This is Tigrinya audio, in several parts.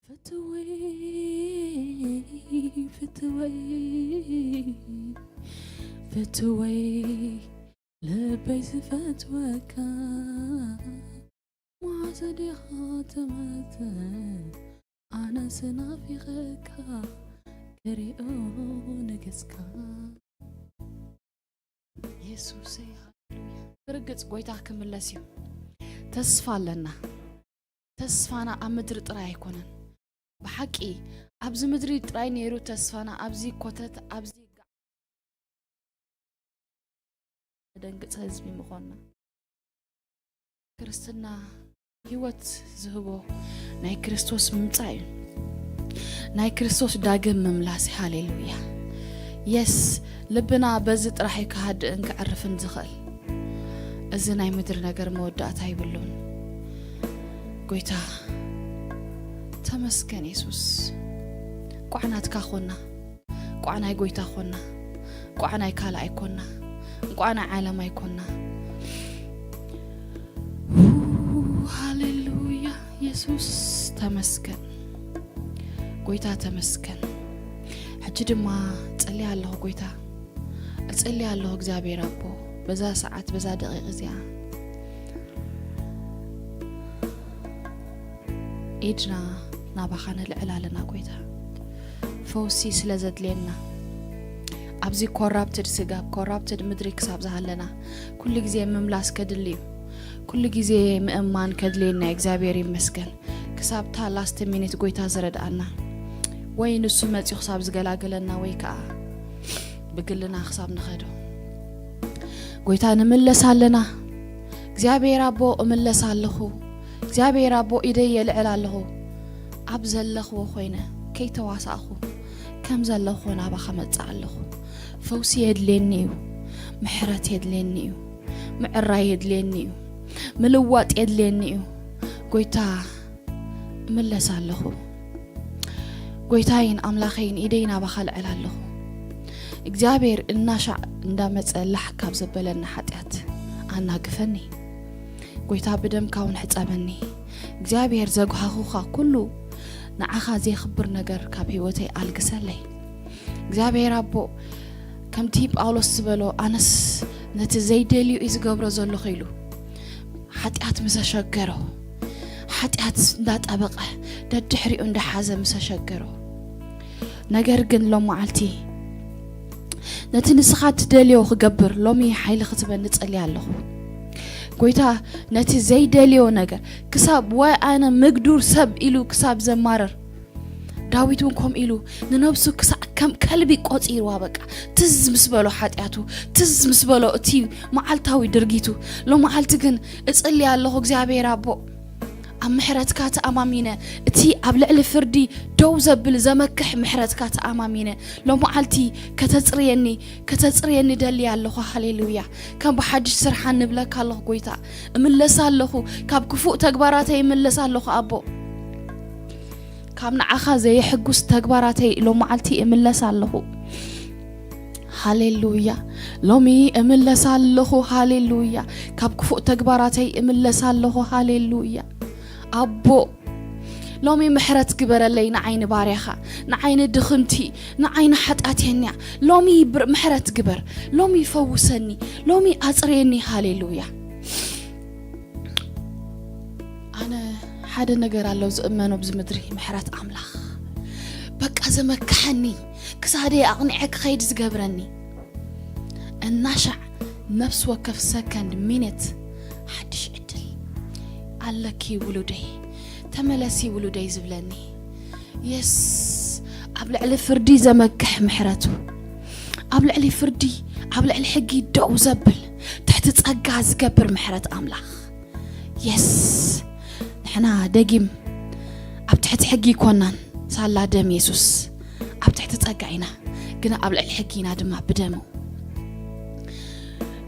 ፍትወይ ፍትወይ ፍትወይ ልበይ ዝፈትወካ ማዕዘ ዲኻ ትመጽእ ኣነ ስናፊኸካ ክሪኦ ንገስካ የሱሰይ ሃሌሉያ። ብርግጽ ጎይታ ክምለስ እዩ። ተስፋ ኣለና። ተስፋና ኣብ ምድሪ ጥራይ ኣይኮነን። ብሓቂ ኣብዚ ምድሪ ጥራይ ነይሩ ተስፋና ኣብዚ ኮተት ኣብዚ ደንግጽ ህዝቢ ምኾንና። ክርስትና ህይወት ዝህቦ ናይ ክርስቶስ ምምጻእ እዩ። ናይ ክርስቶስ ዳግም ምምላስ። ሃሌሉያ። የስ፣ ልብና በዚ ጥራሕ እዩ ክሃድእን ክዕርፍን ዝኽእል። እዚ ናይ ምድሪ ነገር መወዳእታ ይብሉን። ጎይታ ተመስገን የሱስ። ቋዕ ናትካ ኾና፣ ቋዕ ናይ ጎይታ ኾና፣ ቋዕ ናይ ካልኣይ ኮና፣ እንቋዕ ናይ ዓለም ኣይኮና። ሃሌሉያ። የሱስ ተመስገን። ጎይታ ተመስገን። ሕጂ ድማ ጸልያ ኣለኹ ጎይታ፣ እጸልያ ኣለኹ እግዚኣብሔር ኣቦ፣ በዛ ሰዓት በዛ ደቂቕ እዚኣ ኢድና ናባኻ ነልዕል ኣለና ጎይታ። ፈውሲ ስለ ዘድልየና ኣብዚ ኮራፕትድ ስጋብ ኮራፕትድ ምድሪ ክሳብ ዝሃለና ኩሉ ግዜ ምምላስ ከድሊ እዩ። ኩሉ ግዜ ምእማን ከድልየና እዩ። እግዚኣብሔር ይመስገን። ክሳብ እታ ላስት ሚኒት ጎይታ ዝረድኣና ወይ ንሱ መፂኡ ክሳብ ዝገላገለና ወይ ከዓ ብግልና ክሳብ ንኸዶ ጎይታ ንምለስ ኣለና። እግዚኣብሔር ኣቦ እምለስ ኣለኹ። እግዚኣብሔር ኣቦ ኢደይ የልዕል ኣለኹ። ኣብ ዘለኽዎ ኮይነ ከይተዋሳእኹ ከም ዘለኽዎ ናባኻ መጽእ ኣለኹ። ፈውሲ የድልየኒ እዩ። ምሕረት የድልየኒ እዩ። ምዕራይ የድልየኒ እዩ። ምልዋጥ የድልየኒ እዩ። ጎይታ እምለስ ኣለኹ። ጎይታይን ኣምላኸይን ኢደይ ናባኻ ልዕል ኣለኹ። እግዚኣብሔር እናሻዕ እንዳመጸ ላሕ ካብ ዘበለና ሓጢኣት ኣናግፈኒ። ጎይታ ብደምካ እውን ሕጸበኒ። እግዚኣብሔር ዘጉሃኹኻ ኩሉ ንዓኻ ዘይኽብር ነገር ካብ ህይወተይ ኣልግሰለይ። እግዚኣብሔር ኣቦ ከምቲ ጳውሎስ ዝበሎ ኣነስ ነቲ ዘይደልዩ እዩ ዝገብሮ ዘለኹ ኢሉ ሓጢኣት ምሰሸገሮ ሓጢኣት እንዳጠበቐ ደድሕሪኡ እንዳሓዘ ምሰሸገሮ ነገር ግን ሎመዓልቲ ነቲ ንስኻ ትደልዮ ክገብር ሎሚ ሓይሊ ክትበኒ ጸልየ ኣለኹ። ጎይታ ነቲ ዘይደልዮ ነገር ክሳብ ወይ ኣነ ምግዱር ሰብ ኢሉ ክሳብ ዘማረር ዳዊት እውን ከምኡ ኢሉ ንነብሱ ክሳዕ ከም ከልቢ ቆጺርዋ በቃ ትዝ ምስ በሎ ሓጢኣቱ ትዝ ምስ በሎ እቲ መዓልታዊ ድርጊቱ ሎመዓልቲ ግን እጽሊ ኣለኹ እግዚኣብሔር ኣቦ ኣብ ምሕረትካ ተኣማሚነ እቲ ኣብ ልዕሊ ፍርዲ ደው ዘብል ዘመክሕ ምሕረትካ ተኣማሚነ ሎመዓልቲ ከተጽርየኒ ከተጽርየኒ ደሊ ኣለኹ ሃሌሉያ ከም ብሓድሽ ስርሓ ንብለካ ኣለኹ ጎይታ እምለስ ኣለኹ ካብ ክፉእ ተግባራተይ እምለስ ኣለኹ ኣቦ ካብ ንዓኻ ዘየሕጉስ ተግባራተይ ሎመዓልቲ እምለስ ኣለኹ ሃሌሉያ ሎሚ እምለስ ኣለኹ ሃሌሉያ ካብ ክፉእ ተግባራተይ እምለስ ኣለኹ ሃሌሉያ ኣቦ ሎሚ ምሕረት ግበረለይ ንዓይኒ ባርያኻ ንዓይኒ ድኽምቲ ንዓይኒ ሓጢኣተኛ ሎሚ ምሕረት ግበር ሎሚ ፈውሰኒ ሎሚ ኣፅርየኒ ሃሌሉያ ኣነ ሓደ ነገር ኣሎ ዝእመኖ ብዚ ምድሪ ምሕረት ኣምላኽ በቃ ዘመክሐኒ ክሳደይ ኣቕኒዐ ክኸይድ ዝገብረኒ እናሻዕ ነፍሲ ወከፍ ሰከንድ ሚኒት ሓድሽ ዕድል ኣለኪ ውሉደይ ተመለሲ ውሉደይ ዝብለኒ የስ ኣብ ልዕሊ ፍርዲ ዘመክሕ ምሕረቱ ኣብ ልዕሊ ፍርዲ ኣብ ልዕሊ ሕጊ ደው ዘብል ትሕቲ ጸጋ ዝገብር ምሕረት ኣምላኽ የስ ንሕና ደጊም ኣብ ትሕቲ ሕጊ ይኮናን ሳላ ደም የሱስ ኣብ ትሕቲ ጸጋ ኢና ግን ኣብ ልዕሊ ሕጊ ኢና ድማ ብደሙ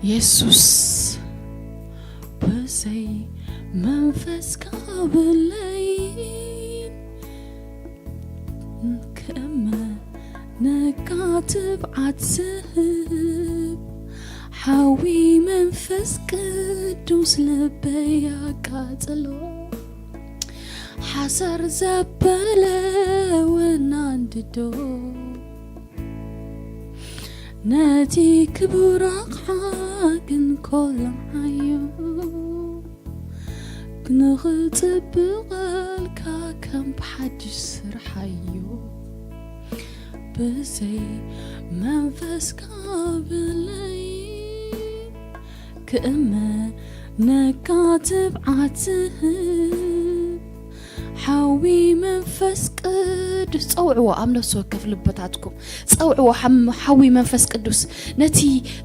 የሱስ ብዘይ መንፈስካ ብለይ ክእመነካ ትብዓት ዝህብ ሓዊ መንፈስ ቅዱስ ልበይ ኣቃጽሎ ሓሰር ዘበለ ወናንድዶ ነቲ ክቡር ኣቕሓ ግን ኮልዓዮ፣ ንኽጽብቐልካ ከም ብሓድሽ ስርሓዮ። ብዘይ መንፈስካ ብለይ ክእመነካ ትብዓት ትህብ። ሓዊ መንፈስ ቅዱስ ጸውዕዎ፣ ኣብ ነፍሲ ወከፍ ልብታትኩም ጸውዕዎ። ሓም-፣ ሓዊ መንፈስ ቅዱስ ነቲ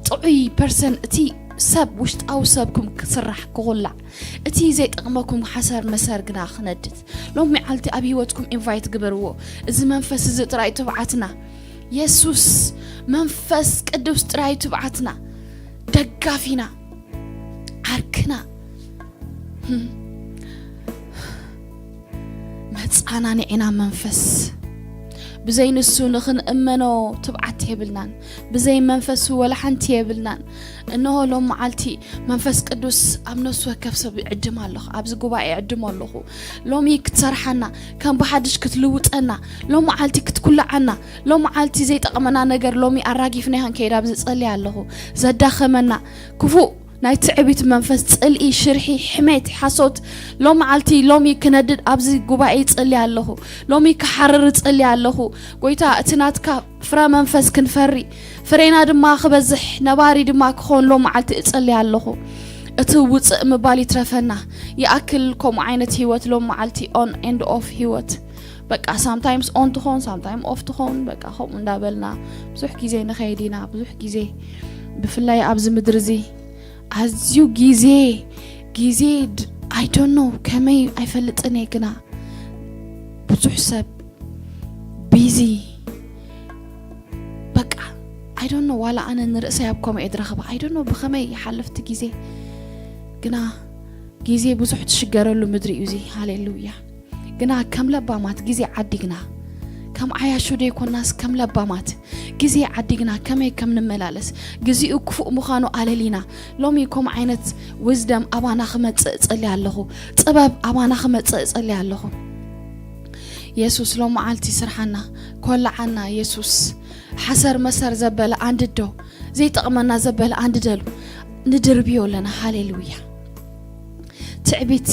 ጥዑይ ፐርሰን፣ እቲ ሰብ፣ ውሽጣዊ ሰብኩም ክስራሕ፣ ክኹላዕ፣ እቲ ዘይጠቕመኩም ሓሰር መሰር ግና ክነድድ። ሎም መዓልቲ ኣብ ህይወትኩም ኢንቫይት ግበርዎ። እዚ መንፈስ እዚ ጥራይ ትብዓትና። የሱስ መንፈስ ቅዱስ ጥራይ ትብዓትና፣ ደጋፊና፣ ዓርክና። ህም። መጻናንዒና መንፈስ። ብዘይ ንሱ ንኽንእመኖ ትብዓት የብልናን። ብዘይ መንፈሱ ወላ ሓንቲ የብልናን። እንሆ ሎም መዓልቲ መንፈስ ቅዱስ ኣብ ነፍሲ ወከፍ ሰብ ይዕድም ኣለኹ። ኣብዚ ጉባኤ ይዕድሞ ኣለኹ። ሎሚ ክትሰርሓና፣ ከም ብሓድሽ ክትልውጠና፣ ሎም መዓልቲ ክትኩልዓና፣ ሎም መዓልቲ ዘይጠቕመና ነገር ሎሚ ኣራጊፍና ይኽንከይድ ኣብዚ ጸልየ ኣለኹ። ዘዳኸመና ክፉእ ናይ ትዕቢት መንፈስ፣ ጽልኢ፣ ሽርሒ፣ ሕሜት፣ ሓሶት፣ ሎም መዓልቲ ሎሚ ክነድድ ኣብዚ ጉባኤ ይጸልየ ኣለኹ። ሎሚ ክሓርር እጸልየ ኣለኹ። ጎይታ፣ እቲ ናትካ ፍረ መንፈስ ክንፈሪ፣ ፍሬና ድማ ክበዝሕ፣ ነባሪ ድማ ክኾን ሎም መዓልቲ እጸልየ ኣለኹ። እቲ ውጽእ ምባል ይትረፈና። ይኣክል ከምኡ ዓይነት ህይወት ሎም መዓልቲ ኦን ኤንድ ኦፍ ህይወት። በቃ ሳምታይምስ ኦን ትኾን፣ ሳምታይም ኦፍ ትኾን። በቃ ከምኡ እንዳበልና ብዙሕ ግዜ ንኸይድ ኢና። ብዙሕ ግዜ ብፍላይ ኣብዚ ምድሪ እዚ ኣዝዩ ግዜ፣ ግዜ ድ-፣ I don't know ከመይ ኣይፈልጥን እየ፣ ግና ብዙሕ ሰብ ቢዚ፣ በቃ I don't know፣ ዋላ ኣነ ንርእሰይ ኣብ ከምኡ እየ ዝረኽባ። I don't know ብኸመይ ይሓልፍ እቲ ግዜ፣ ግና ግዜ ብዙሕ ትሽገረሉ ምድሪ እዩ እዚ። ሃሌሉያ። ግና ከም ለባማት ግዜ ዓዲግና፣ ከም ዓያሹ ደይኮናስ ከም ለባማት ግዜ ዓዲግና ከመይ ከም ንመላለስ፣ ግዜኡ ክፉእ ምዃኑ ኣለሊና። ሎሚ ከምኡ ዓይነት ዊዝደም ኣባና ክመጽእ እጸሊ ኣለኹ። ጥበብ ኣባና ክመጽእ እጸሊ ኣለኹ። የሱስ ሎም መዓልቲ ስርሓና፣ ኮላዓና። የሱስ ሓሰር መሰር ዘበለ ኣንድዶ፣ ዘይጠቕመና ዘበለ ኣንድደሉ፣ ንድርብዮ ኣለና። ሃሌሉያ። ትዕቢት፣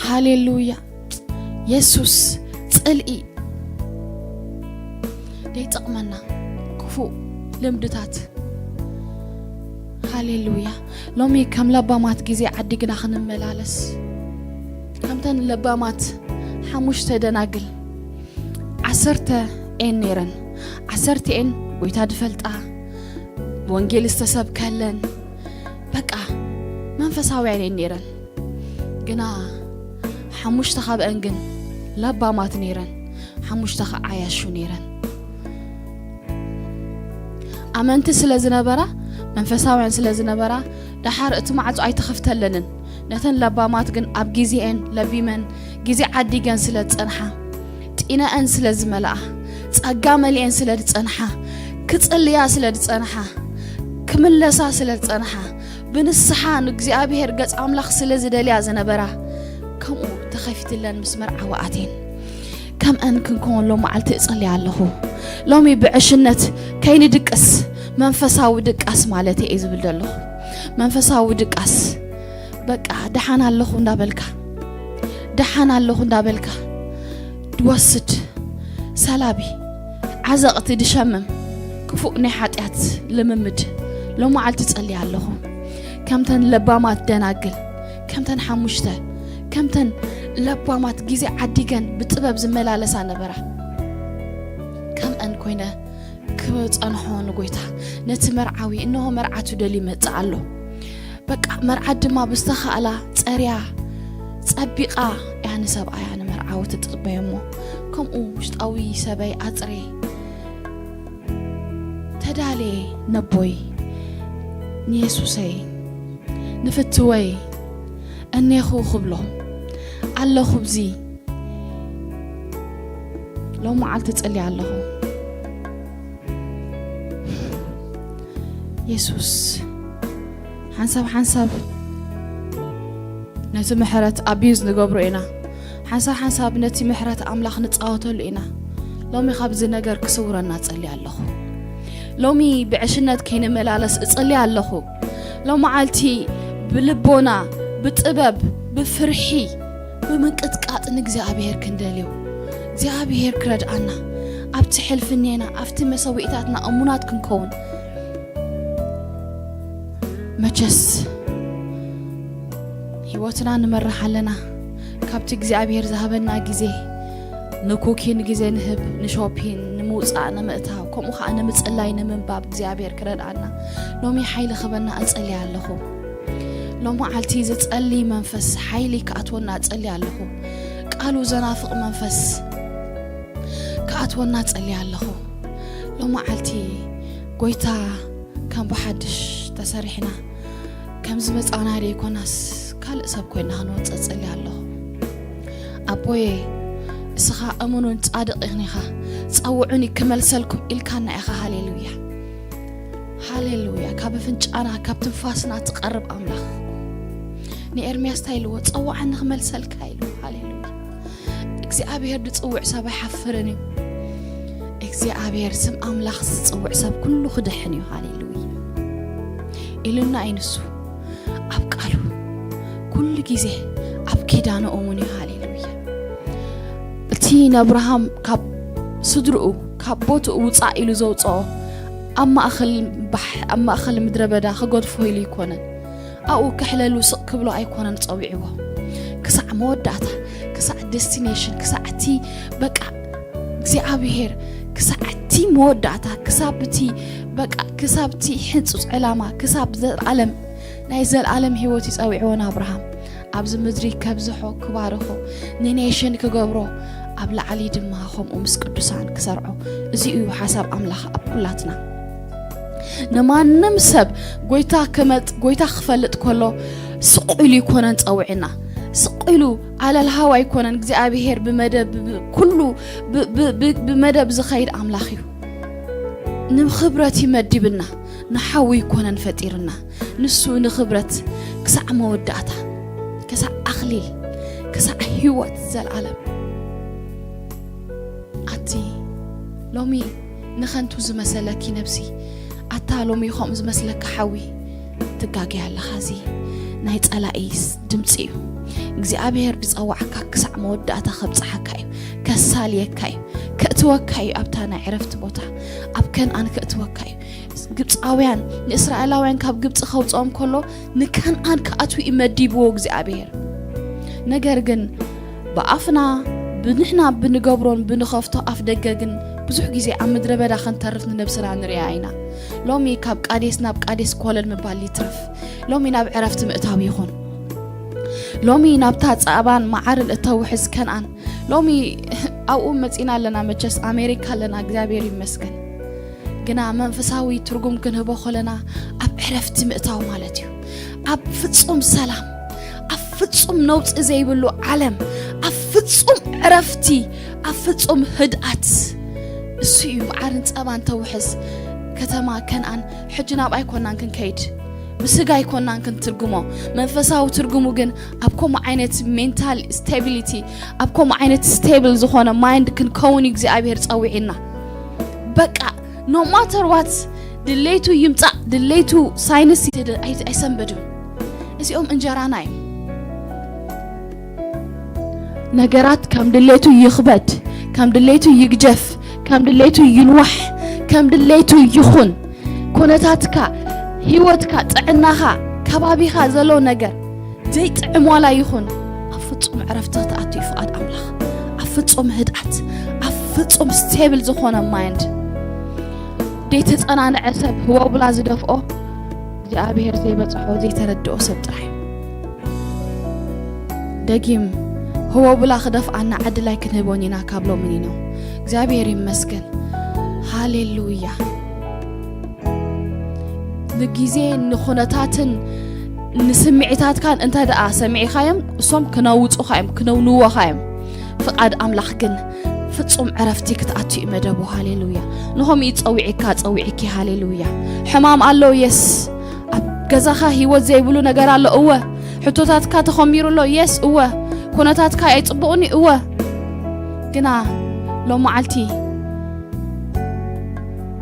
ሃሌሉያ። የሱስ፣ ጽልኢ፣ ዘይጠቕመና ክፉእ ልምድታት። ሃሌሉያ። ሎሚ ከም ለባማት ግዜ ዓዲግና ክንመላለስ፣ ከምተን ለባማት ሓሙሽተ ደናግል፣ ዓሰርተ ኤን ነይረን። ዓሰርተ ኤን ጎይታ ድፈልጣ፣ ወንጌል ዝተሰብከለን፣ በቃ መንፈሳውያን እየን ነይረን። ግና ሓሙሽተ ካብአን ግን ለባማት ነይረን፣ ሓሙሽተ ከዓ ዓያሹ ነይረን። ኣመንቲ ስለ ዝነበራ፣ መንፈሳውያን ስለ ዝነበራ፣ ደሓር እቲ ማዕጾ ኣይተኸፍተለንን። ነተን ለባማት ግን ኣብ ግዜኤን ለቢመን፣ ግዜ ዓዲገን ስለ ዝጸንሓ፣ ጢነአን ስለ ዝመልኣ፣ ጸጋ መሊኤን ስለ ዝጸንሓ፣ ክጽልያ ስለ ዝጸንሓ፣ ክምለሳ ስለ ዝጸንሓ፣ ብንስሓ ንእግዚኣብሔር ገጽ ኣምላኽ ስለ ዝደልያ ዝነበራ፣ ከምኡ ተኸፊትለን ምስ መርዓዊ ኣትየን። ከምአን ክንከውን ሎም መዓልቲ እጸልይ ኣለኹ። ሎሚ ብዕሽነት ከይንድቅስ፣ መንፈሳዊ ድቃስ ማለት እየ ዝብል ዘለኹ። መንፈሳዊ ድቃስ፣ በቃ ደሓን ኣለኹ እንዳበልካ፣ ደሓን ኣለኹ እንዳበልካ ድወስድ ሰላቢ፣ ዓዘቕቲ ድሸምም ክፉእ ናይ ሓጢኣት ልምምድ ሎም መዓልቲ እጸልይ ኣለኹ። ከምተን ለባማት ደናግል፣ ከምተን ሓሙሽተ፣ ከምተን ለባማት ግዜ ዓዲገን ብጥበብ ዝመላለሳ ነበራ። ከምአን ኮይነ ክጸንሖ ንጎይታ፣ ነቲ መርዓዊ፣ እንሆ መርዓቱ ደልዩ ይመጽእ ኣሎ። በቃ መርዓት ድማ ብዝተኻእላ ጸርያ፣ ጸቢቓ እያ ንሰብኣያ ንመርዓዊ ትጽበዮ እሞ፣ ከምኡ ውሽጣዊ ሰበይ ኣጽርየ፣ ተዳልየ ነቦይ፣ ንየሱሰይ፣ ንፍትወይ፣ እኔኹ ክብሎ ኣለኹ። ብዚ ሎም መዓልቲ እጽሊ ኣለኹ። የሱስ፣ ሓንሳብ ሓንሳብ ነቲ ምሕረት ኣቢዩዝ ንገብሮ ኢና። ሓንሳብ ሓንሳብ ነቲ ምሕረት ኣምላኽ ንጻወተሉ ኢና። ሎሚ ካብዚ ነገር ክስውረና እጸሊ ኣለኹ። ሎሚ ብዕሽነት ከይንመላለስ እጸሊ ኣለኹ። ሎመዓልቲ ብልቦና፣ ብጥበብ፣ ብፍርሒ፣ ብምንቅጥቃጥ ንእግዚኣብሔር ክንደልዮ፣ እግዚኣብሔር ክረድኣና፣ ኣብቲ ሕልፍኔና፣ ኣብቲ መሰዊእታትና እሙናት ክንከውን። መቸስ ህይወትና ንመርሕ ኣለና። ካብቲ እግዚኣብሔር ዝሃበና ግዜ ንኩኪን ግዜ ንህብ፣ ንሾፒን፣ ንምውጻእ፣ ንምእታው፣ ከምኡ ኸዓ ንምጽላይ፣ ንምንባብ እግዚኣብሔር ክረድኣና ሎሚ ሓይሊ ክበና እጸሊ ኣለኹ። ሎመዓልቲ ዝጸሊ መንፈስ ሓይሊ ክኣትወና እጸሊ ኣለኹ። ቃሉ ዘናፍቕ መንፈስ ክኣትወና እጸሊ ኣለኹ። ሎመዓልቲ ጎይታ ከም ብሓድሽ ተሰሪሕና ከም ዝመጻና ደይኮናስ ካልእ ሰብ ኮይና ክንወጽእ እጸሊ ኣለኹ። ኣቦየ፣ እስኻ እሙኑን ጻድቕ ኢኻ፣ ጸውዑኒ ክመልሰልኩም ኢልካና ኢኻ። ሃሌሉያ፣ ሃሌሉያ። ካብ ኣፍንጫና ካብ ትንፋስና ትቐርብ ኣምላኽ። ንኤርምያስ እንታይ ኢልዎ? ጸውዓኒ ክመልሰልካ ኢሉ። ሃሌሉያ። እግዚኣብሔር ዝጽውዕ ሰብ ኣይሓፍርን እዩ። እግዚኣብሔር ስም ኣምላኽ ዝጽውዕ ሰብ ኩሉ ክድሕን እዩ። ሃሌሉያ። ኢሉና እዩ ንሱ ኣብ ቃሉ። ኩሉ ግዜ ኣብ ኪዳኑ እሙን እዩ። ሃሌሉያ። እቲ ንኣብርሃም ካብ ስድርኡ፣ ካብ ቦትኡ ውጻእ ኢሉ ዘውጽኦ ኣብ ማእከል ባሕ-፣ ኣብ ማእከል ምድረ በዳ ክገድፎ ኢሉ ኣይኮነን። ኣብኡ ከሕለሉ ስቕ ክብሎ ኣይኮነን ጸዊዕዎ። ክሳዕ መወዳእታ፣ ክሳዕ ዴስቲኔሽን፣ ክሳዕ እቲ በቃ እግዚኣብሔር፣ ክሳዕ እቲ መወዳእታ፣ ክሳብ እቲ በቃ፣ ክሳብ እቲ ሕንጹጽ ዕላማ፣ ክሳብ ዘለኣለም፣ ናይ ዘለኣለም ህይወት እዩ ጸዊዕዎ ንኣብርሃም። ኣብዚ ምድሪ ከብዝሖ፣ ክባርኾ፣ ንኔሽን ክገብሮ፣ ኣብ ላዕሊ ድማ ከምኡ ምስ ቅዱሳን ክሰርዖ። እዚ እዩ ሓሳብ ኣምላኽ ኣብ ኩላትና። ንማንም ሰብ ጎይታ ክመጥ-፣ ጎይታ ክፈልጥ ከሎ ስቕ ኢሉ ይኮነን ጸውዕና። ስቕ ኢሉ ኣለልሃው ኣይኮነን። እግዚኣብሔር ብመደብ፣ ብ-፣ ኩሉ ብ-፣ ብ-፣ ብ-፣ ብመደብ ዝኸይድ ኣምላኽ እዩ። ንኽብረት ይመዲብና፣ ንሓዊ ይኮነን ፈጢርና። ንሱ ንኽብረት ክሳዕ መወዳእታ፣ ክሳዕ ኣኽሊል፣ ክሳዕ ህይወት ዘለኣለም። ኣቲ ሎሚ ንኸንቱ ዝመሰለኪ ነብሲ፣ ኣታ ሎሚ ከምኡ ዝመስለካ ሓዊ፣ ትጋገይ ኣለኻ። እዚ ናይ ጸላኢ ድምጺ እዩ። እግዚኣብሔር ዝጸዋዕካ ክሳዕ መወዳእታ ከብጽሓካ እዩ፣ ከሳልየካ እዩ፣ ከእትወካ እዩ ኣብታ ናይ ዕረፍቲ ቦታ፣ ኣብ ከነኣን ከእትወካ እዩ። ግብጻውያን ንእስራኤላውያን ካብ ግብጺ ከውጽኦም ከሎ ንከነኣን ክኣትዉ እዩ መዲብዎ እግዚኣብሔር። ነገር ግን ብኣፍና ብንሕና ብንገብሮን ብንኸፍቶ ኣፍ ደገ ግን ብዙሕ ግዜ ኣብ ምድረ በዳ ክንተርፍ ንነብስና ንሪኣ ኢና። ሎሚ ካብ ቃዴስ ናብ ቃዴስ ኮለል ምባል ይትረፍ። ሎሚ ናብ ዕረፍቲ ምእታው ይኹን። ሎሚ ናብታ ጻባን መዓርን እተውሕዝ ከነኣን። ሎሚ ኣብኡ መጺና ኣለና፣ መቸስ ኣሜሪካ ኣለና፣ እግዚኣብሔር ይመስገን። ግና መንፈሳዊ ትርጉም ክንህቦ ከለና ኣብ ዕረፍቲ ምእታው ማለት እዩ። ኣብ ፍጹም ሰላም፣ ኣብ ፍጹም ነውጺ ዘይብሉ ዓለም፣ ኣብ ፍጹም ዕረፍቲ፣ ኣብ ፍጹም ህድኣት። እሱ እዩ መዓርን ጸባን ተውሕዝ ከተማ ከነኣን። ሕጂ ናብ ኣይኮናን ክንከይድ፣ ብስጋ ኣይኮናን ክንትርጉሞ። መንፈሳዊ ትርጉሙ ግን ኣብ ከምኡ ዓይነት ሜንታል ስቴቢሊቲ፣ ኣብ ከምኡ ዓይነት ስቴብል ዝኾነ ማይንድ ክንከውን እዩ እግዚኣብሔር ጸዊዕና። በቃ no matter what ድሌቱ ይምጻእ፣ ድሌቱ ሳይንስ ይትድ-፣ ኣይ-፣ ኣይሰንበድም። እዚኦም እንጀራና እዮም። ነገራት ከም ድሌቱ ይኽበድ፣ ከም ድሌቱ ይግጀፍ፣ ከም ድሌቱ ይንዋሕ፣ ከም ድሌቱ ይኹን። ኩነታትካ፣ ህይወትካ፣ ጥዕናኻ፣ ከባቢኻ ዘሎ ነገር ዘይጥዕም ዋላ ይኹን፣ ኣብ ፍጹም ዕረፍቲ ክትኣቱ እዩ ፍቓድ ኣምላኽ። ኣብ ፍጹም ህድኣት፣ ኣብ ፍጹም ስቴብል ዝኾነ ማይንድ። ዘይተጸናንዐ ሰብ ህወብላ ዝደፍኦ እግዚኣብሔር ዘይበጽሖ ዘይተረድኦ ሰብ ጥራሕ እዩ። ደጊም ህወብላ ክደፍኣና ዕድል ኣይክንህቦን ኢና ካብ ሎሚ ንኖ። እግዚኣብሔር ይመስገን። ሃሌሉያ። ንግዜ ንኹነታትን ንስምዒታትካን እንተ ደኣ ሰሚዕኻዮም፣ እሶም ክነውጹኻ እዮም፣ ክነውንወኻ እዮም። ፍቓድ ኣምላኽ ግን ፍጹም ዕረፍቲ ክትኣቱ እዩ መደቡ። ሃሌሉያ። ንኸምኡ እዩ ጸዊዕካ፣ ጸዊዕኪ። ሃሌሉያ። ሕማም ኣሎ፣ የስ። ኣብ ገዛኻ ህይወት ዘይብሉ ነገር ኣሎ፣ እወ። ሕቶታትካ ተኸሚሩ ኣሎ፣ የስ፣ እወ። ኩነታትካ ኣይጽቡቕን እዩ፣ እወ። ግና ሎም መዓልቲ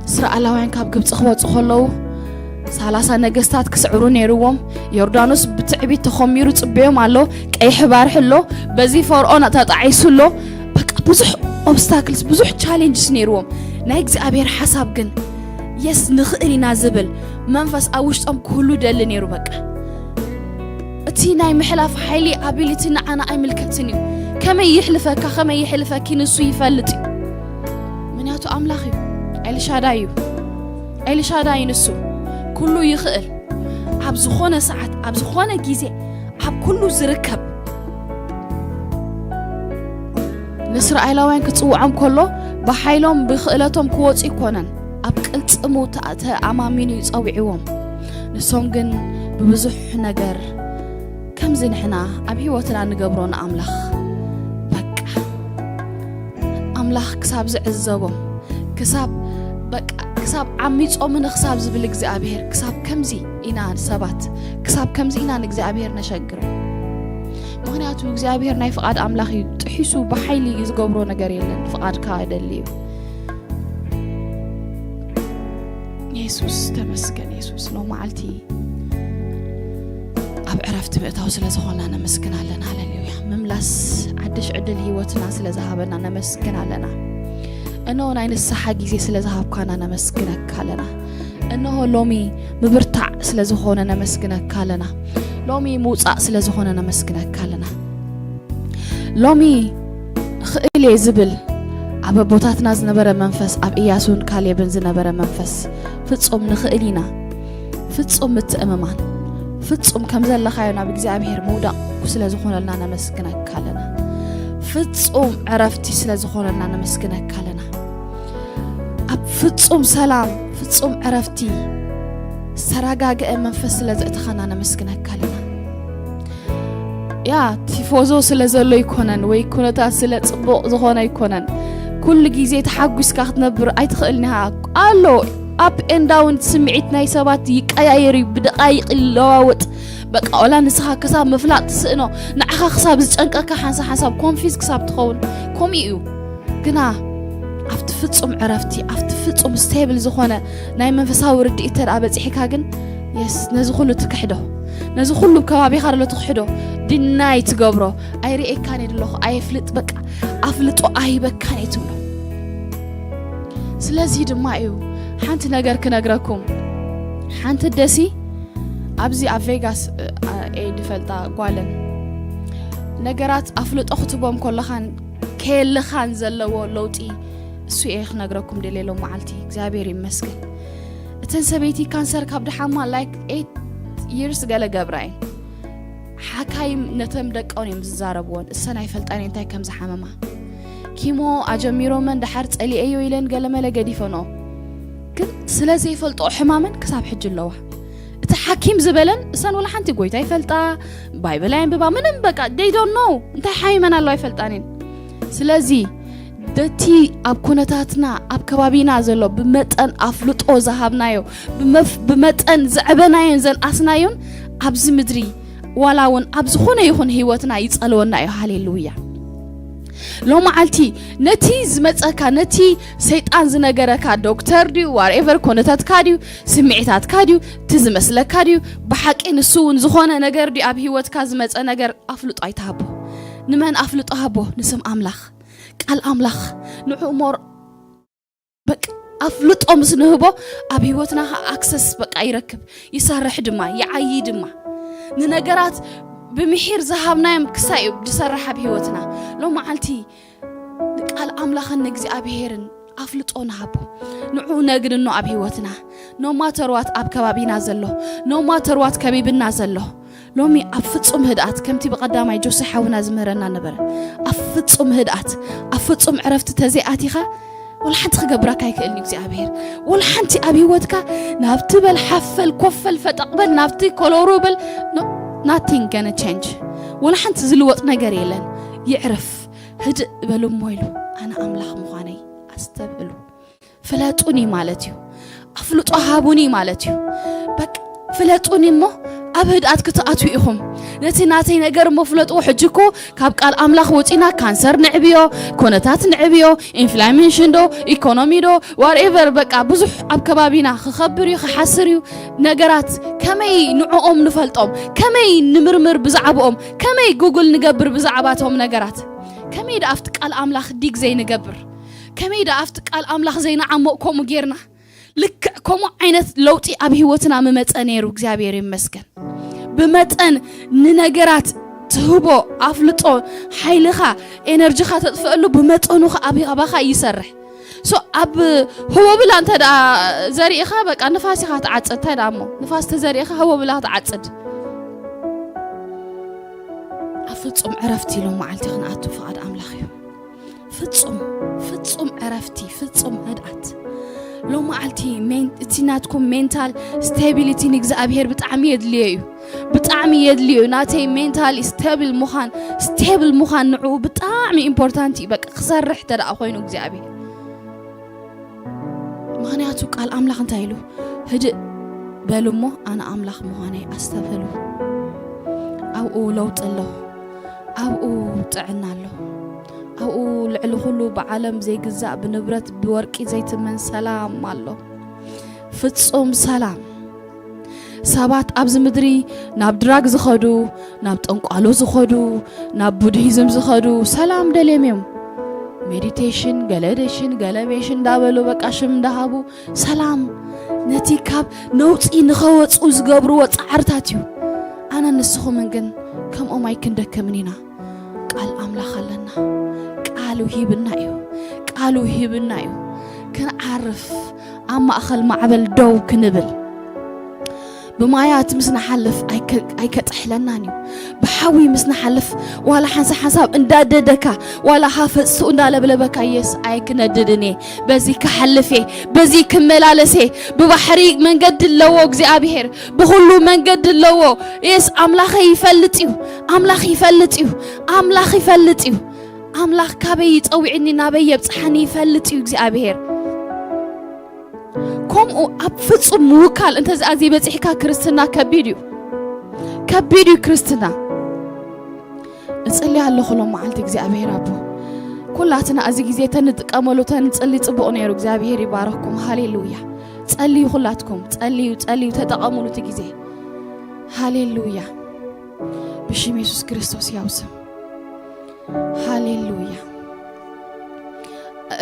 እስራኤላውያን ካብ ግብፂ ክወፁ ከለዉ ሰላሳ ነገስታት ክስዕሩ ነይርዎም። ዮርዳኖስ ብትዕቢት ተኾሚሩ ጽበዮም ኣሎ። ቀይሕ ባርሒ ኣሎ። በዚ ፈርዖን ተጣዒሱ ኣሎ። በቃ ብዙሕ ኦብስታክልስ፣ ብዙሕ ቻሌንጅስ ነይርዎም። ናይ እግዚኣብሔር ሓሳብ ግን የስ ንኽእል ኢና ዝብል መንፈስ ኣብ ውሽጦም ክህሉ ደሊ ነይሩ። በቃ እቲ ናይ ምሕላፍ ሓይሊ ኣቢሊቲ ንዓና ኣይምልከትን እዩ። ከመይ ይሕልፈካ ከመይ ይሕልፈኪ ንሱ ይፈልጥ እዩ። ምክንያቱ ኣምላኽ እዩ። ኤልሻዳይ እዩ። ኤልሻዳይ ንሱ ኩሉ ይኽእል። ኣብ ዝኾነ ሰዓት ኣብ ዝኾነ ግዜ ኣብ ኩሉ ዝርከብ ንእስራኤላውያን ክጽውዖም ከሎ ብሓይሎም ብክእለቶም ክወፁ ይኮነን ኣብ ቅልጽሙ ተኣማሚኑ ይጸውዕዎም። ንሶም ግን ብብዙሕ ነገር ከምዚ ንሕና ኣብ ህይወትና ንገብሮ ንኣምላኽ በቃ ኣምላኽ ክሳብ ዝዕዘቦም ክሳብ በቃ ክሳብ ዓሚጾምኒ ክሳብ ዝብል እግዚኣብሔር ክሳብ ከምዚ ኢና ሰባት ክሳብ ከምዚ ኢና ንእግዚኣብሔር ነሸግር። ምክንያቱ እግዚኣብሔር ናይ ፍቓድ ኣምላኽ እዩ። ጥሒሱ ብሓይሊ እዩ ዝገብሮ ነገር የለን። ፍቓድካ ደሊ እዩ። የሱስ ተመስገን። የሱስ ሎ መዓልቲ ኣብ ዕረፍቲ ምእታው ስለ ዝኾንና ነመስግን ኣለና። ሃሌሉያ። ምምላስ ሓድሽ ዕድል ህይወትና ስለ ዝሃበና ነመስግን ኣለና። እነሆ ናይ ንስሓ ግዜ ስለ ዝሃብካና ነመስግነካ ኣለና። እነሆ ሎሚ ምብርታዕ ስለ ዝኾነ ነመስግነካ ኣለና። ሎሚ ምውፃእ ስለ ዝኾነ ነመስግነካ ኣለና። ሎሚ እኽእል እየ ዝብል ኣብ ኣቦታትና ዝነበረ መንፈስ ኣብ ኢያሱን ካሌብን ዝነበረ መንፈስ ፍጹም ንኽእል ኢና። ፍጹም ምትእምማን ፍጹም ከም ዘለኻዮ ናብ እግዚኣብሔር ምውዳቕ ስለ ዝኾነልና ነመስግነካ ኣለና። ፍጹም ዕረፍቲ ስለ ዝኾነልና ነመስግነካ ኣለና። ኣብ ፍጹም ሰላም ፍጹም ዕረፍቲ ዝተረጋገአ መንፈስ ስለ ዘእተኻና ነመስግነካ ኣለና። ያ ቲፎዞ ስለ ዘሎ ይኮነን ወይ ኩነታት ስለ ጽቡቕ ዝኾነ ይኮነን። ኩሉ ግዜ ተሓጒስካ ክትነብር ኣይትኽእልን ኢኻ። ኣሎ ኣፕ ኤን ዳውን ስምዒት ናይ ሰባት ይቀያየር እዩ፣ ብደቃይቕ ይለዋወጥ። በቃ ኦላ ንስኻ ክሳብ ምፍላጥ ትስእኖ ንዓኻ ክሳብ ዝጨንቀካ ሓንሳ ሓንሳብ ኮንፊዝ ክሳብ ትኸውን ከምኡ እዩ። ግና ኣብቲ ፍጹም ዕረፍቲ ኣብቲ ፍጹም ስቴብል ዝኾነ ናይ መንፈሳዊ ርድኢት ተደኣ በጺሕካ ግን የስ ነዚ ኩሉ ትክሕዶ ነዚ ኩሉ ከባቢኻ ደሎ ትክሕዶ ድናይ ትገብሮ ኣይርእየካን እየ ደለኹ ኣየፍልጥ በቃ ኣፍልጦ ኣይበካን እየ ትብሎ። ስለዚ ድማ እዩ ሓንቲ ነገር ክነግረኩም። ሓንቲ ደሲ ኣብዚ ኣብ ቬጋስ እየ ዝፈልጣ ጓለን ነገራት ኣፍልጦ ክትቦም ከለኻን ከየለኻን ዘለዎ ለውጢ እሱ እየ ክነግረኩም ደልየ ሎም መዓልቲ እግዚኣብሔር ይመስገን። እተን ሰበይቲ ካንሰር ካብ ድሓማ ላይክ ኤት ይርስ ገለ ገብራ እየን። ሓካይም ነተም ደቀውን እዮም ዝዛረብዎን እሰን ኣይፈልጣን እንታይ ከም ዝሓመማ። ኪሞ ኣጀሚሮመን ደሓር ጸሊኤዮ ኢለን ገለመለ ገዲፈንኦ። ግን ስለ ዘይፈልጥኦ ሕማመን ክሳብ ሕጂ ኣለዋ። እቲ ሓኪም ዝበለን እሰን ወላ ሓንቲ ጎይታ ይፈልጣ ባይብል ኣየንብባ ምንም በቃ they don't know እንታይ ሓሚመን ኣለዋ ኣይፈልጣን እየን። ስለዚ ደቲ ኣብ ኩነታትና ኣብ ከባቢና ዘሎ ብመጠን ኣፍልጦ ዝሃብናዮ ብመፍ- ብመጠን ዘዕበናዮን ዘንኣስናዮን ኣብዚ ምድሪ ዋላ እውን ኣብ ዝኾነ ይኹን ህይወትና ይጸልወና እዩ። ሃሌሉያ። ሎመዓልቲ ነቲ ዝመጸካ ነቲ ሰይጣን ዝነገረካ ዶክተር ድዩ ዋርኤቨር ኮነታትካ ድዩ ስምዒታትካ ድዩ እቲ ዝመስለካ ድዩ ብሓቂ ንሱ እውን ዝኾነ ነገር ድዩ ኣብ ህይወትካ ዝመጸ ነገር ኣፍልጦ ኣይትሃቦ። ንመን ኣፍልጦ ሃቦ? ንስም ኣምላኽ ቃል ኣምላኽ ንዑ ሞር በቃ ኣፍልጦ ምስ ንህቦ ኣብ ህይወትና ከዓ ኣክሰስ በቃ ይረክብ ይሰርሕ ድማ ይዓይ ድማ ንነገራት ብምሒር ዝሃብናዮም ክሳይ እዩ ዝሰርሕ ኣብ ህይወትና። ሎመዓልቲ ንቃል ኣምላኽን ንእግዚኣብሄርን ኣፍልጦ ንሃቦ። ንዑ ነግንኖ ኣብ ህይወትና ኖማተርዋት ኣብ ከባቢና ዘሎ ኖማተርዋት ከቢብና ዘሎ ሎሚ ኣብ ፍጹም ህድኣት ከምቲ ብቐዳማይ ጆሲ ሓውና ዝምህረና ነበረ። ኣብ ፍጹም ህድኣት ኣብ ፍጹም ዕረፍቲ ተዘይኣቲኻ ወላ ሓንቲ ክገብረካ ኣይክእልን እዩ እግዚኣብሔር። ወላ ሓንቲ ኣብ ህይወትካ ናብቲ በል ሓፈል ኮፈል ፈጠቕበል ናብቲ ኮሎሩ በል ናቲንግ ገነ ቸንጅ። ወላ ሓንቲ ዝልወጥ ነገር የለን። ይዕረፍ ህድእ በሉ እሞ ኢሉ ኣነ ኣምላኽ ምዃነይ ኣስተብህሉ። ፍለጡኒ ማለት እዩ። ኣፍልጦ ሃቡኒ ማለት እዩ። በቃ ፍለጡኒ እሞ ኣብ ህድኣት ክትኣትዉ ኢኹም። ነቲ ናተይ ነገር እሞ ፍለጥዎ። ሕጂ እኮ ካብ ቃል ኣምላኽ ወጺና ካንሰር ንዕብዮ፣ ኮነታት ንዕብዮ፣ ኢንፍላሜሽን ዶ፣ ኢኮኖሚ ዶ፣ ዋትኤቨር፣ በቃ ብዙሕ ኣብ ከባቢና ክኸብር እዩ፣ ክሓስር እዩ። ነገራት ከመይ ንዕኦም ንፈልጦም፣ ከመይ ንምርምር ብዛዕባኦም፣ ከመይ ጉግል ንገብር ብዛዕባቶም ነገራት፣ ከመይ ደኣ ኣብቲ ቃል ኣምላኽ ዲግ ዘይንገብር፣ ከመይ ደኣ ኣብቲ ቃል ኣምላኽ ዘይንዓሞቕ ከምኡ ጌርና። ልክዕ ከምኡ ዓይነት ለውጢ ኣብ ህይወትና ምመጸ ነይሩ። እግዚኣብሔር ይመስገን። ብመጠን ንነገራት ትህቦ ኣፍልጦ፣ ሓይልኻ፣ ኤነርጂኻ ተጥፍአሉ ብመጠኑ ኸ ኣብ ኣባኻ ይሰርሕ። ሶ ኣብ ህቦብላ እንተ ደኣ ዘሪእኻ፣ በቃ ንፋስ ኢኻ ትዓጽድ። እንታይ ደኣ እሞ ንፋስ ተዘሪእኻ ህቦብላ ትዓጽድ። ኣብ ፍጹም ዕረፍቲ ኢሎም መዓልቲ ክንኣቱ ፍቓድ ኣምላኽ እዩ። ፍጹም ፍጹም ዕረፍቲ፣ ፍጹም ህድኣት። ሎም መዓልቲ ሜን-፣ እቲ ናትኩም ሜንታል ስቴቢሊቲ ንእግዚኣብሔር ብጣዕሚ የድልዮ እዩ። ብጣዕሚ የድልዮ እዩ። ናተይ ሜንታል ስቴብል ምዃን፣ ስቴብል ምዃን ንዕኡ ብጣዕሚ ኢምፖርታንት እዩ። በቃ ክሰርሕ እንተ ደኣ ኮይኑ እግዚኣብሔር። ምኽንያቱ ቃል ኣምላኽ እንታይ ኢሉ? "ህድእ በሉ እሞ ኣነ ኣምላኽ ምዃነይ ኣስተብህሉ።" ኣብኡ ለውጢ ኣሎ። ኣብኡ ጥዕና ኣሎ። ኣብኡ ልዕሊ ኩሉ ብዓለም ዘይግዛእ፣ ብንብረት ብወርቂ ዘይትመን ሰላም ኣሎ። ፍጹም ሰላም። ሰባት ኣብዚ ምድሪ ናብ ድራግ ዝኸዱ፣ ናብ ጠንቋሎ ዝኸዱ፣ ናብ ቡድሂዝም ዝኸዱ ሰላም ደልዮም እዮም። ሜዲቴሽን፣ ገለ ደሽን፣ ገለ ቤሽን እንዳበሉ በቃ ሽም እንዳሃቡ ሰላም ነቲ ካብ ነውጺ ንኸወጹ ዝገብርዎ ጻዕርታት እዩ። ኣነ ንስኹምን ግን ከምኦም ኣይክንደክምን ኢና። ቃል ኣምላኽ ኣለና። ቃሉ ሂብና እዩ። ቃሉ ሂብና እዩ። ክንዓርፍ፣ ኣብ ማእኸል ማዕበል ደው ክንብል። ብማያት ምስ ንሓልፍ ኣይከ-፣ ኣይከጥሕለናን እዩ። ብሓዊ ምስ ንሓልፍ ዋላ ሓንሳብ ሓንሳብ እንዳደደካ፣ ዋላ ሃፈጽቱ እንዳለብለበካ፣ የስ ኣይክነድድን እየ፣ በዚ ክሓልፍ እየ፣ በዚ ክመላለስ እየ። ብባሕሪ መንገዲ ኣለዎ እግዚኣብሔር፣ ብኹሉ መንገዲ ኣለዎ። የስ ኣምላኸ ይፈልጥ እዩ። ኣምላኽ ይፈልጥ እዩ። ኣምላኽ ይፈልጥ እዩ። ኣምላኽ ካበይ ይጸውዕኒ፣ ናበይ የብጽሓኒ ይፈልጥ እዩ እግዚኣብሔር። ከምኡ ኣብ ፍጹም ምውካል እንተ ዘይበጺሕካ ክርስትና ከቢድ እዩ። ከቢድ እዩ ክርስትና። እጽሊ ኣለኹ ሎም መዓልቲ እግዚኣብሔር ኣቦ። ኩላትና እዚ ግዜ ተንጥቀመሉ ተንጽሊ ጽቡቕ ነይሩ። እግዚኣብሔር ይባረኽኩም። ሃሌሉያ። ጸልዩ ኩላትኩም። ጸልዩ፣ ጸልዩ፣ ተጠቐሙሉ እቲ ግዜ። ሃሌሉያ። ብሽም የሱስ ክርስቶስ ያው ስም። ሃሌሉያ።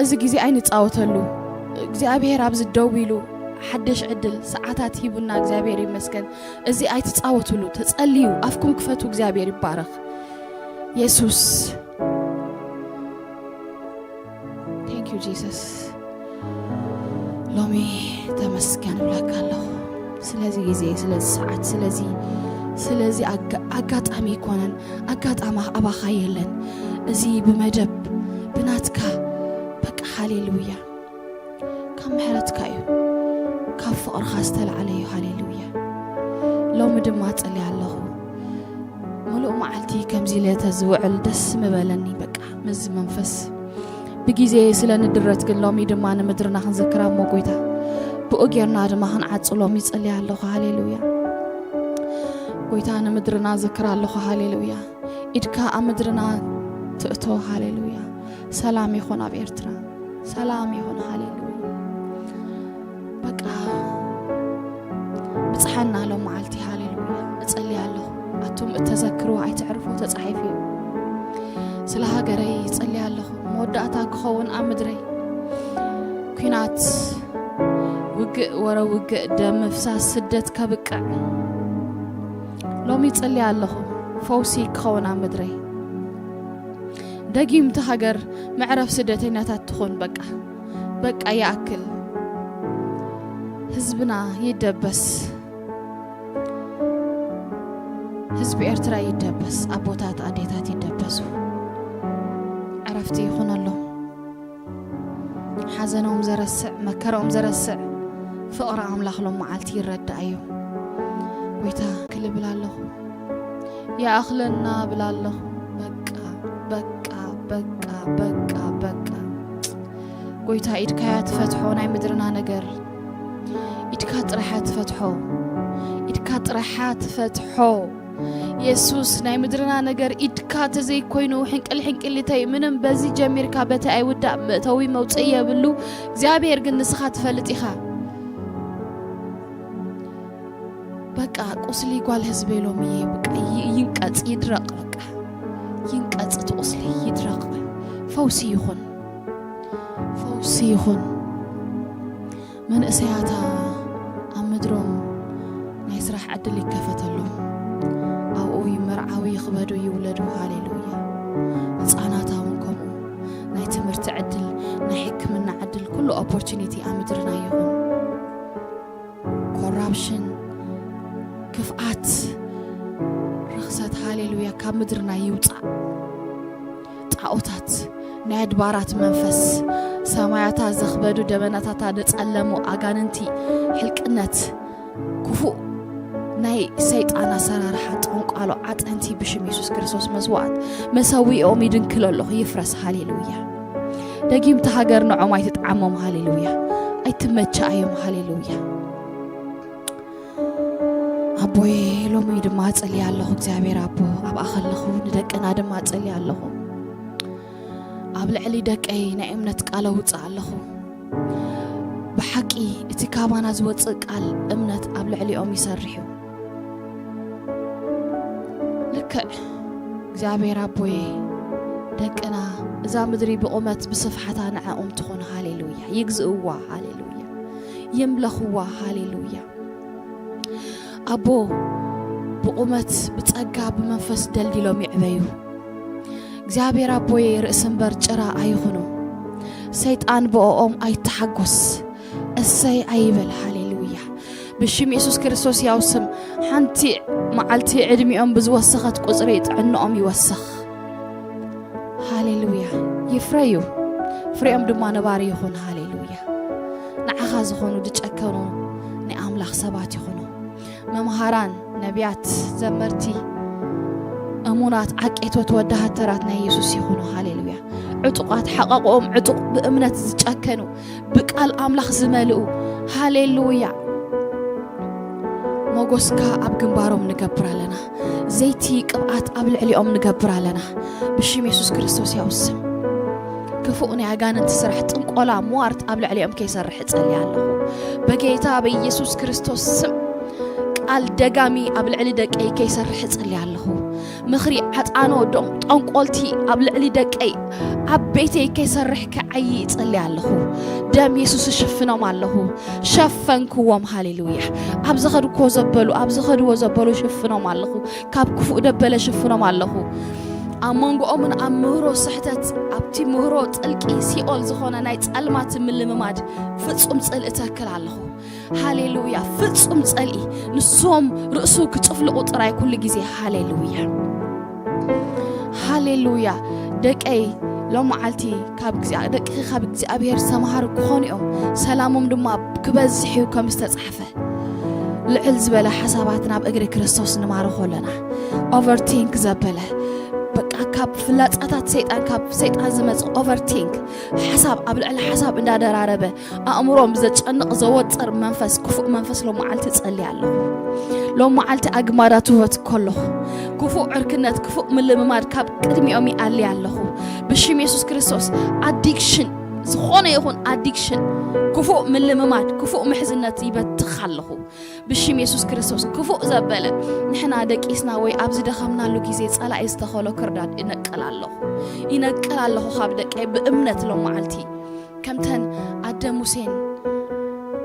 እዚ ግዜ ኣይንጻወተሉ። እግዚኣብሔር ኣብዚ ደው ኢሉ ሓድሽ ዕድል ሰዓታት ሂቡና፣ እግዚኣብሔር ይመስገን። እዚ ኣይትጻወቱሉ፣ ተጸልዩ፣ ኣፍኩም ክፈቱ፣ እግዚኣብሔር ይባረኽ። የሱስ። Thank you Jesus። ሎሚ ተመስገን እብለካ ኣለኹ ስለዚ ግዜ፣ ስለዚ ሰዓት፣ ስለዚ፣ ስለዚ ኣጋ-፣ ኣጋጣሚ ኣይኮነን። ኣጋጣሚ ኣባኻ የለን። እዚ ብመደብ ብናትካ በቃ ሃሌሉያ። ካብ ምሕረትካ እዩ። ካብ ፍቕርኻ ዝተላዕለ እዩ። ሃሌሉያ። ሎሚ ድማ ጽልያ ኣለኹ። ምሉእ መዓልቲ ከምዚ ኢለ ተዝውዕል ደስ ምበለኒ። በቃ ምስዚ መንፈስ ብግዜ ስለ ንድረት ግን ሎሚ ድማ ንምድርና ክንዝክራ እሞ ጎይታ ብኡ ጌርና ድማ ክንዓጹ ሎሚ ይጽልያ ኣለኹ። ሃሌሉያ። ጎይታ ንምድርና ዝክራ ኣለኹ። ሃሌሉያ። ኢድካ ኣብ ምድርና ትእቶ። ሃሌሉያ። ሰላም ይኹን ኣብ ኤርትራ። ሰላም ይኹን። ሃሌሉያ። በቃ ብጽሓና ሎም መዓልቲ። ሃሌሉያ። እጸልይ ኣለኹ። ኣቱም እተዘክርዎ ኣይትዕርፉ ተጻሒፉ እዩ። ስለ ሃገረይ ይጸልይ ኣለኹ። መወዳእታ ክኸውን ኣብ ምድረይ ኲናት፣ ውግእ፣ ወረ ውግእ፣ ደም ምፍሳስ፣ ስደት ከብቅዕ ሎሚ ይጸልይ ኣለኹ። ፈውሲ ክኸውን ኣብ ምድረይ። ደጊምቲ ሃገር መዕረፍ ስደተኛታት ትኹን። በቃ፣ በቃ ይኣክል። ህዝብና ይደበስ። ህዝቢ ኤርትራ ይደበስ። ኣቦታት ኣዴታት ይደበሱ። ዕረፍቲ ይኹነሎም። ሓዘኖም ዘረስዕ፣ መከረኦም ዘረስዕ ፍቕሪ ኣምላኽ ሎም መዓልቲ ይረዳእ እዩ። ጎይታ ክልብል ኣለኹ። ይኣኽለና ብል ኣለኹ። በቃ፣ በቃ፣ በቃ፣ በቃ፣ በቃ። ጎይታ ኢድካ እያ ትፈትሖ ናይ ምድርና ነገር። ኢድካ ጥራሕ እያ ትፈትሖ። ኢድካ ጥራሓ ትፈትሖ። የሱስ፣ ናይ ምድርና ነገር ኢድካ ተዘይኮይኑ፣ ሕንቅል ሕንቅሊተይ ምንም በዚ ጀሚርካ በቲ ኣይውዳእ፣ መእተዊ መውፅኢ የብሉ። እግዚኣብሔር ግን ንስኻ ትፈልጥ ኢኻ። በቃ ቁስሊ ጓል ህዝበይ ሎሚ በቃ ይ-፣ ይንቀጽ፣ ይድረቕ፣ በቃ ይንቀጽ፣ እቲ ቁስሊ ይድረቕ። ፈውሲ ይኹን፣ ፈውሲ ይኹን። መንእሰያታ ኣብ ምድሮም ናይ ስራሕ ዕድል ይከፈተሎም። ኣብኡ ይመርዓዊ፣ ይኽበዱ፣ ይውለዱ። ሃሌሉያ። ህፃናታ እውን ከምኡ። ናይ ትምህርቲ ዕድል፣ ናይ ሕክምና ዕድል፣ ኩሉ ኦፖርቹኒቲ ኣብ ምድርና ይኹን። ኮራፕሽን፣ ክፍኣት፣ ርኽሰት፣ ሃሌሉያ፣ ካብ ምድርና ይውፃእ። ጣዖታት፣ ናይ ኣድባራት መንፈስ፣ ሰማያታ ዘኽበዱ፣ ደበናታታ ዘጸለሙ ኣጋንንቲ፣ ሕልቅነት፣ ክፉእ ናይ ሰይጣን ኣሰራርሓ፣ ጠንቋሎ፣ ዓጠንቲ ብሽም የሱስ ክርስቶስ መስዋዕት መሰዊኦም ይድንክሎ ኣለኹ፣ ይፍረስ። ሃሌሉያ። ደጊምቲ ሃገር ንዖም ኣይትጥዓሞም። ሃሌሉያ። ኣይትመቻኣዮም። ሃሌሉያ። ኣቦይ፣ ሎሚ ድማ እጸልይ ኣለኹ እግዚኣብሔር ኣቦ፣ ኣብኣ ከለኹ ንደቅና ድማ እጸልይ ኣለኹ። ኣብ ልዕሊ ደቀይ ናይ እምነት ቃል ኣውጽእ ኣለኹ። ብሓቂ እቲ ካባና ዝወጽእ ቃል እምነት ኣብ ልዕሊኦም ይሰርሕ እዩ። ልክዕ እግዚኣብሔር ኣቦይ፣ ደቅና እዛ ምድሪ ብቑመት ብስፍሓታ ንዕኦም ትኹን። ሃሌሉያ። ይግዝእዋ። ሃሌሉያ። ይምለኽዋ። ሃሌሉያ። ኣቦ፣ ብቑመት ብጸጋ ብመንፈስ ደልዲሎም ይዕበዩ። እግዚኣብሔር ኣቦይ፣ ርእሲ እምበር ጭራ ኣይኹኑ። ሰይጣን ብኦኦም ኣይተሓጎስ፣ እሰይ ኣይበል። ሃሌሉያ። ብሽም የሱስ ክርስቶስ ያው ስም፣ ሓንቲ መዓልቲ ዕድሚኦም ብዝወሰኸት ቁጽሪ ጥዕንኦም ይወስኽ። ሃሌሉያ። ይፍረዩ፣ ፍሬኦም ድማ ነባሪ ይኹን። ሃሌሉያ። ንዓኻ ዝኾኑ ዝጨከኑ ናይ ኣምላኽ ሰባት ይኹኑ። መምሃራን፣ ነቢያት፣ ዘመርቲ፣ እሙናት፣ ዓቄቶት፣ ወዳሃተራት ናይ የሱስ ይኹኑ። ሃሌሉያ። ዕጡቓት፣ ሓቐቕኦም ዕጡቕ፣ ብእምነት ዝጨከኑ፣ ብቃል ኣምላኽ ዝመልኡ። ሃሌሉያ። ሞጎስካ ኣብ ግንባሮም ንገብር ኣለና። ዘይቲ ቅብኣት ኣብ ልዕሊኦም ንገብር ኣለና። ብሽም የሱስ ክርስቶስ ያው ስም። ክፉእ ናይ ኣጋንንቲ ስራሕ፣ ጥንቆላ፣ ሟርት ኣብ ልዕሊኦም ከይሰርሕ እጸልይ ኣለኹ። በጌታ በኢየሱስ ክርስቶስ ስም ቃል ደጋሚ ኣብ ልዕሊ ደቀይ ከይሰርሕ እጸልይ ኣለኹ። ምኽሪ ዓጣኖ ዶም ጠንቆልቲ ኣብ ልዕሊ ደቀይ ኣብ ቤተይ ከይሰርሕ ከዓይ እጸልይ ኣለኹ። ደም የሱስ እሽፍኖም ኣለኹ። ሸፈንክዎም። ሃሌሉያ። ኣብ ዝኸድዎ ዘበሉ፣ ኣብ ዝኸድዎ ዘበሉ ሽፍኖም ኣለኹ። ካብ ክፉእ ደበለ ሽፍኖም ኣለኹ። ኣብ መንጎኦምን ኣብ ምህሮ ስሕተት፣ ኣብቲ ምህሮ ጥልቂ ሲኦል ዝኾነ ናይ ጸልማት ምልምማድ ፍጹም ጽልኢ እተክል ኣለኹ። ሃሌሉያ። ፍጹም ጸልኢ፣ ንሶም ርእሱ ክጭፍልቑ ጥራይ ኩሉ ግዜ። ሃሌሉያ። ሃሌሉያ። ደቀይ ሎም መዓልቲ ካብ እግዚኣብ-፣ ደቅኺ ካብ እግዚኣብሔር ዝተምሃሩ ክኾኑ እዮም፣ ሰላሞም ድማ ክበዝሕ እዩ ከም ዝተጻሕፈ። ልዕል ዝበለ ሓሳባት ናብ እግሪ ክርስቶስ ንማርኾ ኣለና። ኦቨርቲንክ ዘበለ፣ በቃ ካብ ፍላጻታት ሰይጣን፣ ካብ ሰይጣን ዝመጽእ ኦቨርቲንክ፣ ሓሳብ ኣብ ልዕሊ ሓሳብ እንዳደራረበ ኣእምሮም ዘጨንቕ ዘወጥር መንፈስ፣ ክፉእ መንፈስ ሎም መዓልቲ እጸሊ ኣለኹ። ሎም መዓልቲ ኣግማዳት ውበት ከለኹ፣ ክፉእ ዕርክነት፣ ክፉእ ምልምማድ ካብ ቅድሚኦም ይኣሊ ኣለኹ። ብሽም የሱስ ክርስቶስ ኣዲክሽን፣ ዝኾነ ይኹን ኣዲክሽን፣ ክፉእ ምልምማድ፣ ክፉእ ምሕዝነት ይበትኽ ኣለኹ። ብሽም የሱስ ክርስቶስ ክፉእ ዘበለ፣ ንሕና ደቂስና ወይ ኣብ ዝደኸምናሉ ግዜ ጸላኢ ዝተኸሎ ክርዳድ ይነቅል ኣለኹ። ይነቅል ኣለኹ ካብ ደቀይ ብእምነት ሎም መዓልቲ። ከምተን ኣደ ሙሴን፣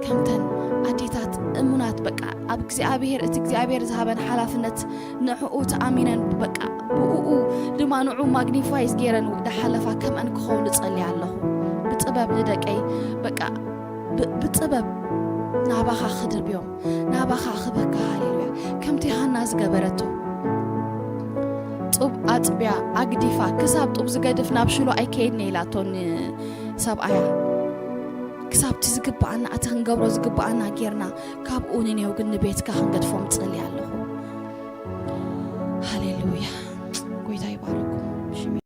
ከምተን ኣዴታት እሙናት፣ በቃ ኣብ እግዚኣብሔር፣ እቲ እግዚኣብሔር ዝሃበን ሓላፍነት ንዕኡ ተኣሚነን፣ በቃ ብእኡ ድማ ንዑ ማግኒፋይዝ ገይረን ዝሓለፋ ከምአን ክኸውን እጸሊ ኣለኹ። ብጥበብ ንደቀይ፣ በቃ ብ-፣ ብጥበብ ናባኻ ክድርብዮም፣ ናባኻ ክበካ። ሃሌሉያ። ከምቲ ሃና ዝገበረቶ፣ ጡብ ኣጥብያ ኣግዲፋ፣ ክሳብ ጡብ ዝገድፍ ናብ ሽሎ ኣይከይድን ኢላቶ ንሰብኣያ። ክሳብ እቲ ዝግብኣና፣ እቲ ክንገብሮ ዝግብኣና ጌርና፣ ካብኡ ንኔው ግን ንቤትካ ክንገድፎም እጸሊ ኣለኹ። ሃሌሉያ። ጎይታ ይባረኩም።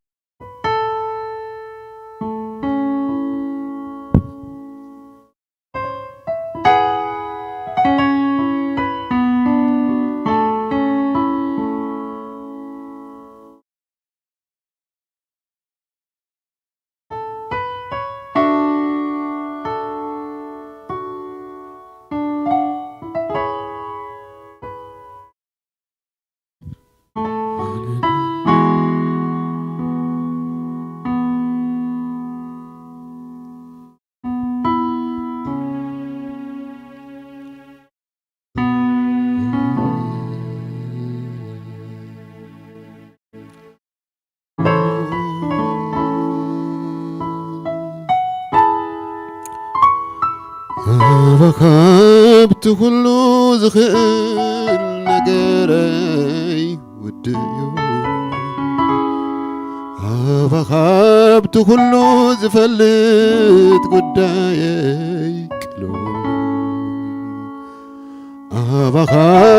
ኣባኻ ብቲ ኩሉ ዝኽእል ነገረይ ውድእ እዩ። ኣባኻ ብቲ ኩሉ ዝፈልጥ ጉዳየይ ቅሉል። ኣባኻ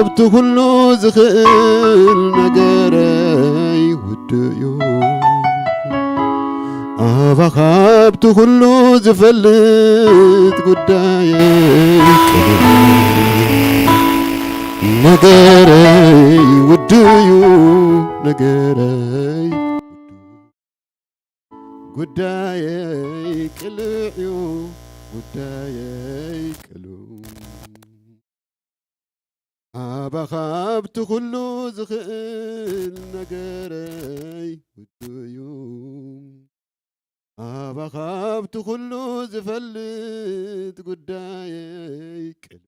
ብቲ ኩሉ ዝኽእል ነገረይ ውድእ እዩ። ኣባኻ ብቲ ኩሉ ዝፈልጥ ጉዳየይ ቅሉል። ነገረይ ውድእ እዩ፣ ነገረይ ጉዳየይ ቅሉዕ እዩ፣ ጉዳየይ ቅሉዕ። ኣባኻ ኣብቲ ኩሉ ዝኽእል ነገረይ ውዱእ እዩ። ኣባኻ ኣብቲ ኩሉ ዝፈልጥ ጉዳየይ ቅሉዕ።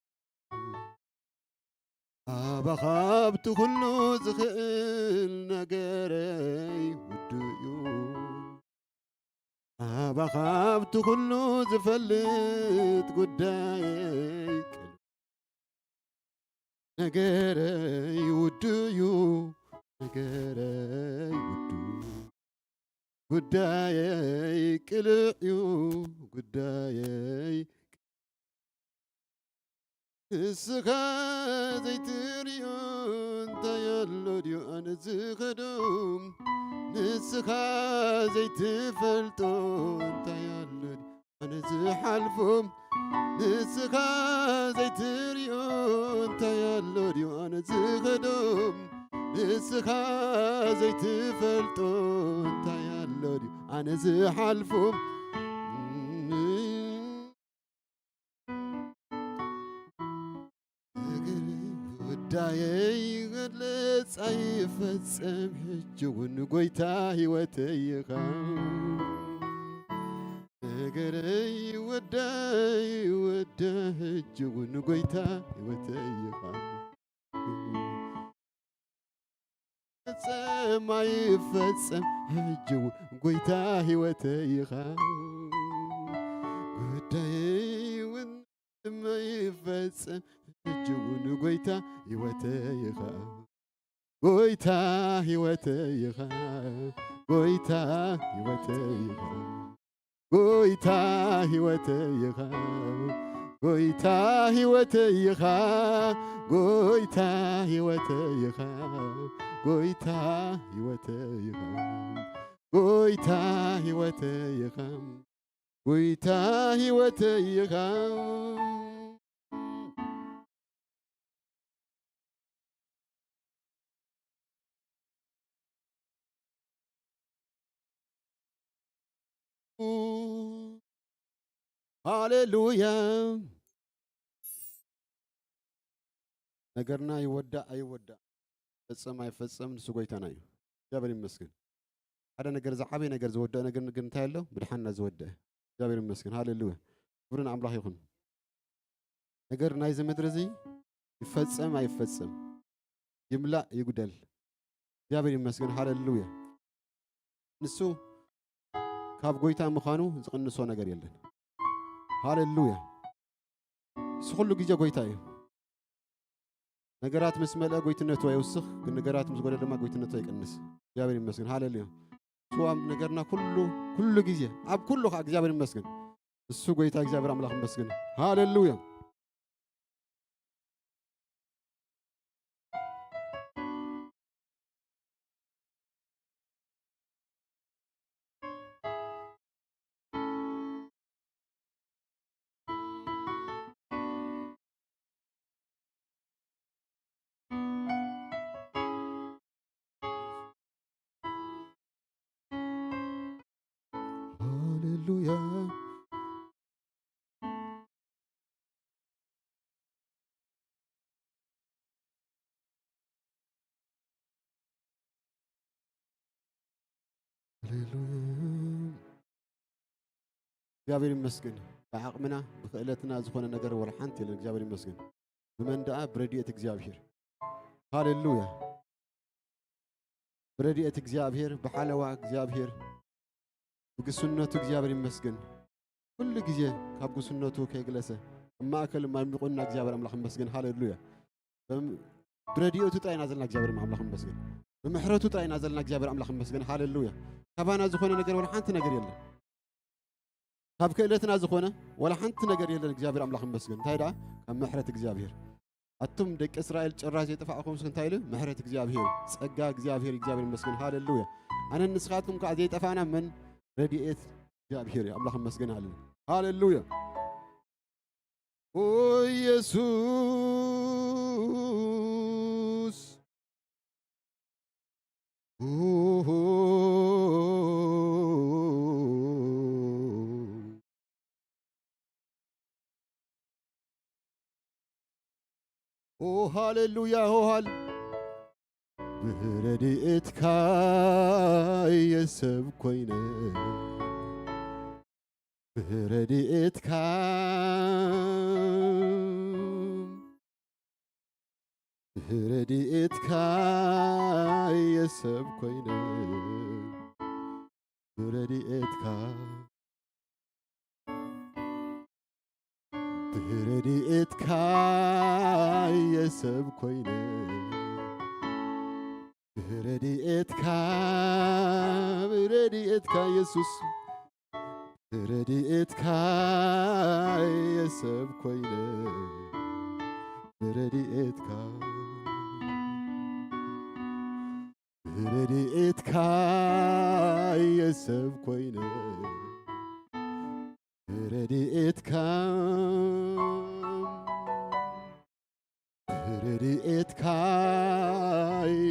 ኣባኻ ኣብቲ ኩሉ ዝኽእል ነገረይ ውዱእ እዩ። ኣባኻ ኣብቲ ኩሉ ዝፈልጥ ጉዳየይ ቅሉዕ። ነገረይ ውዱእ እዩ፣ ነገረይ ውዱእ። ጉዳየይ ቅሉዕ እዩ፣ ጉዳየይ ንስኻ ዘይትርእዮ እንታይ ኣሎ ድዩ ኣነ ዝኸዶ? ንስኻ ዘይትፈልጦ እንታይ ኣሎ ድዩ ኣነ ዝሓልፎ? ንስኻ ዘይትርእዮ እንታይ ኣሎ ድዩ ኣነ ዝኸዶ? ንስኻ ዘይትፈልጦ እንታይ ኣሎ ድዩ ኣነ ዝሓልፎ? እግር ጉዳየይ ይግለጽ ኣይፈጸም፣ ሕጂ እውን ጎይታ ህይወተይ ኢኻ። ነገረይ ወዳይ ወደ፣ ሕጂ እውን ጎይታ ህይወተይ ኢኻ። ፈጸም ኣይፈጸም፣ ሕጂ እውን ጎይታ ህይወተይ ኢኻ። ጉዳየይ እውን ኣይፈጸም፣ ሕጂ እውን ጎይታ ህይወተይ ኢኻ። ጎይታ ህይወተይ ኢኻ፣ ጎይታ ህይወተይ ኢኻ። ጎይታ ህይወተይ ኢኻ፣ ጎይታ ህይወተይ ኢኻ፣ ጎይታ ህይወተይ ኢኻ፣ ጎይታ ህይወተይ ኢኻ፣ ጎይታ ህይወተይ ኢኻ፣ ጎይታ ህይወተይ ኢኻ። ሃሌሉያ። ነገርና ይወዳእ ኣይወዳእ፣ ፈጸም ኣይፈጸም፣ ንሱ ጎይታና እዩ። እግዚኣብሔር ይመስገን። ሓደ ነገር፣ ዝዓበየ ነገር ዝወደአ ነገር ግን እንታይ ኣሎ? ምድሓንና ዝወደአ። እግዚኣብሔር ይመስገን። ሃሌሉያ። ክብሪ ንኣምላኽ ይኹን። ነገር ናይዚ ምድሪ እዚ ይፈጸም ኣይፈጸም፣ ይምላእ ይጉደል፣ እግዚኣብሔር ይመስገን። ሃሌሉያ። ንሱ ካብ ጎይታ ምዃኑ ዝቕንሶ ነገር የለን። ሃሌሉያ። ንሱ ኩሉ ግዜ ጎይታ እዩ። ነገራት ምስ መልአ ጎይትነቱ ኣይውስኽ፣ ግን ነገራት ምስ ጎደለ ድማ ጎይትነቱ ኣይቀንስ። እግዚኣብሔር ይመስገን። ሃሌሉያ። ንሱ ኣብ ነገርና ኩሉ፣ ኩሉ ግዜ፣ ኣብ ኩሉ ከዓ እግዚኣብሔር ይመስገን። እሱ ጎይታ እግዚኣብሔር ኣምላኽ ይመስገን። ሃሌሉያ። ሃሌሉያ። ሃሌሉያ። እግዚኣብሔር ይመስገን። ብዓቕምና ብክእለትና ዝኾነ ነገር ወላ ሓንቲ የለን። እግዚኣብሔር ይመስገን። ብመን ደኣ? ብረድኤት እግዚኣብሔር። ሃሌሉያ። ብረድኤት እግዚኣብሔር፣ ብሓለዋ እግዚኣብሔር፣ ብግስነቱ እግዚኣብሔር ይመስገን። ኩሉ ግዜ ካብ ግስነቱ ከይግለሰ፣ ኣብ ማእከል ማይ ሚቑና እግዚኣብሔር ኣምላኽ ይመስገን። ሃሌሉያ። ብም-፣ ብረድኤቱ ጥራይ ኢና ዘለና እግዚኣብሔር ኣምላኽ ይመስገን። ብምሕረቱ ጥራይ ኢና ዘለና እግዚኣብሔር ኣምላኽ ይመስገን። ሃሌሉያ። ካባና ዝኾነ ነገር ወላ ሓንቲ ነገር የለን። ካብ ክእለትና ዝኾነ ወላ ሓንቲ ነገር የለን። እግዚኣብሔር ኣምላኽ ይመስገን። እንታይ ደኣ? ካብ ምሕረት እግዚኣብሔር። ኣቱም ደቂ እስራኤል ጭራ ዘይጠፋእኹም እንታይ ኢሉ? ምሕረት እግዚኣብሔር፣ ጸጋ እግዚኣብሔር፣ እግዚኣብሔር ይመስገን። ሃሌሉያ። ኣነን ንስኻትኩም ከኣ ዘይጠፋእና መን? ረድኤት እግዚኣብሔር እዩ። ኣምላኽ ይመስገን። ሃሌሉያ። ሃሌሉያ። ኦ ኢየሱስ። ኦሆ። ኦ ሃሌሉያ፣ ኦ ሃሌ-፣ ብረድኤትካ የሰብ ኮይነ፣ ብረድኤትካ፣ ብረድኤትካ የሰብ ኮይነ፣ ብረድኤትካ፣ ብረድኤትካ የሰብ ኮይነ፣ ብረድኤትካ፣ ብረድኤትካ የሱስ፣ ብረድኤትካ የሰብ ኮይነ፣ ብረድኤትካ፣ ብረድኤትካ የሰብ ኮይነ፣ ብረድኤትካ፣ ብረድኤትካ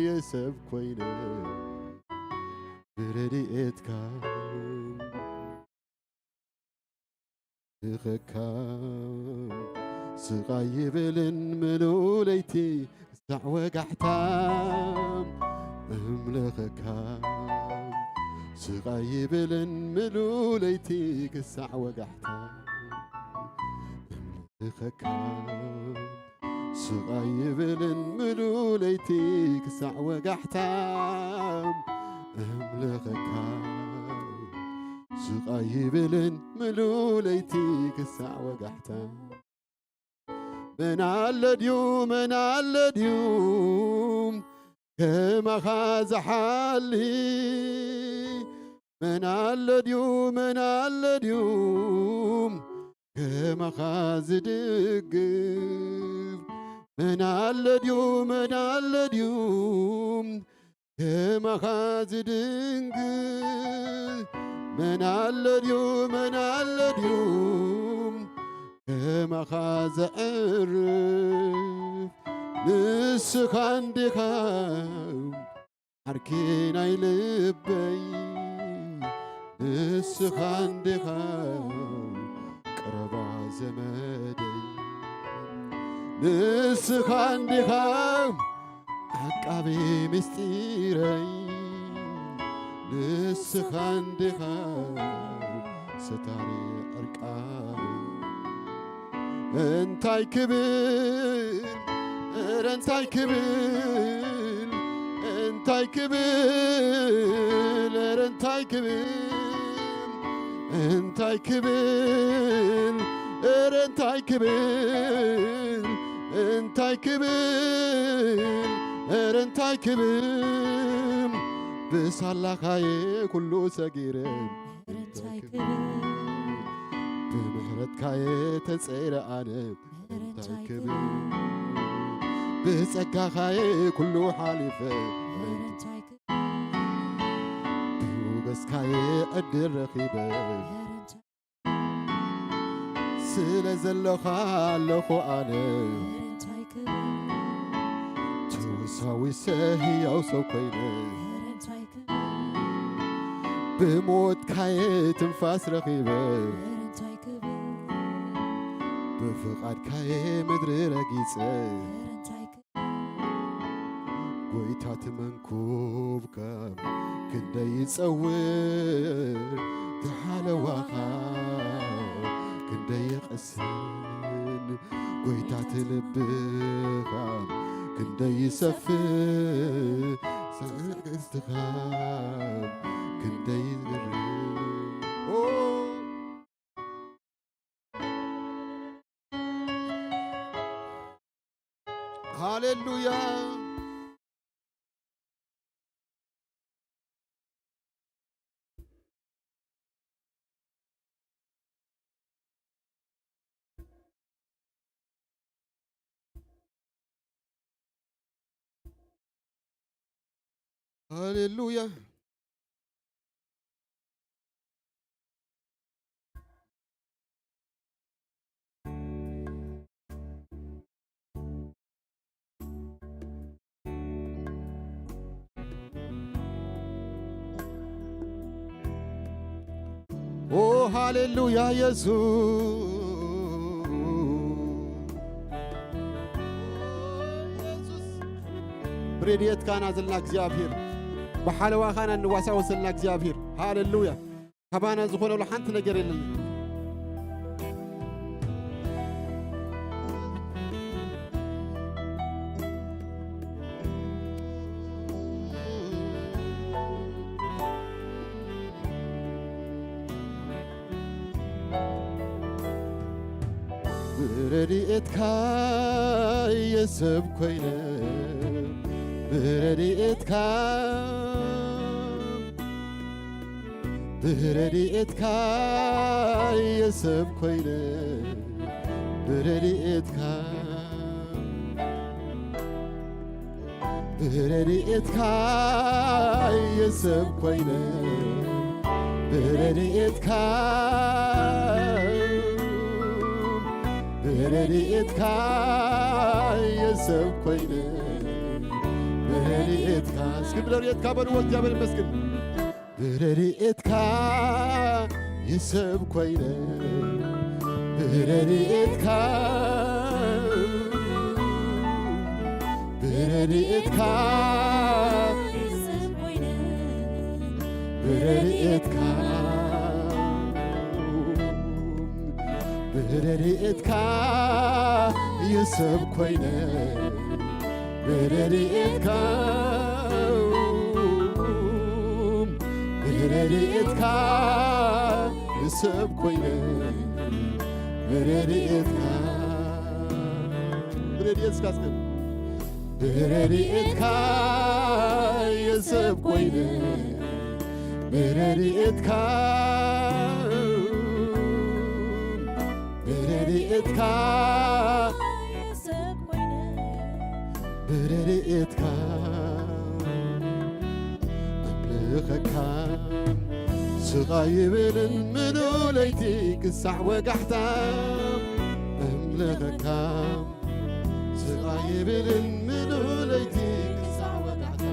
የሰብ ኮይነ፣ ብረድኤትካ፣ እምልኸካም ስቓይ ይብልን ምሉእ ለይቲ ክሳዕ ወጋሕታ፣ እምልኸካም ስቓይ ይብልን ምሉእ ለይቲ ክሳዕ ወጋሕታ፣ እምልኸካም ስቓይ ይብልን ምሉእ ለይቲ ክሳዕ ወጋሕታ፣ እምልኸካም ስቓይ ይብልን ምሉእ ለይቲ ክሳዕ ወጋሕታ። መን ኣሎ ድዩ፣ መን ኣሎ ድዩ ከማኻ ዝሓሊ? መን ኣሎ ድዩ፣ መን ኣሎ ድዩ ከማኻ ዝድግፍ? መን ኣሎ ድዩ፣ መን ኣሎ ድዩ ከማኻ ዝድንግል? መን ኣሎ ድዩ፣ መን ኣሎ ድዩ ከማኻ ዘዕርፍ? ንስኻ እንዲኻ ዓርኪ ናይ ልበይ፣ ንስኻ እንዲኻ ቀረባ ዘመደይ፣ ንስኻ እንዲኻ ዓቃቢ ምስጢረይ፣ ንስኻ እንዲኻ ሰታሪ ዕርቃነይ። እንታይ ክብል፣ ኧረ እንታይ ክብል፣ እንታይ ክብል፣ ኧረ እንታይ ክብል፣ እንታይ ክብል፣ ኧረ እንታይ ክብል፣ እንታይ ክብል፣ ኧረ እንታይ ክብል፣ ብሳላኻየ ኩሉ ሰጊረ፣ እንታይ ክብል፣ ብምሕረትካየ ተጸይረ ኣነ፣ እንታይ ክብል፣ ብጸጋኻየ ኩሉ ሓሊፈ፣ ብሞገስካየ ዕድል ረኺበ፣ ስለ ዘለኻ ኣለኹ ኣነ፣ ተወሳዊሰ ህያው ሰብ ኮይነ፣ ብሞትካየ ትንፋስ ረኺበ፣ ብፍቓድካየ ምድሪ ረጊጸ፣ ጎይታ ትመንኩብካ ክንደይ ይጸውር፣ ተሓለዋኻ ክንደይ ይቐስን፣ ጎይታ ትልብኻ ክንደይ ይሰፍን፣ ትዕግስትኻ ክንደይ ይዝርግ። ኦ፣ ሃሌሉያ። ሃሌሉያ። ኦ ሃሌሉያ የሱስ። ብረድኤትካና ዘለና እግዚኣብሔር፣ ብሓለዋኻና እንዋሳወስ ዘለና እግዚኣብሔር። ሃሌሉያ። ካባና ዝኾነሉ ሓንቲ ነገር የለን። ብረድኤትካ የሰብ ኮይነ፣ ብረድኤትካ፣ ብረድኤትካ የሰብ ኮይነ፣ ብረድኤትካ፣ ብረድኤትካ የሰብ ኮይነ፣ ብረድኤትካ፣ ብረድኤትካ የሰብ ኮይነ፣ ብረድኤትካ። እስኪ ብረድኤትካ በልዎ፣ እግዚኣብሔር ይመስገን። ብረድኤትካ የሰብ ኮይነ፣ ብረድኤትካ፣ ብረድኤትካ፣ ብረድኤትካ፣ ብረድኤትካ የሰብ ኮይነ፣ ብረድኤትካ፣ ብረድኤትካ የሰብ ኮይነ፣ ብረድኤትካ፣ ብረድኤትካ እስከ፣ ብረድኤትካ የሰብ ኮይነ፣ ብረድኤትካ፣ ብረድኤትካ፣ ብረድኤትካ እምልኸካ፣ ስቓይ ይብልን ምሉእ ለይቲ ክሳዕ ወጋሕታ እምልኸካ። ስቓይ ይብልን ምሉእ ለይቲ ክሳዕ ወጋሕታ።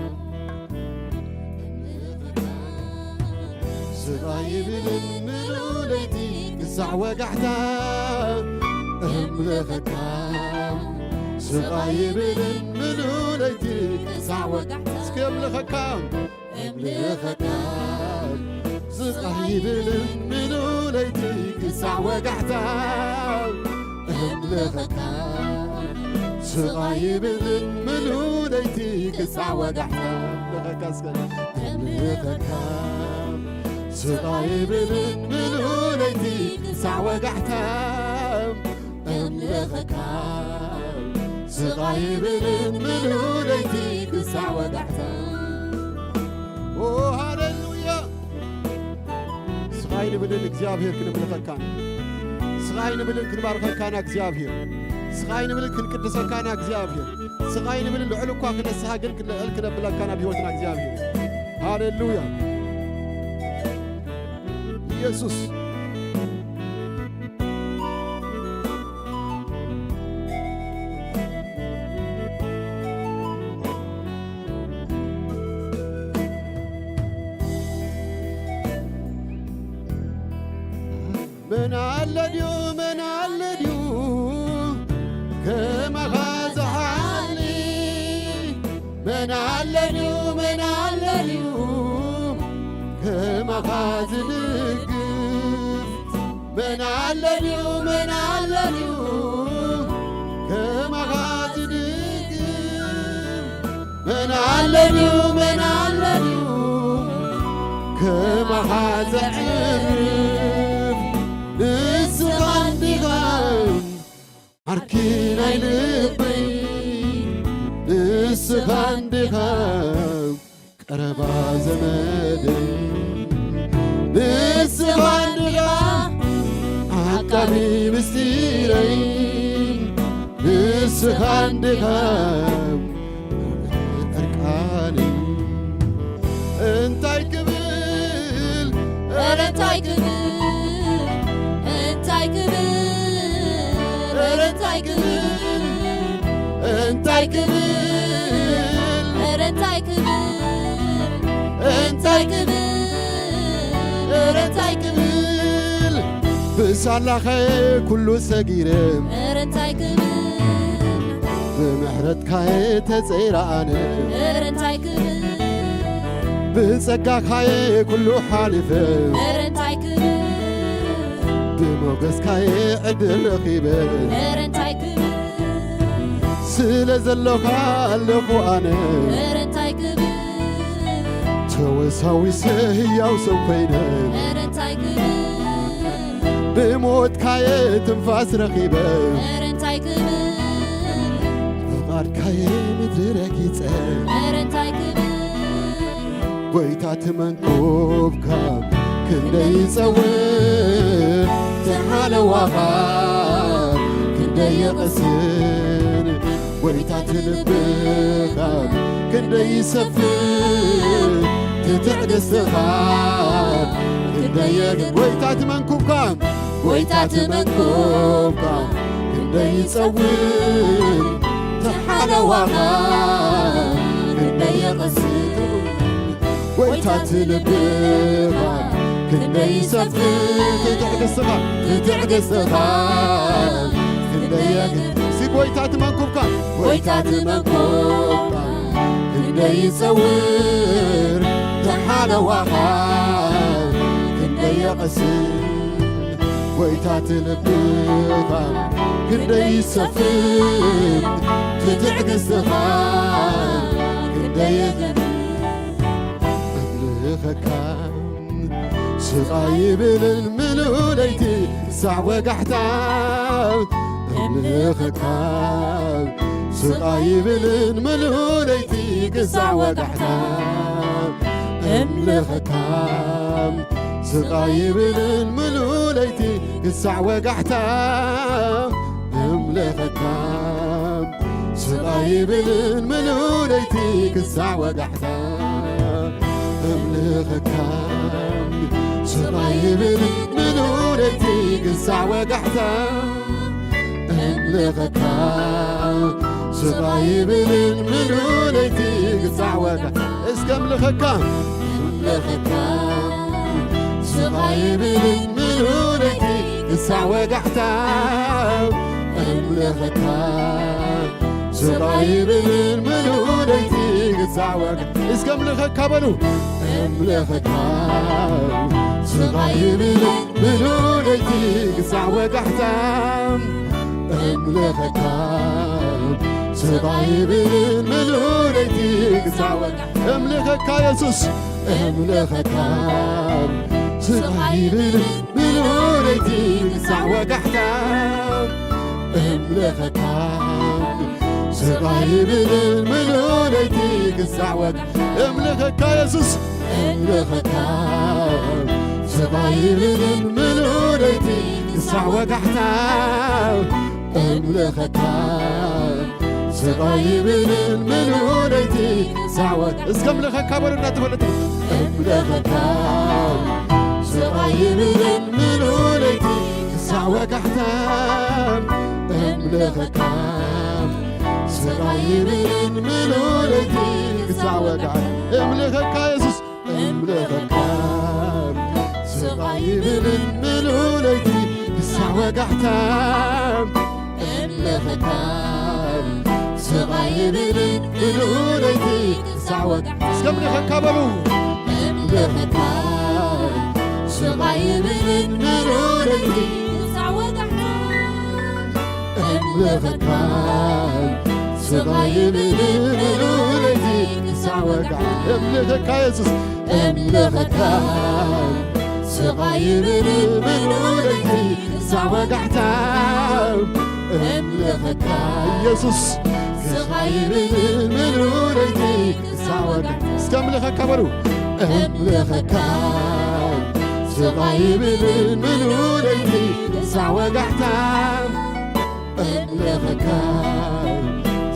ስቓይ ይብልን ምሉእ ለይቲ ክሳዕ ወጋሕታ። እምልኸካ። ስቓይ ይብልን ምሉእ ለይቲ ክሳዕ ወጋሕታ። እስኪ እምልኸካ። እምልኸካ። ስቓይ ይብልን ምሉእ ለይቲ ክሳዕ ወጋሕታ። እምልኸካ። ስቓይ ይብልን ምሉእ ለይቲ ክሳዕ ወጋሕታ። እምልኸካ እስከ። እምልኸካ። ስቓይ ይብልን ምሉእ ለይቲ ክሳዕ ወጋሕታ። እምልኸካ። ስቓይ ይብልን ምሉእ ለይቲ ክሳዕ ወጋሕታ። ኦ ሃሌሉያ። ስቓይ ንብልን እግዚኣብሔር ክንምልኸካን፣ ስቓይ ንብልን ክንባርከካና እግዚኣብሔር፣ ስቓይ ንብልን ክንቅድሰካና እግዚኣብሔር፣ ስቓይ ንብልን ልዕል እኳ ክነስሃ ግን ልዕል ክነብለካና ኣብ ህይወትና እግዚኣብሔር። ሃሌሉያ። ኢየሱስ። መን ኣሎ ድዩ፣ መን ኣሎ ድዩ፣ ከማኻ ዝሓሊ? መን ኣሎ ድዩ፣ መን ኣሎ ድዩ፣ ከማኻ ዝድግፍ? መን ኣሎ ድዩ፣ መን ኣሎ ድዩ፣ ከማኻ ዝድግፍ? መን ኣሎ ድዩ፣ መን ኣሎ ድዩ፣ ከማኻ ዘዕርፍ? ንስኻ እንዲኻ ዓርኪ ናይ ልበይ፣ ንስኻ እንዲኻ ቀረባ ዘመደይ፣ ንስኻ እንዲኻ ዓቃቢ ምስጢረይ፣ ንስኻ እንዲኻ ዕርቃነይ። እንታይ ክብል፣ ኧረ እንታይ ክብል፣ እንታይ ክብል፣ ኧረ እንታይ ክብል፣ እንታይ ክብል፣ ኧረ እንታይ ክብል፣ እንታይ ክብል፣ ኧረ እንታይ ክብል። ብሳላኸ ኩሉ ሰጊረ፣ ኧረ እንታይ ክብል፣ ብምሕረትካየ ተጸይረ ኣነ፣ ኧረ እንታይ ክብል፣ ብጸጋኻየ ኩሉ ሓሊፈ፣ ኧረ እንታይ ክብል፣ ብሞገስካየ ዕድል ረኺበ፣ ኧረ እንታይ ክብል፣ ስለ ዘሎኻ ኣለኹ ኣነ፣ ኧረ እንታይ ክብል፣ ተወሳዊሰ ህያው ሰብ ኮይነ፣ ኧረ እንታይ ክብል፣ ብሞትካየ ትንፋስ ረኺበ፣ ኧረ እንታይ ክብል፣ ፍቓድካየ ምድሪ ረጊጸ፣ ኧረ እንታይ ክብል፣ ጎይታ ትመንኩብካ ክንደይ ይጸውር፣ ትሓለዋኻ ክንደይ ይቕስን፣ ጎይታ ትልብኻ ክንደይ ይሰፍር፣ ትትዕግስትኻ ክንደይ የግ-፣ ጎይታ ትመንኩብካ፣ ጎይታ ትመንኩብካ ክንደይ ይጸውር፣ ትሓለዋኻ ክንደይ ይቕስን፣ ጎይታ ትልብኻ ክንደይ ይሰፍር፣ ትትዕግስትኻ፣ ትትዕግስትኻ ክንደይ የግ-፣ ሲ ጎይታ ትመንኩብካ፣ ጎይታ ትመንኩብካ ክንደይ ይጸውር፣ ትሓለዋኻ ክንደይ ይቕስን፣ ጎይታ ትልብኻ ክንደይ ይሰፍር፣ ትትዕግስትኻ ክንደይ የግ-፣ እምልኸካ ስቓይ ይብልን ምሉእ ለይቲ ክሳዕ ወጋሕታ፣ እምልኸካ ስቓይ ይብልን ምሉእ ለይቲ ክሳዕ ወጋሕታ፣ እምልኸካ ስቓይ ይብልን ምሉእ ለይቲ ክሳዕ ወጋሕታ፣ እምልኸካ ስቓይ ይብልን ምሉእ ለይቲ ክሳዕ ወጋሕታ፣ እምልኸካ ስቓይ ይብልን ምሉእ ለይቲ ክሳዕ ወጋሕታ፣ እምልኸካ ስቓይ ይብልን ምሉእ ለይቲ ክሳዕ ወጋሕታ። እስከ እምልኸካ፣ እምልኸካ ስቓይ ይብልን ምሉእ ለይቲ ክሳዕ ወጋሕታ፣ እምልኸካ ስቓይ ይብልን ምሉእ ለይቲ ክሳዕ ወጋሕታ። እስከ እምልኸካ በሉ። እምልኸካ ስቓይ ይብልን ምሉእ ለይቲ ክሳዕ ወጋሕታ፣ እምልኸካ ስቓይ ይብልን ምሉእ ለይቲ ክሳዕ ወጋሕታ፣ እምልኸካ የሱስ፣ እምልኸካ ስቓይ ይብልን ምሉእ ለይቲ ክሳዕ ወጋሕታ፣ እምልኸካ ስቓይ ይብልን ምሉእ ለይቲ ክሳዕ ወጋሕታ፣ እምልኸካ የሱስ፣ እምልኸካ ስቓይ ይብልን ምሉእ ለይቲ ክሳዕ ወጋሕታ፣ እምልኸካ ስቓይ ይብልን ምሉእ ለይቲ ክሳዕ ወ-፣ እስከ እምልኸካ በሉ እናተፈለጡ። እምልኸካ ስቓይ ይብልን ምሉእ ለይቲ ክሳዕ ወጋሕታ፣ እምልኸካ ስቓይ ይብልን ምሉእ ለይቲ ክሳዕ ወጋሕታ፣ እምልኸካ የሱስ፣ እምልኸካ ስቓይ ይብልን ምሉእ ለይቲ ክሳዕ ወጋሕታ፣ እምልኸካ ስቓይ ይብልን ምሉእ ለይቲ ክሳዕ ወጋሕታ። እስከ እምልኸካ በሉ። እምልኸካ ስቓይ ይብልን ምሉእ ለይቲ ክሳዕ ወጋሕታ፣ እምልኸካ ስቓይ ይብልን ምሉእ ለይቲ ክሳዕ ወጋሕታ፣ እምልኸካ የሱስ፣ እምልኸካ ስቓይ ይብልን ምሉእ ለይቲ ክሳዕ ወጋሕታ፣ እምልኸካ የሱስ፣ ስቓይ ይብልን ምሉእ ለይቲ ክሳወ ጋሕታ። እስከ እምልኸካ በሉ። እምልኸካ። ስቓይ ይብልን ምሉእ ለይቲ ክሳወ ጋሕታ። እምልኸካ።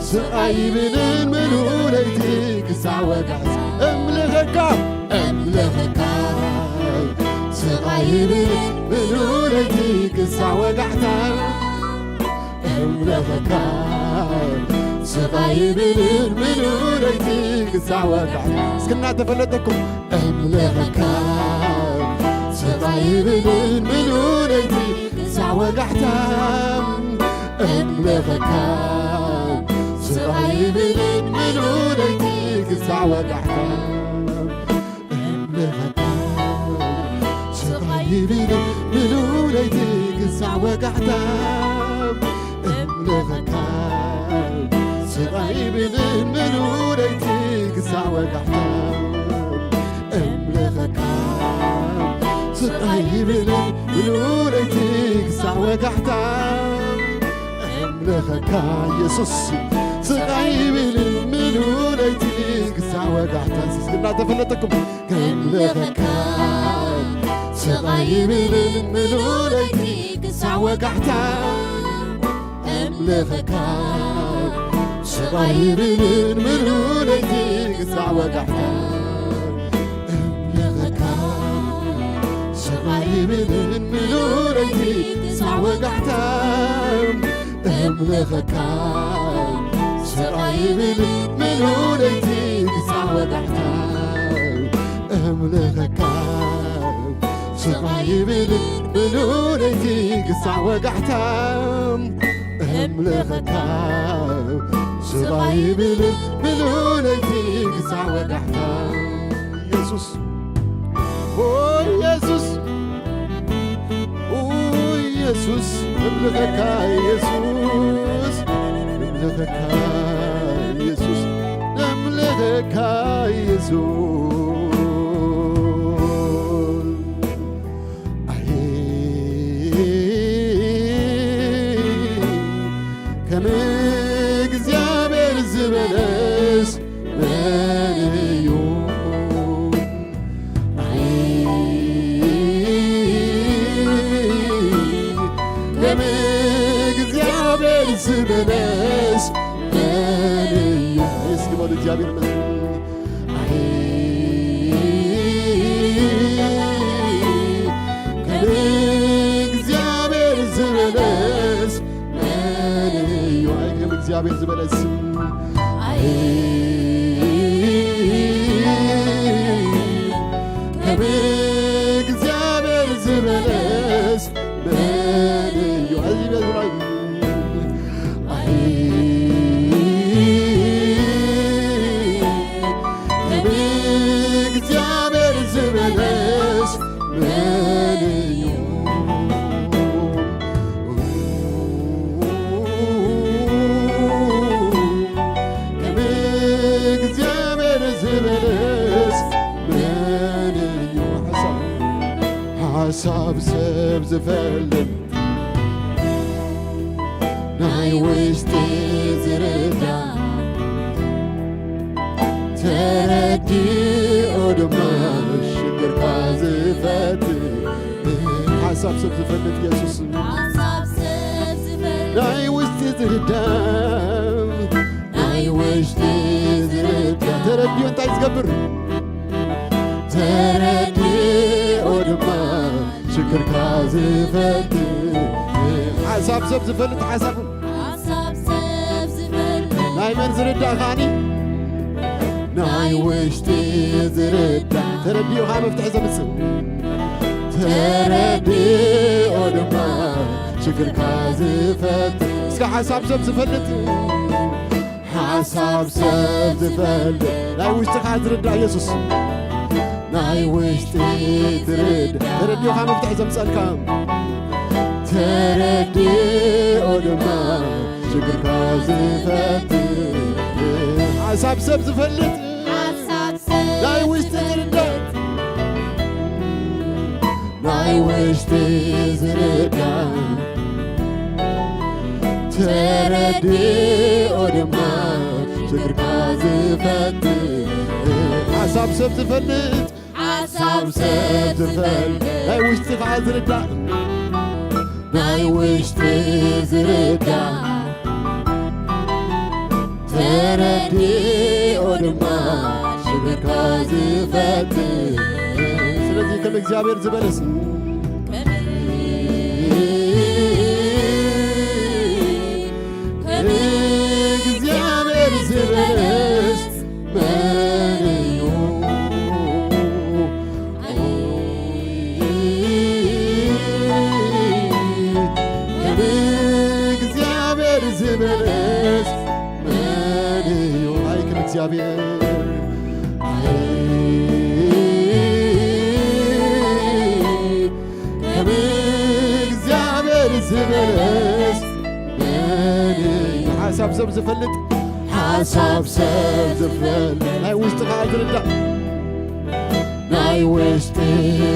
ስቓይ ይብልን ምሉእ ለይቲ ክሳወ ጋሕታ። እምልኸካ። እምልኸካ። ስቓይ ይብልን ምሉእ ለይቲ ክሳወ ጋሕታ። እምልኸካ። ስቓይ ይብልን ምሉእ ለይቲ ክሳወ ጋሕታ። እስኪ እናተፈለጠኩም። እምልኸካ። ስቓይ ይብልን ምሉእ ለይቲ ክሳወ ጋሕታ። እምልኸካ። ስቓይ ይብልን ምሉእ ለይቲ ክሳወ ጋሕታ። እምልኸካ። ስቓይ ይብልን ምሉእ ለይቲ ክሳወ ጋሕታ። እምልኸካ። ስቓይ ይብልን ምሉእ ለይቲ ክሳወ ጋሕታ። እምልኸካ። ስቓይ ይብልን ምሉእ ለይቲ ክሳወ ጋሕታ። እምልኸካ ኢየሱስ። ስቓይ ይብልን ምሉእ ለይቲ ክሳወ ጋሕታ። እስኪ እናተፈለጠኩም። እምልኸካ። ስቓይ ይብልን ምሉእ ለይቲ ክሳወ ጋሕታ። እምልኸካ። ስቓይ ይብልን ምሉእ ለይቲ ክሳወ ጋሕታ። እምልኸካ። ስቓይ ይብልን ምሉእ ለይቲ ክሳወ ጋሕታ። እምልኸካ። ስቓይ ይብልን ምሉእ ለይቲ ክሳወ ጋሕታ። እምልኸካ። ስቓይ ይብልን ምሉእ ለይቲ ክሳወ ጋሕታ። እምልኸካ። ስቓይ ይብልን ምሉእ ለይቲ ክሳወ ጋሕታ። ኢየሱስ። ኦ ኢየሱስ። ኦ ኢየሱስ። እምልኸካ ኢየሱስ። እምልኸካ ኢየሱስ። እምልኸካ ኢየሱስ። ኣየ፣ ከም እግዚኣብሔር ዝበለስ መን እዩ? ኣየ፣ ከም እግዚኣብሔር ዝበለስ መን እዩ? እስኪ በሉ፣ እግዚኣብሔር ይመስገን። ኣይ፣ ከም እግዚኣብሔር ዝበለስ መን እዩ? ኣይ፣ ከም እግዚኣብሔር ዝበለስ። ኣይ፣ ከም እግዚኣብሔር ዝበለስ መን እዩ? ኣይ፣ ይበል ብላይ። ኣይ፣ ከም እግዚኣብሔር ዝበለስ መን እዩ? ከም እግዚኣብሔር ዝበለስ መን እዩ? ሓሳብ፣ ሓሳብ ሰብ ዝፈልጥ ናይ ውሽጢ ዝርዳእ ተረዲኦ ድማ ሽግርካ ዝፈትሕ ሓሳብ ሰብ ዝፈልጥ ኢየሱስ ሓሳብ ሰብ ዝፈልጥ ናይ ውሽጢ ዝርዳእ ናይ ውሽጢ ዝርዳእ ተረዲኦ እንታይ ዝገብር ተረዲኦ ድማ ሽግርካ ዝፈትሕ ሓሳብ ሰብ ዝፈልጥ ሓሳብ ሓሳብ ሰብ ዝፈልጥ ናይ መን ዝርዳእ ከዓኒ ናይ ውሽጢ ዝርዳእ ተረዲኡ ከዓ መፍትሒ ዘምፅእ ተረዲኦ ድማ ሽግርካ ዝፈትሕ እስከ ሓሳብ ሰብ ዝፈልጥ ሓሳብ ሰብ ዝፈልጥ ናይ ውሽጥኻ ዝርዳእ ኢየሱስ ናይ ውሽጢ ትርዳእ ተረዲኡኻ መፍትሒ ዘምፀልካ ተረዲኦ ድማ ሽግርካ ዝፈትሕ ሓሳብ ሰብ ዝፈልጥ ሓሳብ ሰብ ናይ ውሽጢ ዝርዳእ ናይ ውሽጢ ዝርዳእ ተረዲኦ ድማ ሽግርካ ዝፈትሕ። ሓሳብ ሰብ ዝፈልጥ፣ ሓሳብ ሰብ ዝፈልጥ፣ ናይ ውሽጢ ኸዓ ዝርዳእ፣ ናይ ውሽጢ ዝርዳእ፣ ተረዲኦ ድማ ሽግርካ ዝፈትሕ። ስለዚ ከም እግዚኣብሔር ዝበለስ፣ ከም እግዚኣብሔር ዝበለስ መን እዩ? ከም እግዚኣብሔር ዝበለስ መን እዩ? ኣይ ከም እግዚኣብሔር፣ ኣይ ከም እግዚኣብሔር ዝበለስ መን እዩ? ሓሳብ ሰብ ዝፈልጥ፣ ሓሳብ ሰብ ዝፈልጥ፣ ናይ ውሽጥኻ ዝርዳእ፣ ናይ ውሽጢ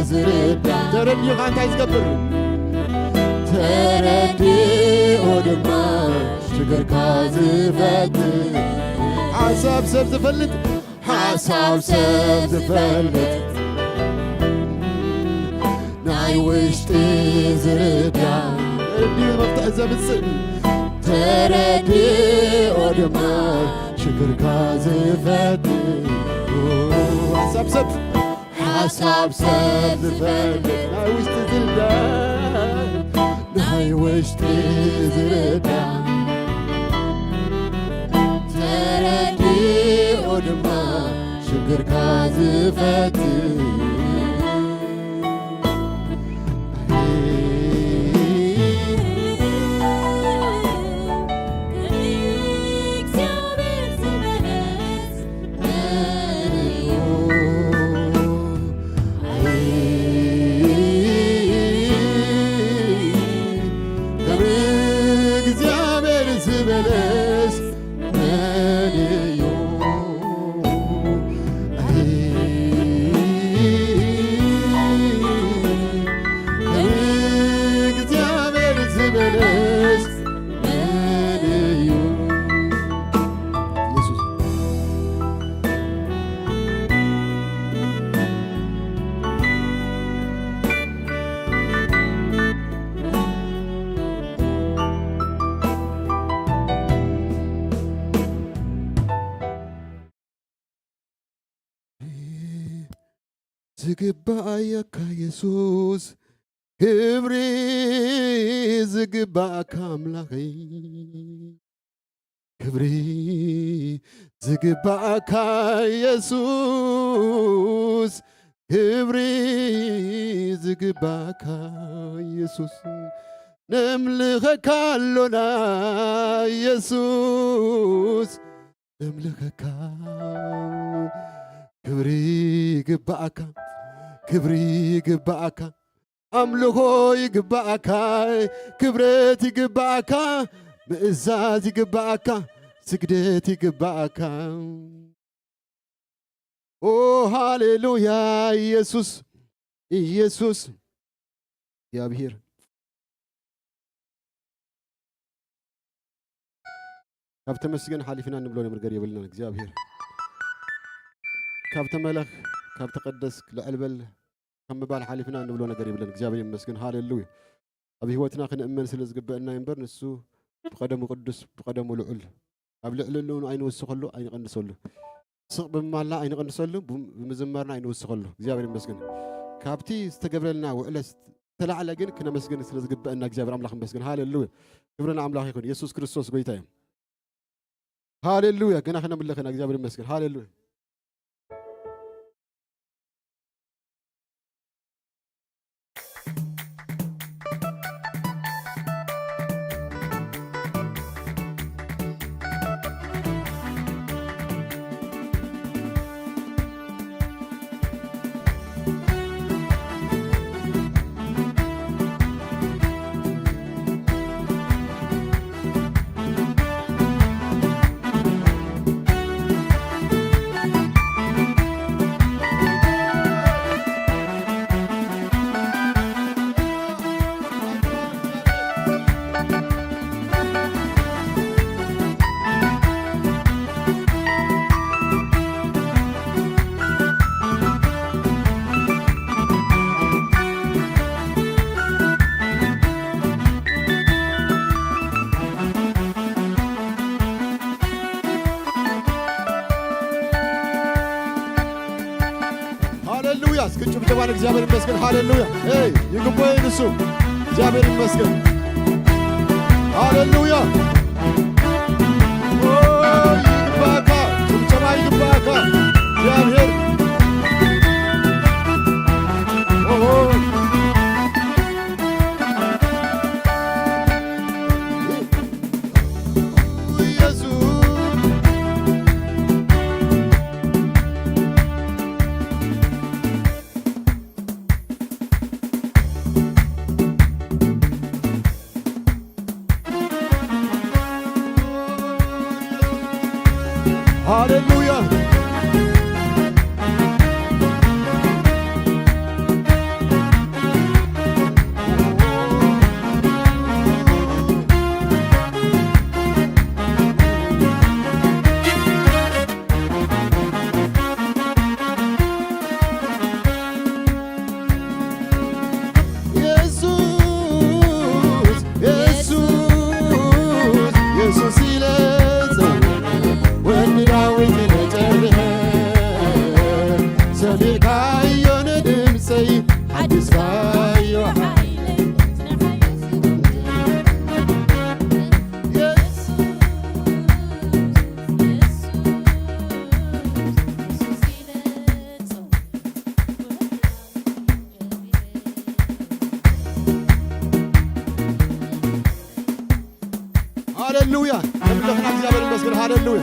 ዝርዳእ፣ ተረዲኡኻ እንታይ ዝገብር? ተረዲኡ ድማ ሽግርካ ዝፈትሕ። ሓሳብ ሰብ ዝፈልጥ፣ ሓሳብ ሰብ ዝፈልጥ፣ ናይ ውሽጢ ዝርዳእ፣ ተረዲኡ መፍትሒ ዘምጽእ፣ ተረዲኡ ድማ ሽግርካ ዝፈትሕ። ሓሳብ ሰብ፣ ሓሳብ ሰብ ዝፈልጥ፣ ናይ ውሽጢ ዝርዳእ፣ ናይ ውሽጢ ዝርዳእ፣ ተረዲኡ ድማ ሽግርካ ዝፈትሕ። ከም እግዚኣብሔር ዝበለስ መን እዩ? ከም እግዚኣብሔር ዝበለስ መን እዩ? ኢየሱስ። ዝግባኣካ የሱስ፣ ክብሪ ዝግባኣካ ኣምላኸይ፣ ክብሪ ዝግባኣካ የሱስ፣ ክብሪ ዝግባኣካ የሱስ፣ ነምልኸካ ኣሎና የሱስ፣ ነምልኸካ። ክብሪ ይግባኣካ፣ ክብሪ ይግባኣካ፣ ኣምልኾ ይግባኣካ፣ ክብረት ይግባኣካ፣ ምእዛዝ ይግባኣካ፣ ስግደት ይግባኣካ። ኦ ሃሌሉያ፣ ኢየሱስ፣ ኢየሱስ፣ እግዚኣብሔር። ካብ ተመስገን ሓሊፍና እንብሎ ነገር የብልናን። እግዚኣብሔር ካብ ተመለኽ፣ ካብ ተቐደስክ፣ ልዕል በል ካብ ምባል ሓሊፍና እንብሎ ነገር የብለን። እግዚኣብሔር ይመስገን። ሃሌሉያ። ኣብ ህይወትና ክንእመን ስለ ዝግበአና እምበር፣ ንሱ ብቐደሙ ቅዱስ፣ ብቐደሙ ልዑል፣ ኣብ ልዕልንኡ ኣይንውስኸሉ፣ ኣይንቐንሰሉ። ስቕ ብምባልና ኣይንቐንሰሉ፣ ብም-፣ ብምዝማርና ኣይንውስኸሉ። እግዚኣብሔር ይመስገን። ካብቲ ዝተገብረልና ውዕለት ዝተላዕለ ግን ክነመስግን ስለ ዝግበአና እግዚኣብሔር ኣምላኽ ይመስገን። ሃሌሉያ። ክብሪ ንኣምላኽ ይኹን። የሱስ ክርስቶስ ጎይታ እዩ። ሃሌሉያ። ገና ክነምልኽ ኢና። እግዚኣብሔር ይመስገን። ሃሌሉያ። እግዚኣብሔር ይመስገን። ሃሌሉያ። ኤይ፣ ይግባእ ንሱ። እግዚኣብሔር ይመስገን። ሃሌሉያ። ኦ፣ ይግባእካ። ጭብጨባ ይግባእካ። እግዚኣብሔር። ኦሆ። ኢየሱስ። ሃሌሉያ። የሱስ፣ የሱስ፣ የሱስ ኢለ ጸውዐ፣ ወዲ ዳዊት ኢለ ጸውዐ፣ ሰሚዕካዮ ንድምጸይ፣ ሓዲስካዮ ሓይለይ። የሱስ፣ የሱስ፣ የሱስ ኢለ ጸውዐ። ሃሌሉያ። ኣምላኽና እግዚኣብሔር ይመስገን። ሃሌሉያ።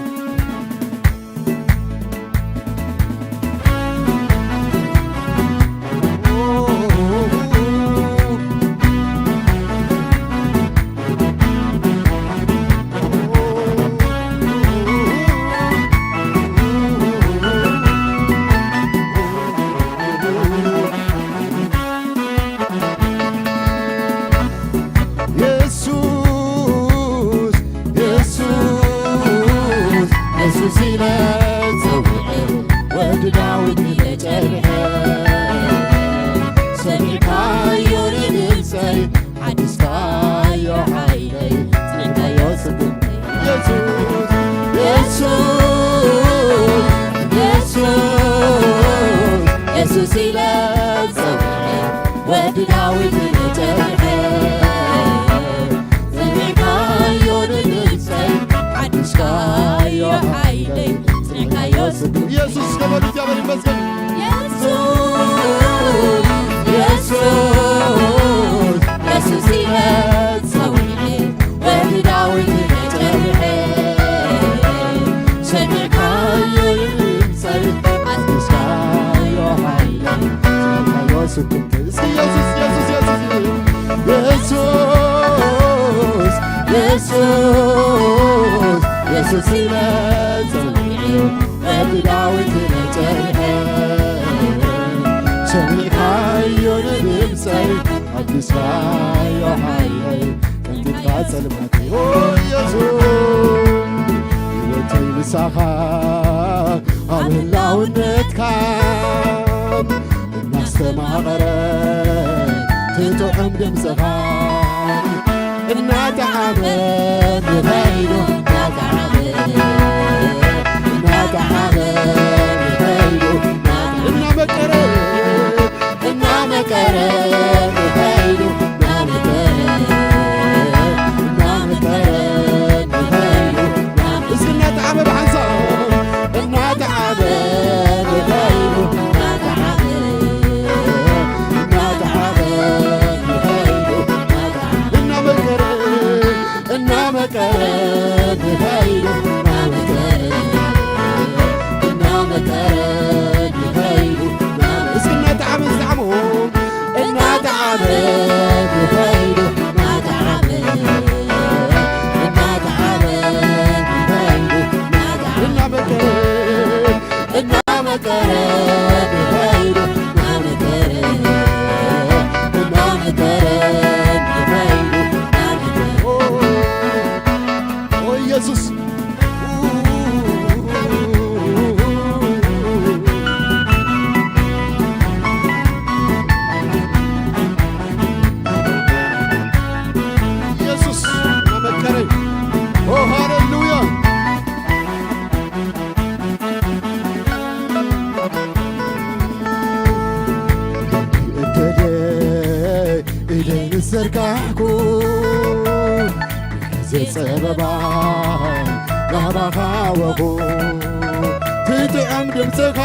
የሱስ፣ የሱስ፣ የሱስ ኢለ ጸውዐ፣ ወዲ ዳዊት ኢለ ጸውዐ፣ ሰሚዕካዮ ንድምጸይ፣ ሓዲስካዮ ሓይለይ፣ ጽኒዕካዮ ስጉምተይ። የሱስ፣ የሱስ፣ የሱስ፣ የሱስ ኢለ ጸውዐ፣ ወዲ ዳዊት ኢለ ጸውዐ፣ ሰሚዕካዮ ንድምጸይ፣ ሓዲስካዮ ሓይለይ፣ ጽኒዕካዮ ስጉምተይ። የሱስ ከበሉ እግዚኣብሔር ይመስገን። የሱስ፣ የሱስ፣ የሱስ ኢለ ጸዊዐ፣ ወዲ ዳዊት ኢለ ጸዊዐ፣ ሰሚዕካዮ ድምጸይ፣ ኣዝዝካዮ ሓይለይ፣ ስምካዮ ስጉምተይ። እስኪ የሱስ፣ የሱስ፣ የሱስ፣ የሱስ፣ የሱስ ኢለ ጸዊዐ፣ ወዲ ዳዊት ኢለ ጸዊዐ፣ ሰሚዕካዮ ንድምጸይ፣ ኣዲስካዮ ሓይለይ፣ ቀንጢጥካ ጸልማተይ። ኦ የሱስ፣ ህይወተይ ምሳኻ ኣብ ህላውነትካ እናስተማቐረ ትጥዑም ድምፅኻ እናጠዓመ ንኸይዱ እናጠዓመ እናጠዓመ ንኸይዱ እናመቀረ እናመቀረ ንኸይዱ እናመቀረ እናመቀረ ንኸይዱ እስኪ እናጠዓመ ብሓንሳብ እናተዓበ ንኸይዱ፣ እናተዓበ፣ እናተዓበ ንኸይዱ፣ እናመቀረ፣ እናመቀረ ንኸይዱ፣ እናመቀረ፣ እናመቀረ ንኸይዱ፣ እስኪ እናተዓበ ዝጠዓሞ፣ እና ዝዘርጋሕኩ ብግዜ ጸበባይ ናባኻ ወኹ። ትጥዕም ድምፅኻ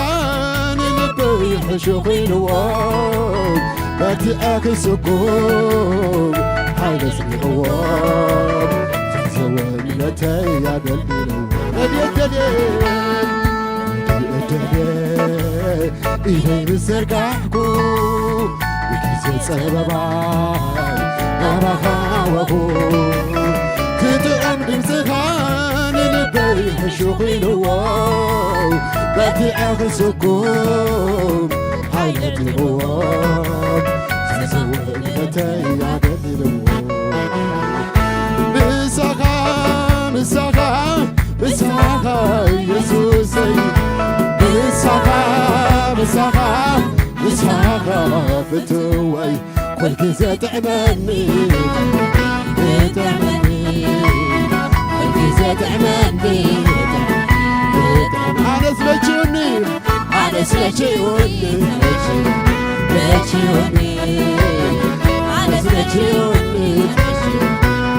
ንልበይ ሕሹኽ ኢልዎ፣ በርቲዐ ክስኩም ሓይለ ስኒቕዎ። ዘዘወንነተይ ኣገልግልዎ። ረድኤት ደልየ፣ ረድኤት ደልየ፣ ኢደይ ምስ ዘርጋሕኩ ብግዜ ጸበባ ናባኻ ወኹ። ትጥዕም ድምፅኻ ንልበይ ሕሹኽ ኢልዎ፣ በርቲዐ ክስኩም ሓይለ ጢቕዎ። ዘዘወንነተይ ኣገልግልዎ። ምሳኻ፣ ምሳኻ፣ ምሳኻ ኢየሱሰይ። ምሳኻ፣ ምሳኻ፣ ምሳኻ ፍትወይ። ኩልግዜ ጥዕመኒ፣ ጥዕመኒ። ኩልግዜ ጥዕመኒ፣ ጥዕመኒ። ኣነስ መችውኒ፣ ኣነስ መችውኒ፣ መችውኒ፣ መችውኒ። ኣነስ መችውኒ፣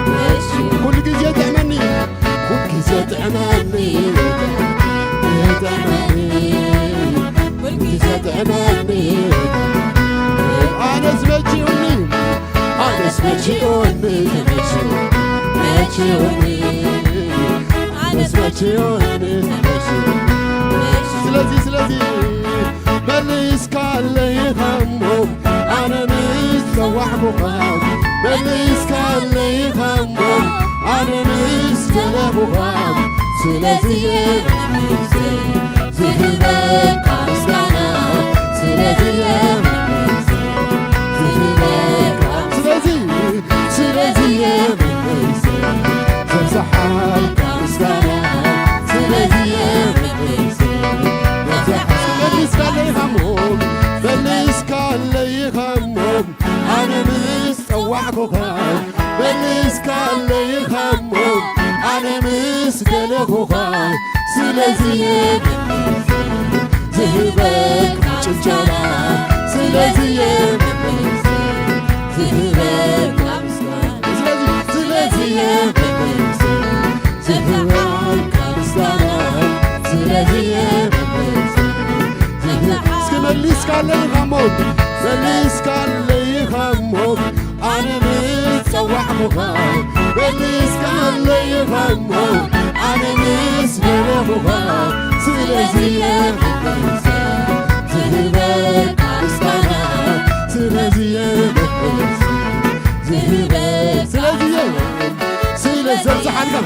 መችውኒ። ኩልግዜ ጥዕመኒ፣ ኩልግዜ ጥዕመኒ፣ ጥዕመኒ። ኩልግዜ ጥዕመኒ። ኣነስ መችውኒ፣ ኣነስ መችውኒ፣ መችውኒ። ኣነስ መችውኒ፣ መችውኒ። ስለዚ፣ ስለዚ መሊስካለይ ኻሞ ኣነ ምስ ጸዋዕኩኻ፣ መሊስካለይ ኻሞ ኣነ ምስ ደለኹኻ። ስለዚ እየ ዝህበካ ምስጋና፣ ስለዚ እየ ዝህበካ። ስለዚ፣ ስለዚ እየ ዘብዝሓልካ ምስጋና፣ ስለዚ እየ ዘብዝሓልካ። መሊስካለይ ኻሞ፣ መሊስካለይ ኻሞ ኣነ ምስ ጸዋዕኩኻ፣ መሊስካለይ ኻሞ ኣነ ምስ ደለኹኻ። ስለዚ እየ ዝህበካ ጭብጨባ፣ ስለዚ እየ ዝህበካ ምስጋና። ስለዚ፣ ስለዚ እየ ዝህበካ ምስጋና፣ ስለዚ እየ እስኪ መሊስካለይ ኻሞ፣ መሊስካለይ ኻሞ ኣነ ምስ ጸዋዕኩኻ፣ መሊስካለይ ኻሞ ኣነ ምስ ደለኹኻ። ስለዚ እየ ዝህበካ ምስጋና፣ ስለዚ እየ ዝህበካ። ስለዚ እየ፣ ስለ ዘብዝሓልካ፣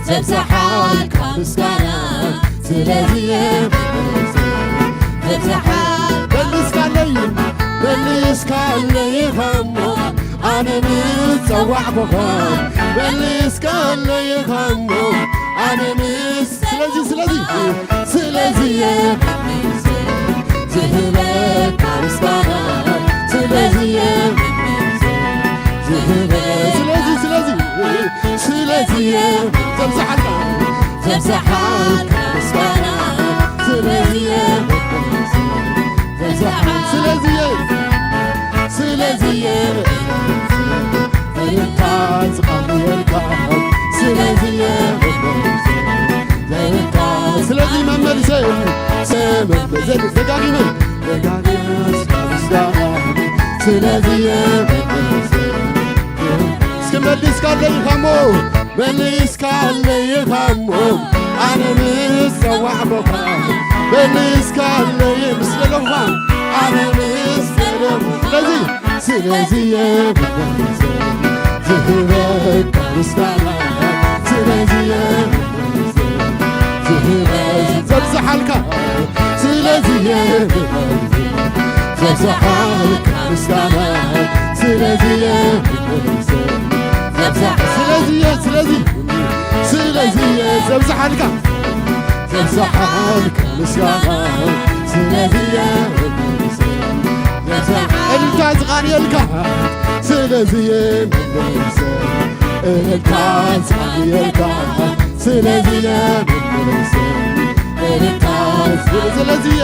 ዘብዝሓልካ ምስጋና። ስለዚ እየ መሊስካለይ፣ መሊስካለይ ኻሞ ኣነ ምስ ጸዋዕኩኻ፣ መሊስካለይ ኻሞ ኣነ ምስ፣ ስለዚ፣ ስለዚ፣ ስለዚ እየ ዝህበካ ምስጋና። ስለዚ እየ ዝህበ-፣ ስለዚ፣ ስለዚ፣ ስለዚ እየ ዘብዝሓልካ፣ ዘብዝሓልካ ምስጋና። ስለዚ እየ ዘብዝሓ-፣ ስለዚ እየ፣ ስለዚ እየ እልልታ ዝቐንየልካ። ስለዚ እየ ስለዚ መመሊሰ፣ ሰመ-፣ ዘ-፣ ደጋጊመ፣ ደጋጊመ ምስጋና። ስለዚ እየ መመሊሰ። እስኪ መሊስካለይ ኻሞ፣ መሊስካለይ ኻሞ ኣነ ምስ ጸዋዕኩኻ፣ መሊስካለይ ምስ ደለኹኻ፣ ኣነ ምስ ደለኹ። ስለዚ ስለዚ እየ ዝህበካ ምስጋና፣ ስለዚ እየ ዝህበ-፣ ዘብዝሓልካ፣ ስለዚ እየ ዘብዝሓልካ ምስጋና፣ ስለዚ እየ ዘብዝሓ-፣ ስለዚ እየ፣ ስለዚ፣ ስለዚ እየ ዘብዝሓልካ። ዘብዝሓልካ ምስጋና፣ ስለዚ እየ መመሊሰ። እልልታ ዝቓንየልካ፣ ስለዚ እየ መመሊሰ። እልልታ ዝቓንየልካ፣ ስለዚ እየ መመሊሰ። እልልታ፣ ስለዚ እየ፣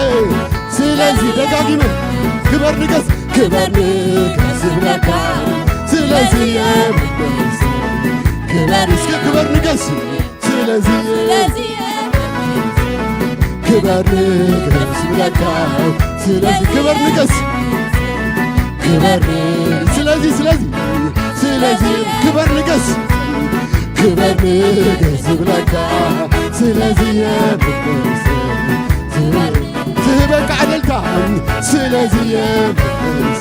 ስለዚ ደጋጊመ፣ ክበር ንገስ፣ ክበር ንገስ፣ ለካ ስለዚህ የምንስ ክበር እስኪ ክበር ንገስ ስለዚህ ስለዚህ ክበር ንገስ ለካ ስለዚህ ክበር ንገስ ክበር ስለዚህ ስለዚህ ስለዚህ ክበር ንገስ ክበር ንገስ ዝብለካ ስለዚህ የምንስ ዝህበካ ዕልልታ ስለዚህ የምንስ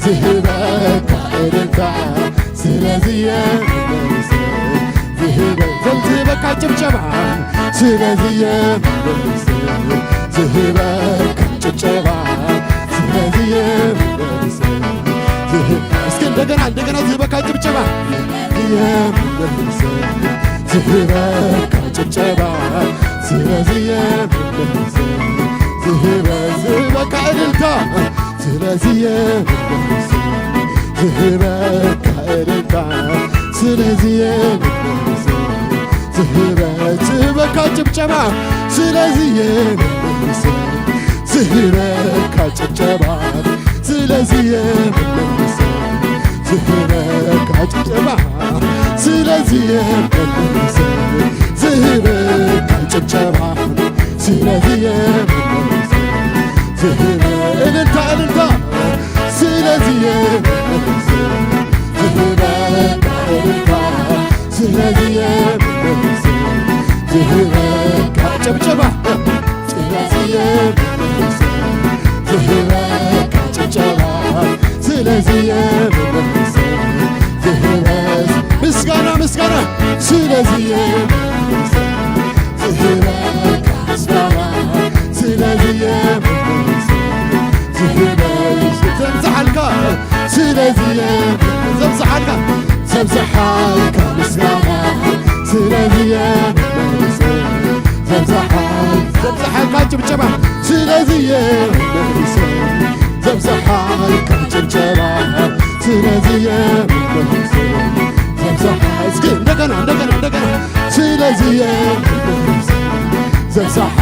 ዝህበካ ዕልልታ ስለዚህ የምንስ ዝህበ ዝህበካ ጭብጨባ ስለዚህ የምንስ ዝህበካ ጭብጨባ ስለዚህ የምንስ ዝህ እስኪ እንደገና እንደገና ዝህበካ ጭብጨባ የምንስ ዝህበካ ጭብጨባ ስለዚህ የምንስ ዝህበ ዝህበካ እልልታ ስለዚህ የምንስ ዝህበካ እልልታ ስለዚህ የምንስ ዝህበ ዝህበካ ጭብጨባ ስለዚህ የምንስ ዝህበካ ጭብጨባ ስለዚህ የምንስ ዝህበካ ጭብጨባ ስለዚህ የምንስ ዝህበካ ጭብጨባ ስለዚህ የምንስ ዝህበ እልልታ እልልታ ስለዚህ የምንስ ዝህበካ እልልታ ስለዚህ የምንስ ዝህበካ ጭብጨባ ስለዚህ የምንስ ዝህበካ ጭብጨባ ስለዚህ የምንስ ዝህበስ ምስጋና ምስጋና ስለዚህ የምንስ ዝህበካ ምስጋና ስለዚህ የምንስ ዝህበስ ዘብዝሓልካ ስለዚህ የምንስ ዘብዝሓልካ ዘብዝሓልካ ምስጋና ስለዚህ የምንስ ዘብዝሓል ዘብዝሓልካ ጭብጨባ ስለዚህ የምንስ ዘብዝሓልካ ጭብጨባ ስለዚህ የምንስ ዘብዝሓ እስኪ እንደገና እንደገና እንደገና ስለዚህ የምንስ ዘብዝሓልካ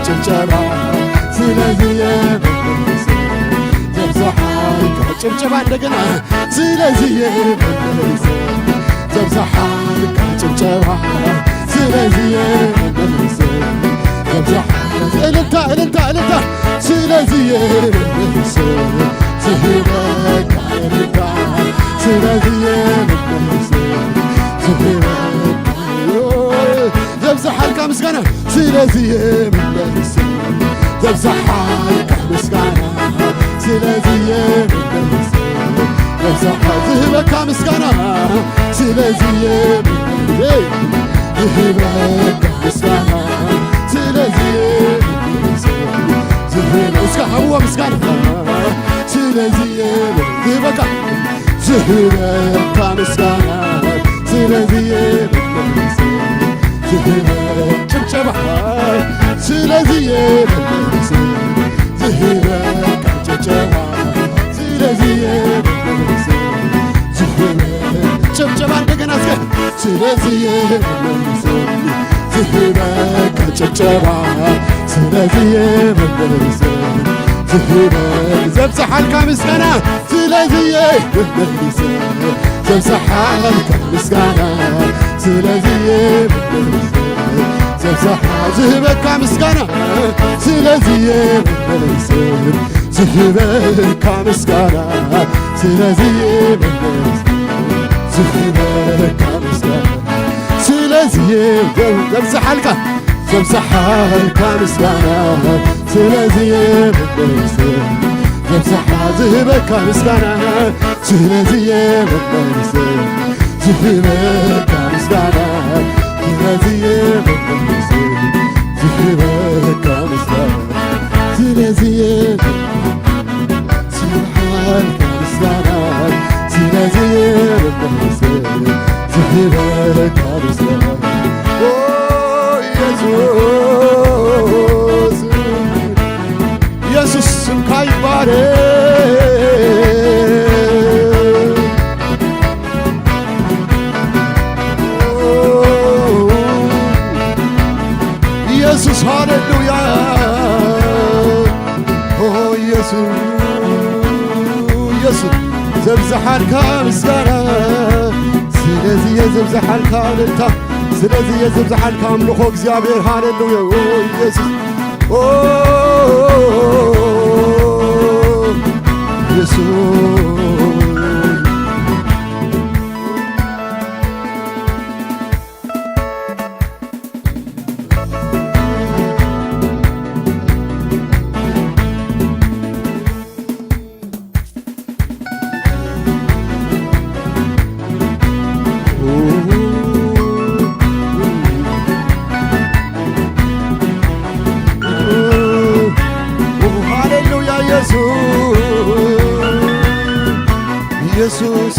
ጭብጨባ ስለዚህ የምንስ ዘብዝሓልካ ጭብጨባ እንደገና ስለዚህ የምንስ ዘብዝሓልካ ጭብጨባ ስለዚህ የምንስ ዘብዝሓ እልልታ እልልታ እልልታ ስለዚህ የምንስ ዝህበካ እልልታ ስለዚህ የምንስ ዝህበካ ዘብዝሓልካ ምስጋና ስለዚህ የምንስ ዘብዝሓልካ ምስጋና ስለዚህ የምንስ ዘብዝሓ ዝህበካ ምስጋና ስለዚህ የምንስ ዝህበካ ምስጋና ስለዚህ የምንስ ዝህበ እስከ ሃብዎ ምስጋና ስለዚህ የምንስ ዝህበካ ዝህበካ ምስጋና ስለዚህ የምንስ ዝህበ ጭብጨባ ስለዚህ የምንስ ዝህበካ ጭብጨባ ስለዚህ የምንስ ዝህበ ጭብጨባ እንደገና እስከ ስለዚህ የምንስ ዝህበካ ጭብጨባ ስለዚህ የምንስ ዝህበ ዘብዝሓልካ ምስጋና ስለዚህ የምንስ ዘብዝሓልካ ምስጋና ስለዚህ የምንስ ዘብዝሓ ዝህበካ ምስጋና ስለዚህ የምንስ ዝህበካ ምስጋና ስለዚህ የምንስ ዝህበካ ምስጋና ስለዚህ ዘብዝሓልካ ዘብዝሓልካ ምስጋና ስለዚህ የምንስ ዘብዝሓ ዝህበካ ምስጋና ስለዚህ የምንስ ዝህበካ ምስጋና ስለዚህ የምንስ ዝህበካ ምስጋና ስለዚህ የምንስ ዝብሓልካ ምስጋና ስለዚ የምንስ ዝህበካ ምስጋና ኦ ኢየሱስ ኢየሱስ ስምካ ይባረክ ኢየሱስ ሃሌሉያ ኦ ኢየሱስ ኢየሱስ ዘብዝሓልካ ምስጋና፣ ስለዚ እየ ዘብዝሓልካ እልልታ፣ ስለዚ እየ ዘብዝሓልካ ኣምልኾ እግዚኣብሔር። ሃሌሉያ! ኦ ኢየሱስ፣ ኦ ኢየሱስ። ሃሌሉያ ኢየሱስ፣ ኢየሱስ።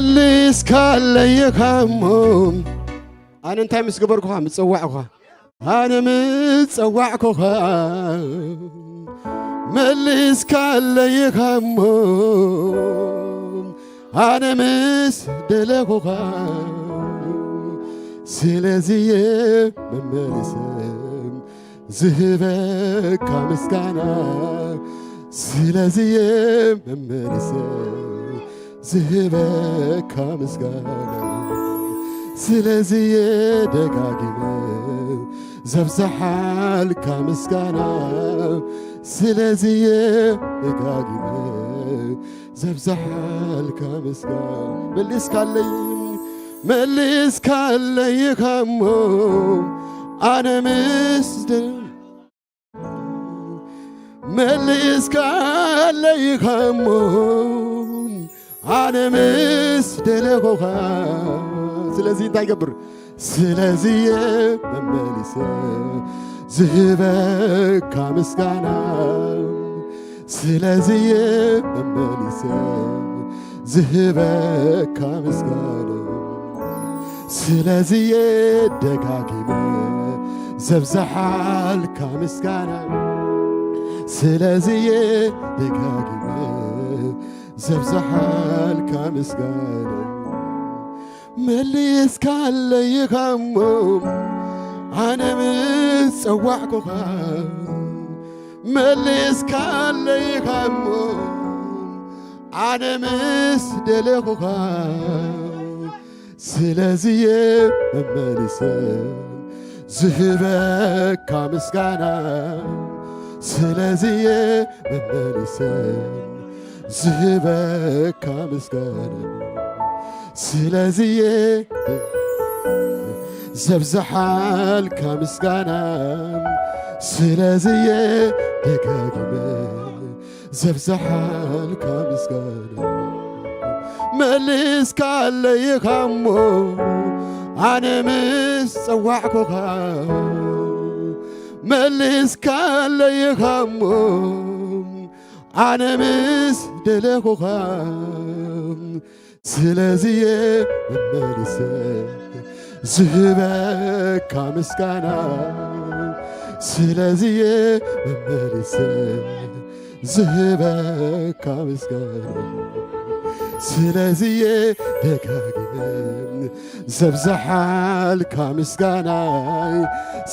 መሊስካለይ ኢኻ እሞ፣ ኣነ እንታይ ምስ ገበርኩኻ? ምጸዋዕኩኻ። ኣነ ምጸዋዕኩኻ፣ መሊስካለይ ኢኻ እሞ፣ ኣነ ምስ ደለኹኻ። ስለዚ እየ መመሊሰ ዝህበካ ምስጋና፣ ስለዚ እየ መመሊሰ ዝህበካ ምስጋና፣ ስለዚ እየ ደጋጊመ ዘብዝሓልካ ምስጋና፣ ስለዚ እየ ደጋጊመ ዘብዝሓልካ ምስጋና። መሊስካለይ፣ መሊስካለይ ኢኻ እሞ፣ ኣነ ምስ ደ-፣ መሊስካለይ ኢኻ እሞ፣ ኣነ ምስ ደለኹኻ። ስለዚ እንታይ ይገብር? ስለዚ እየ መመሊሰ ዝህበካ ምስጋና፣ ስለዚ እየ መመሊሰ ዝህበካ ምስጋና፣ ስለዚ እየ ደጋጊመ ዘብዝሓልካ ምስጋና፣ ስለዚ እየ ደጋጊመ ዘብዝሓልካ ምስጋና። መሊስካለይ ኢኻ እሞ፣ ኣነ ምስ ጸዋዕኩኻ፣ መሊስካለይ ኢኻ እሞ፣ ኣነ ምስ ደለኹኻ። ስለዚ እየ መመሊሰ ዝህበካ ምስጋና፣ ስለዚ እየ መመሊሰ ዝህበካ ምስጋና፣ ስለዚ እየ ዘብዝሓልካ ምስጋና፣ ስለዚ እየ ደጋጊመ ዘብዝሓልካ ምስጋና። መሊስካለይ ኢኻ እሞ፣ ኣነ ምስ ጸዋዕኩኻ፣ መሊስካለይ ኢኻ እሞ፣ ኣነ ምስ ደለኹኻ፣ ስለዚ እየ መመሊሰ ዝህበካ ምስጋና፣ ስለዚ እየ መመሊሰ ዝህበካ ምስጋና፣ ስለዚ እየ ደጋጊመ ዘብዝሓልካ ምስጋና፣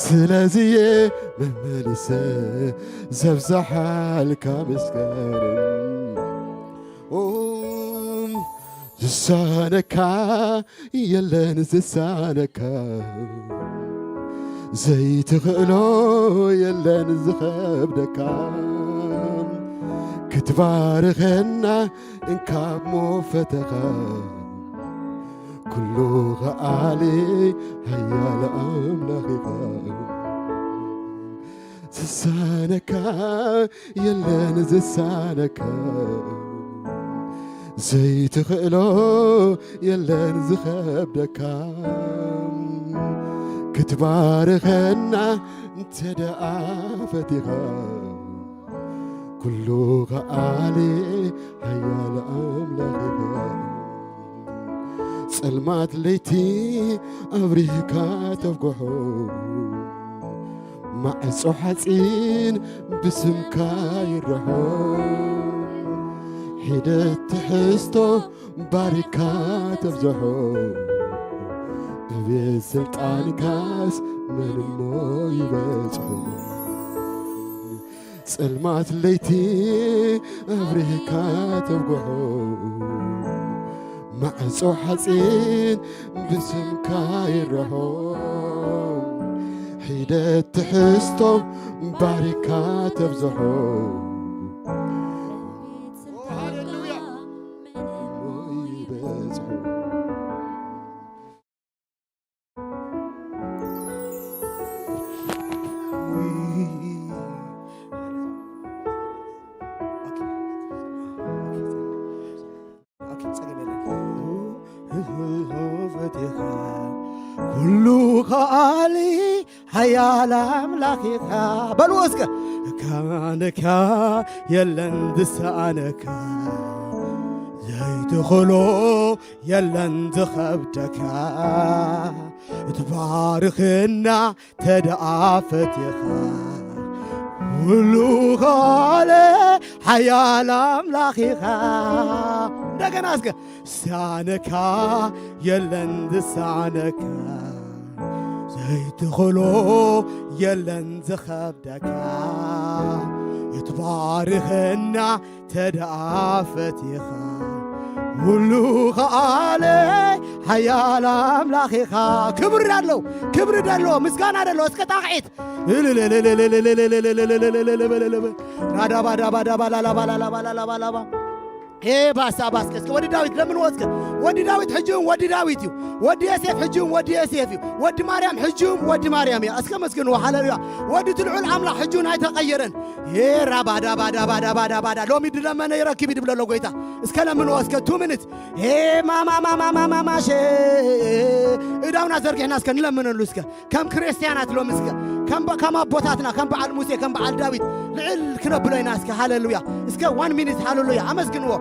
ስለዚ እየ መመሊሰ ዘብዝሓልካ ምስጋና። ኦ፣ ዝሳነካ የለን ዝሳነካ፣ ዘይትኽእሎ የለን ዝኸብደካ። ክትባርኸና እንካብ ሞ ፈተኻ፣ ኩሉ ኸኣሊ ሓያል ኣምላኽ ኢኻ። ዝሳነካ የለን ዝሳነካ፣ ዘይትኽእሎ የለን ዝኸብደካ። ክትባርኸና እንተ ደኣ ፈቲኻ፣ ኩሉ ኸኣሊ ሓያል ኣምላኽ ኢኻ። ጸልማት ለይቲ ኣብሪህካ ተብግሖ፣ ማዕጾ ሓጺን ብስምካ ይርሖ። ሒደት ትሕዝቶ ባሪካ ተብዝሖ፣ ዕብየት ስልጣንካስ መን እሞ ይበጽሖ? ጸልማት ለይቲ ኣብሪህካ ተብግሖ፣ ማዕጾ ሓጺን ብስምካ ይርሖ፣ ሒደት ትሕዝቶ ባሪካ ተብዝሖ። ሃሌሉያ። ይበጽሑ። ኩሉ ከኣሊ ሓያል ኣምላኽ ኢኻ። በልዎ እስከ። ካንካ የለን ዝሰኣነካ፣ ዘይትኽሎ የለን ዝኸብደካ። እትባርኽና ተደኣ ፈቲኻ፣ ኩሉ ከኣለ ሓያል ኣምላኽ ኢኻ። እንደገና እስከ። ሳነካ የለን ዝሳነካ፣ ዘይትኽሎ የለን ዝኸብደካ። እትባርኸና ተደኣ ፈቲኻ፣ ኩሉ ከኣለ ሓያል ኣምላኽ ኢኻ። ክብሪ ዳሎ፣ ክብሪ ዳሎ፣ ምስጋና ዳሎ። እስከ ጣቕዒት። ራዳባዳባዳባላላባላላባላላባላባ። ኤ ባሳ ባስከ። እስከ ወዲ ዳዊት ለምንዎ እስከ። ወዲ ዳዊት ሕጂ እውን ወዲ ዳዊት እዩ። ወዲ ዮሴፍ ሕጂ እውን ወዲ ዮሴፍ እዩ። ወዲ ማርያም ሕጂ እውን ወዲ ማርያም እያ። እስከ መስግንዎ። ሃሌሉያ። ወዲ እቲ ልዑል ኣምላኽ ሕጂ እውን ኣይተቐየረን። ኤ ራባዳባዳባዳባዳባዳ። ሎሚ ድለመነ ይረክብ እዩ ድብሎ ኣሎ ጎይታ። እስከ ለምንዎ እስከ። ቱ ሚኒት። ኤ ማማማማማማማሸ። እዳውና ዘርጊሕና እስከ ንለምነሉ እስከ። ከም ክርስትያናት ሎሚ እስከ ከም በ-፣ ከም ኣቦታትና፣ ከም በዓል ሙሴ፣ ከም በዓል ዳዊት ልዕል ክነብሎ ኢና እስከ። ሃሌሉያ። እስከ ዋን ሚኒት ሃሌሉያ ኣመስግንዎ።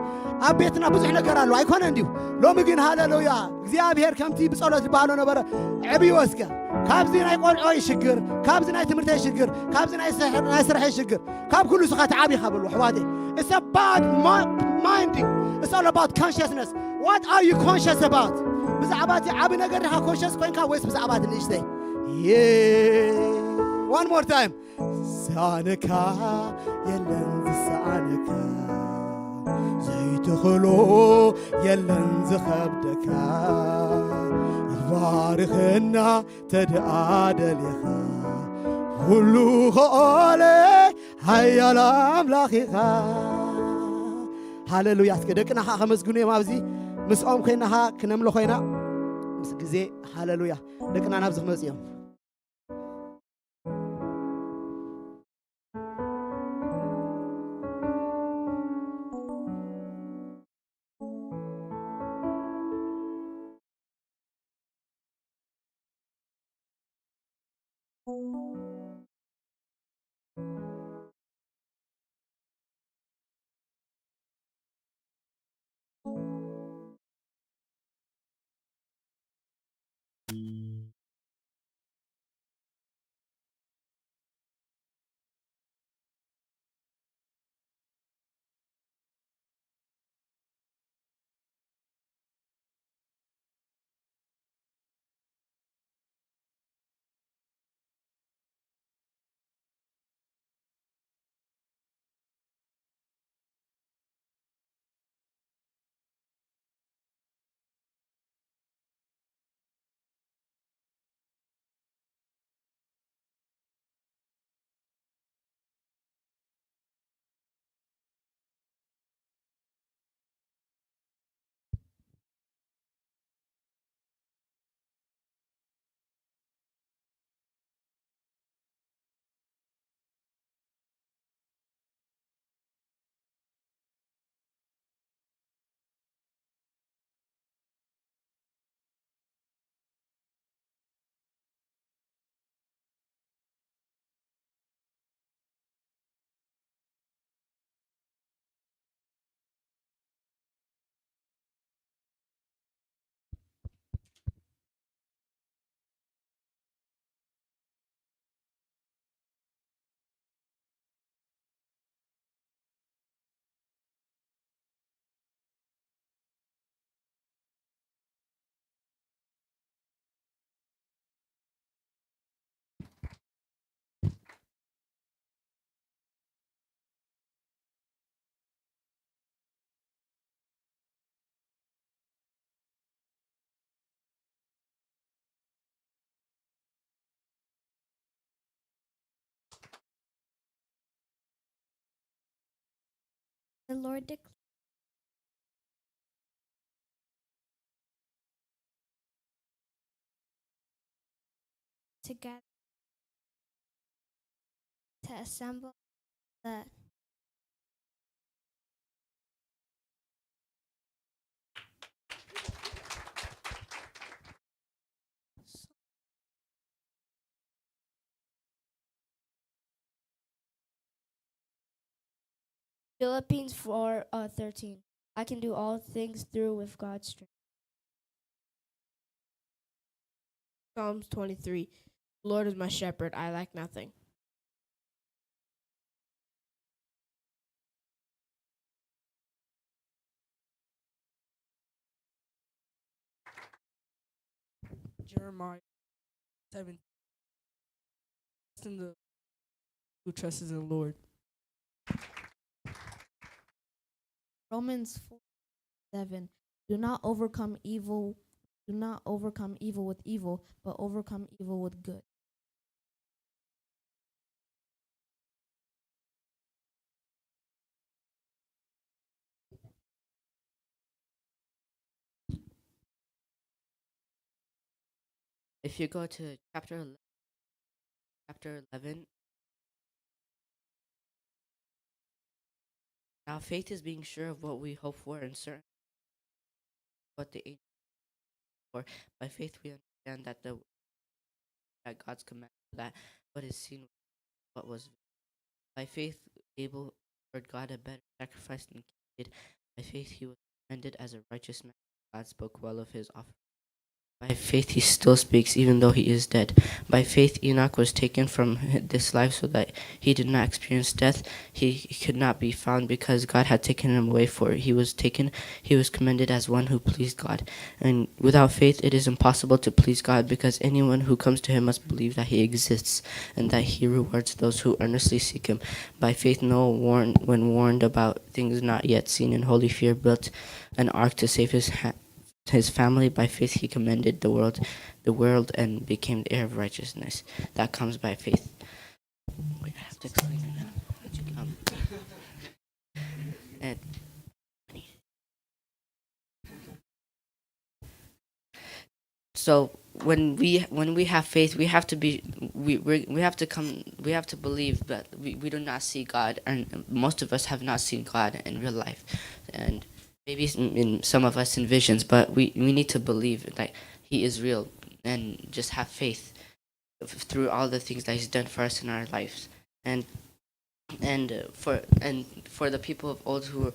ኣብ ቤትና ብዙሕ ነገር ኣሎ ኣይኮነ እንድዩ። ሎሚ ግን ሃሌሉያ፣ እግዚኣብሔር ከምቲ ብጸሎት ዝበሃሎ ነበረ። ዕብዮ እስከ ካብዚ ናይ ቆልዖይ ሽግር፣ ካብዚ ናይ ትምህርተይ ሽግር፣ ካብዚ ናይ ስሕ-፣ ናይ ስርሐይ ሽግር፣ ካብ ኩሉ ስኻ ትዓቢ ኢኻ በሉ ኣሕዋተይ። It's about ma-, minding. It's all about consciousness. What are you conscious about? ብዛዕባ እቲ ዓቢ ነገር ዲኻ ኮንሸስ ኮይንካ ወይስ ብዛዕባ እቲ ንእሽተይ? Yeah. One more time. ሳነካ የለን ዝሰኣነካ፣ ዘይትኽሎ የለን ዝኸብደካ። ይባርኽና ተደኣ ደሊኻ፣ ኩሉ ኸኣለ ሓያል ኣምላኽ ኢኻ። ሃሌሉያ። እስከ ደቅና ኸዓ ከመስግኑ እዮም። ኣብዚ ምስኦም ኮይና ኸዓ ክነምልኾ ኢና። ምስ ግዜ ሃሌሉያ። ደቅና ናብዚ ክመጹ እዮም። The Lord declared to gather, to assemble the Philippians four uh, thirteen. I can do all things through with God's strength. Psalms twenty-three. The Lord is my shepherd, I lack nothing. Jeremiah seven. Listen to who trusts in the Lord. Romans four seven. Do not overcome evil. Do not overcome evil with evil, but overcome evil with good. If you go to chapter ele- chapter eleven, now faith is being sure of what we hope for and certain what the angel for. By faith, we understand that the that God's command, that what is seen, what was. By faith, Abel offered God a better sacrifice than Cain did. By faith, he was commended as a righteous man. God spoke well of his offering. By faith, he still speaks, even though he is dead. By faith, Enoch was taken from this life so that he did not experience death. He could not be found because God had taken him away, for he was taken, he was commended as one who pleased God. And without faith, it is impossible to please God, because anyone who comes to him must believe that he exists and that he rewards those who earnestly seek him. By faith, Noah warned, when warned about things not yet seen, in holy fear built an ark to save his ha- his family. By faith, he commended the world, the world, and became the heir of righteousness that comes by faith. Wait, I have to explain that. Um, and so when we when we have faith, we have to be we we, we have to come we have to believe that we, we do not see God, and most of us have not seen God in real life, and maybe s- in some of us in visions, but we we need to believe, like, he is real, and just have faith f- through all the things that he's done for us in our lives. And and uh, for and for the people of old who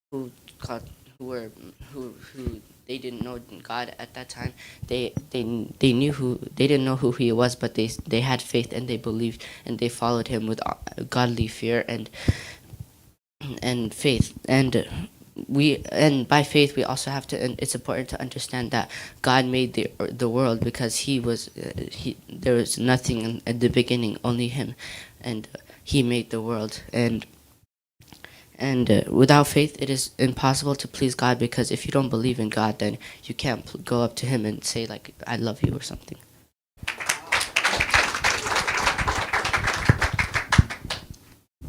who got who were who who they didn't know God at that time, they they they knew who they didn't know who he was, but they they had faith and they believed and they followed him with uh, godly fear and and faith. And we and by faith we also have to, and it's important to understand that God made the the world, because he was uh, he there was nothing in, at the beginning, only him, and uh, he made the world. And and uh, without faith, it is impossible to please God, because if you don't believe in God, then you can't pl- go up to him and say, like, "I love you" or something.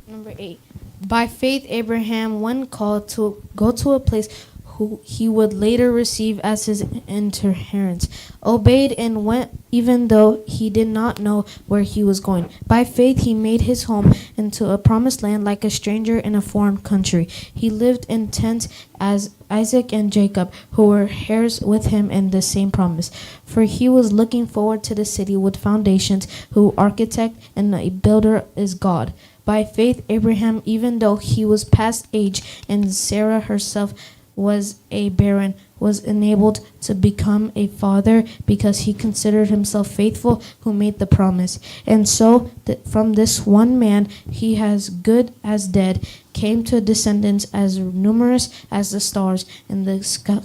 Number eight. By faith, Abraham, when called to go to a place who he would later receive as his inheritance, obeyed and went, even though he did not know where he was going. By faith, he made his home into a promised land like a stranger in a foreign country. He lived in tents as Isaac and Jacob, who were heirs with him in the same promise. For he was looking forward to the city with foundations, who architect and a builder is God. By faith, Abraham, even though he was past age and Sarah herself was a barren, was enabled to become a father because he considered himself faithful who made the promise. And so, th- from this one man, he has good as dead, came to descendants as numerous as the stars in the sky,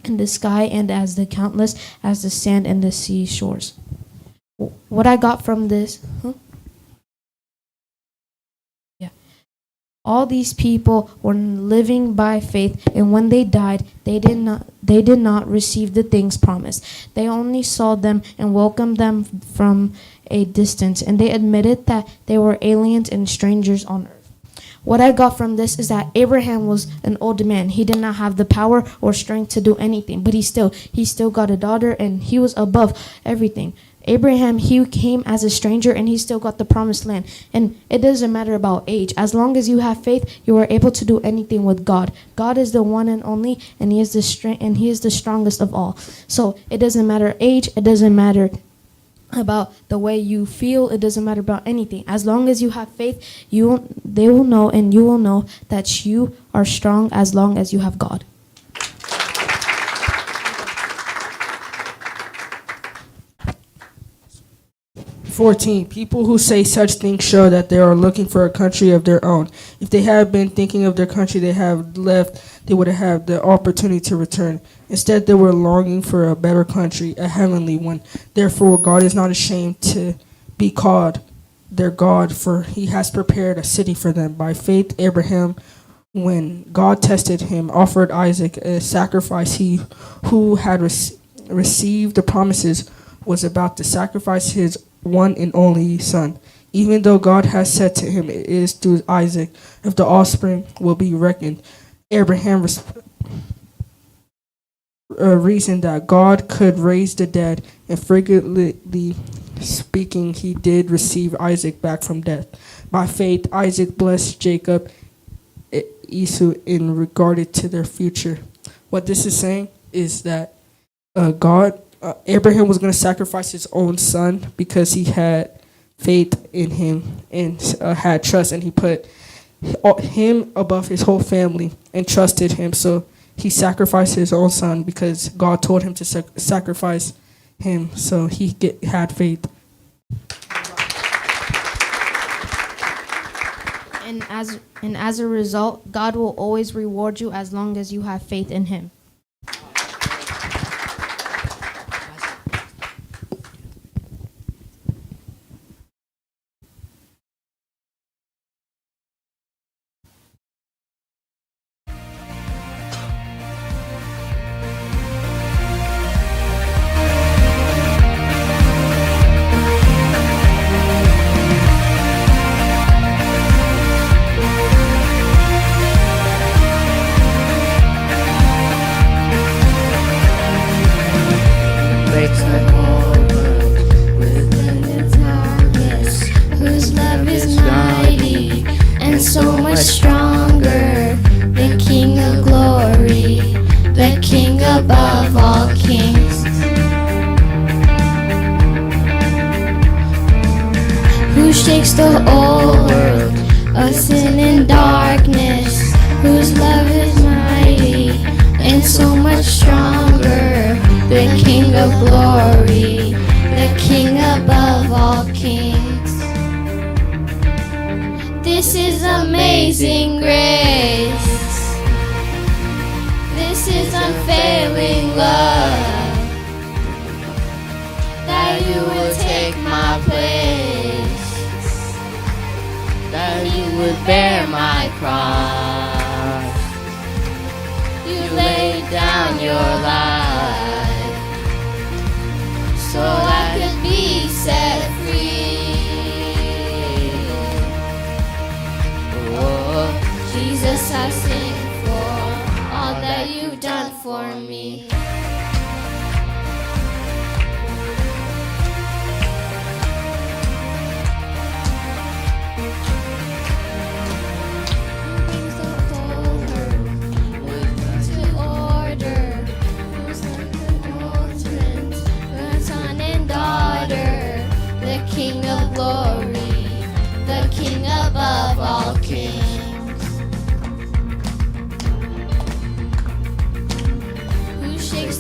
in the sky and as the countless as the sand and the seashores. What I got from this, huh? Yeah. All these people were living by faith, and when they died, they did not they did not receive the things promised. They only saw them and welcomed them from a distance, and they admitted that they were aliens and strangers on earth. What I got from this is that Abraham was an old man. He did not have the power or strength to do anything, but he still, he still got a daughter, and he was above everything. Abraham, he came as a stranger, and he still got the promised land. And it doesn't matter about age. As long as you have faith, you are able to do anything with God. God is the one and only, and he is the strength, and he is the strongest of all. So it doesn't matter age, it doesn't matter about the way you feel, it doesn't matter about anything. As long as you have faith, you will, they will know, and you will know that you are strong as long as you have God. Fourteen, people who say such things show that they are looking for a country of their own. If they had been thinking of their country they have left, they would have had the opportunity to return. Instead, they were longing for a better country, a heavenly one. Therefore, God is not ashamed to be called their God, for he has prepared a city for them. By faith, Abraham, when God tested him, offered Isaac a sacrifice. He who had rec- received the promises was about to sacrifice his one and only son, even though God has said to him, "It is through Isaac of the offspring will be reckoned." Abraham res- uh, reason that God could raise the dead, and figuratively speaking, he did receive Isaac back from death. By faith, Isaac blessed Jacob, E- Esau, in regarded to their future. What this is saying is that uh, God, uh, Abraham was going to sacrifice his own son because he had faith in him and uh, had trust, and he put him above his whole family and trusted him. So he sacrificed his own son because God told him to sac- sacrifice him. So he get, had faith. And as and as a result, God will always reward you as long as you have faith in him. Makes the whole world within its knowledge, whose love is mighty and so much stronger. The King of glory, the King above all kings, who shakes the whole world of sin and darkness, whose love is mighty and so much stronger. The King of glory, the King above all kings. This is amazing grace. This is unfailing love. That you would take my place, that you would bear my cross. You laid down your life so I could be set free. Oh, Jesus, I sing for all that you've done for me. Who brings the whole earth into order, whose love announcement, the son and daughter, the King of glory, the King above all kings. Who shakes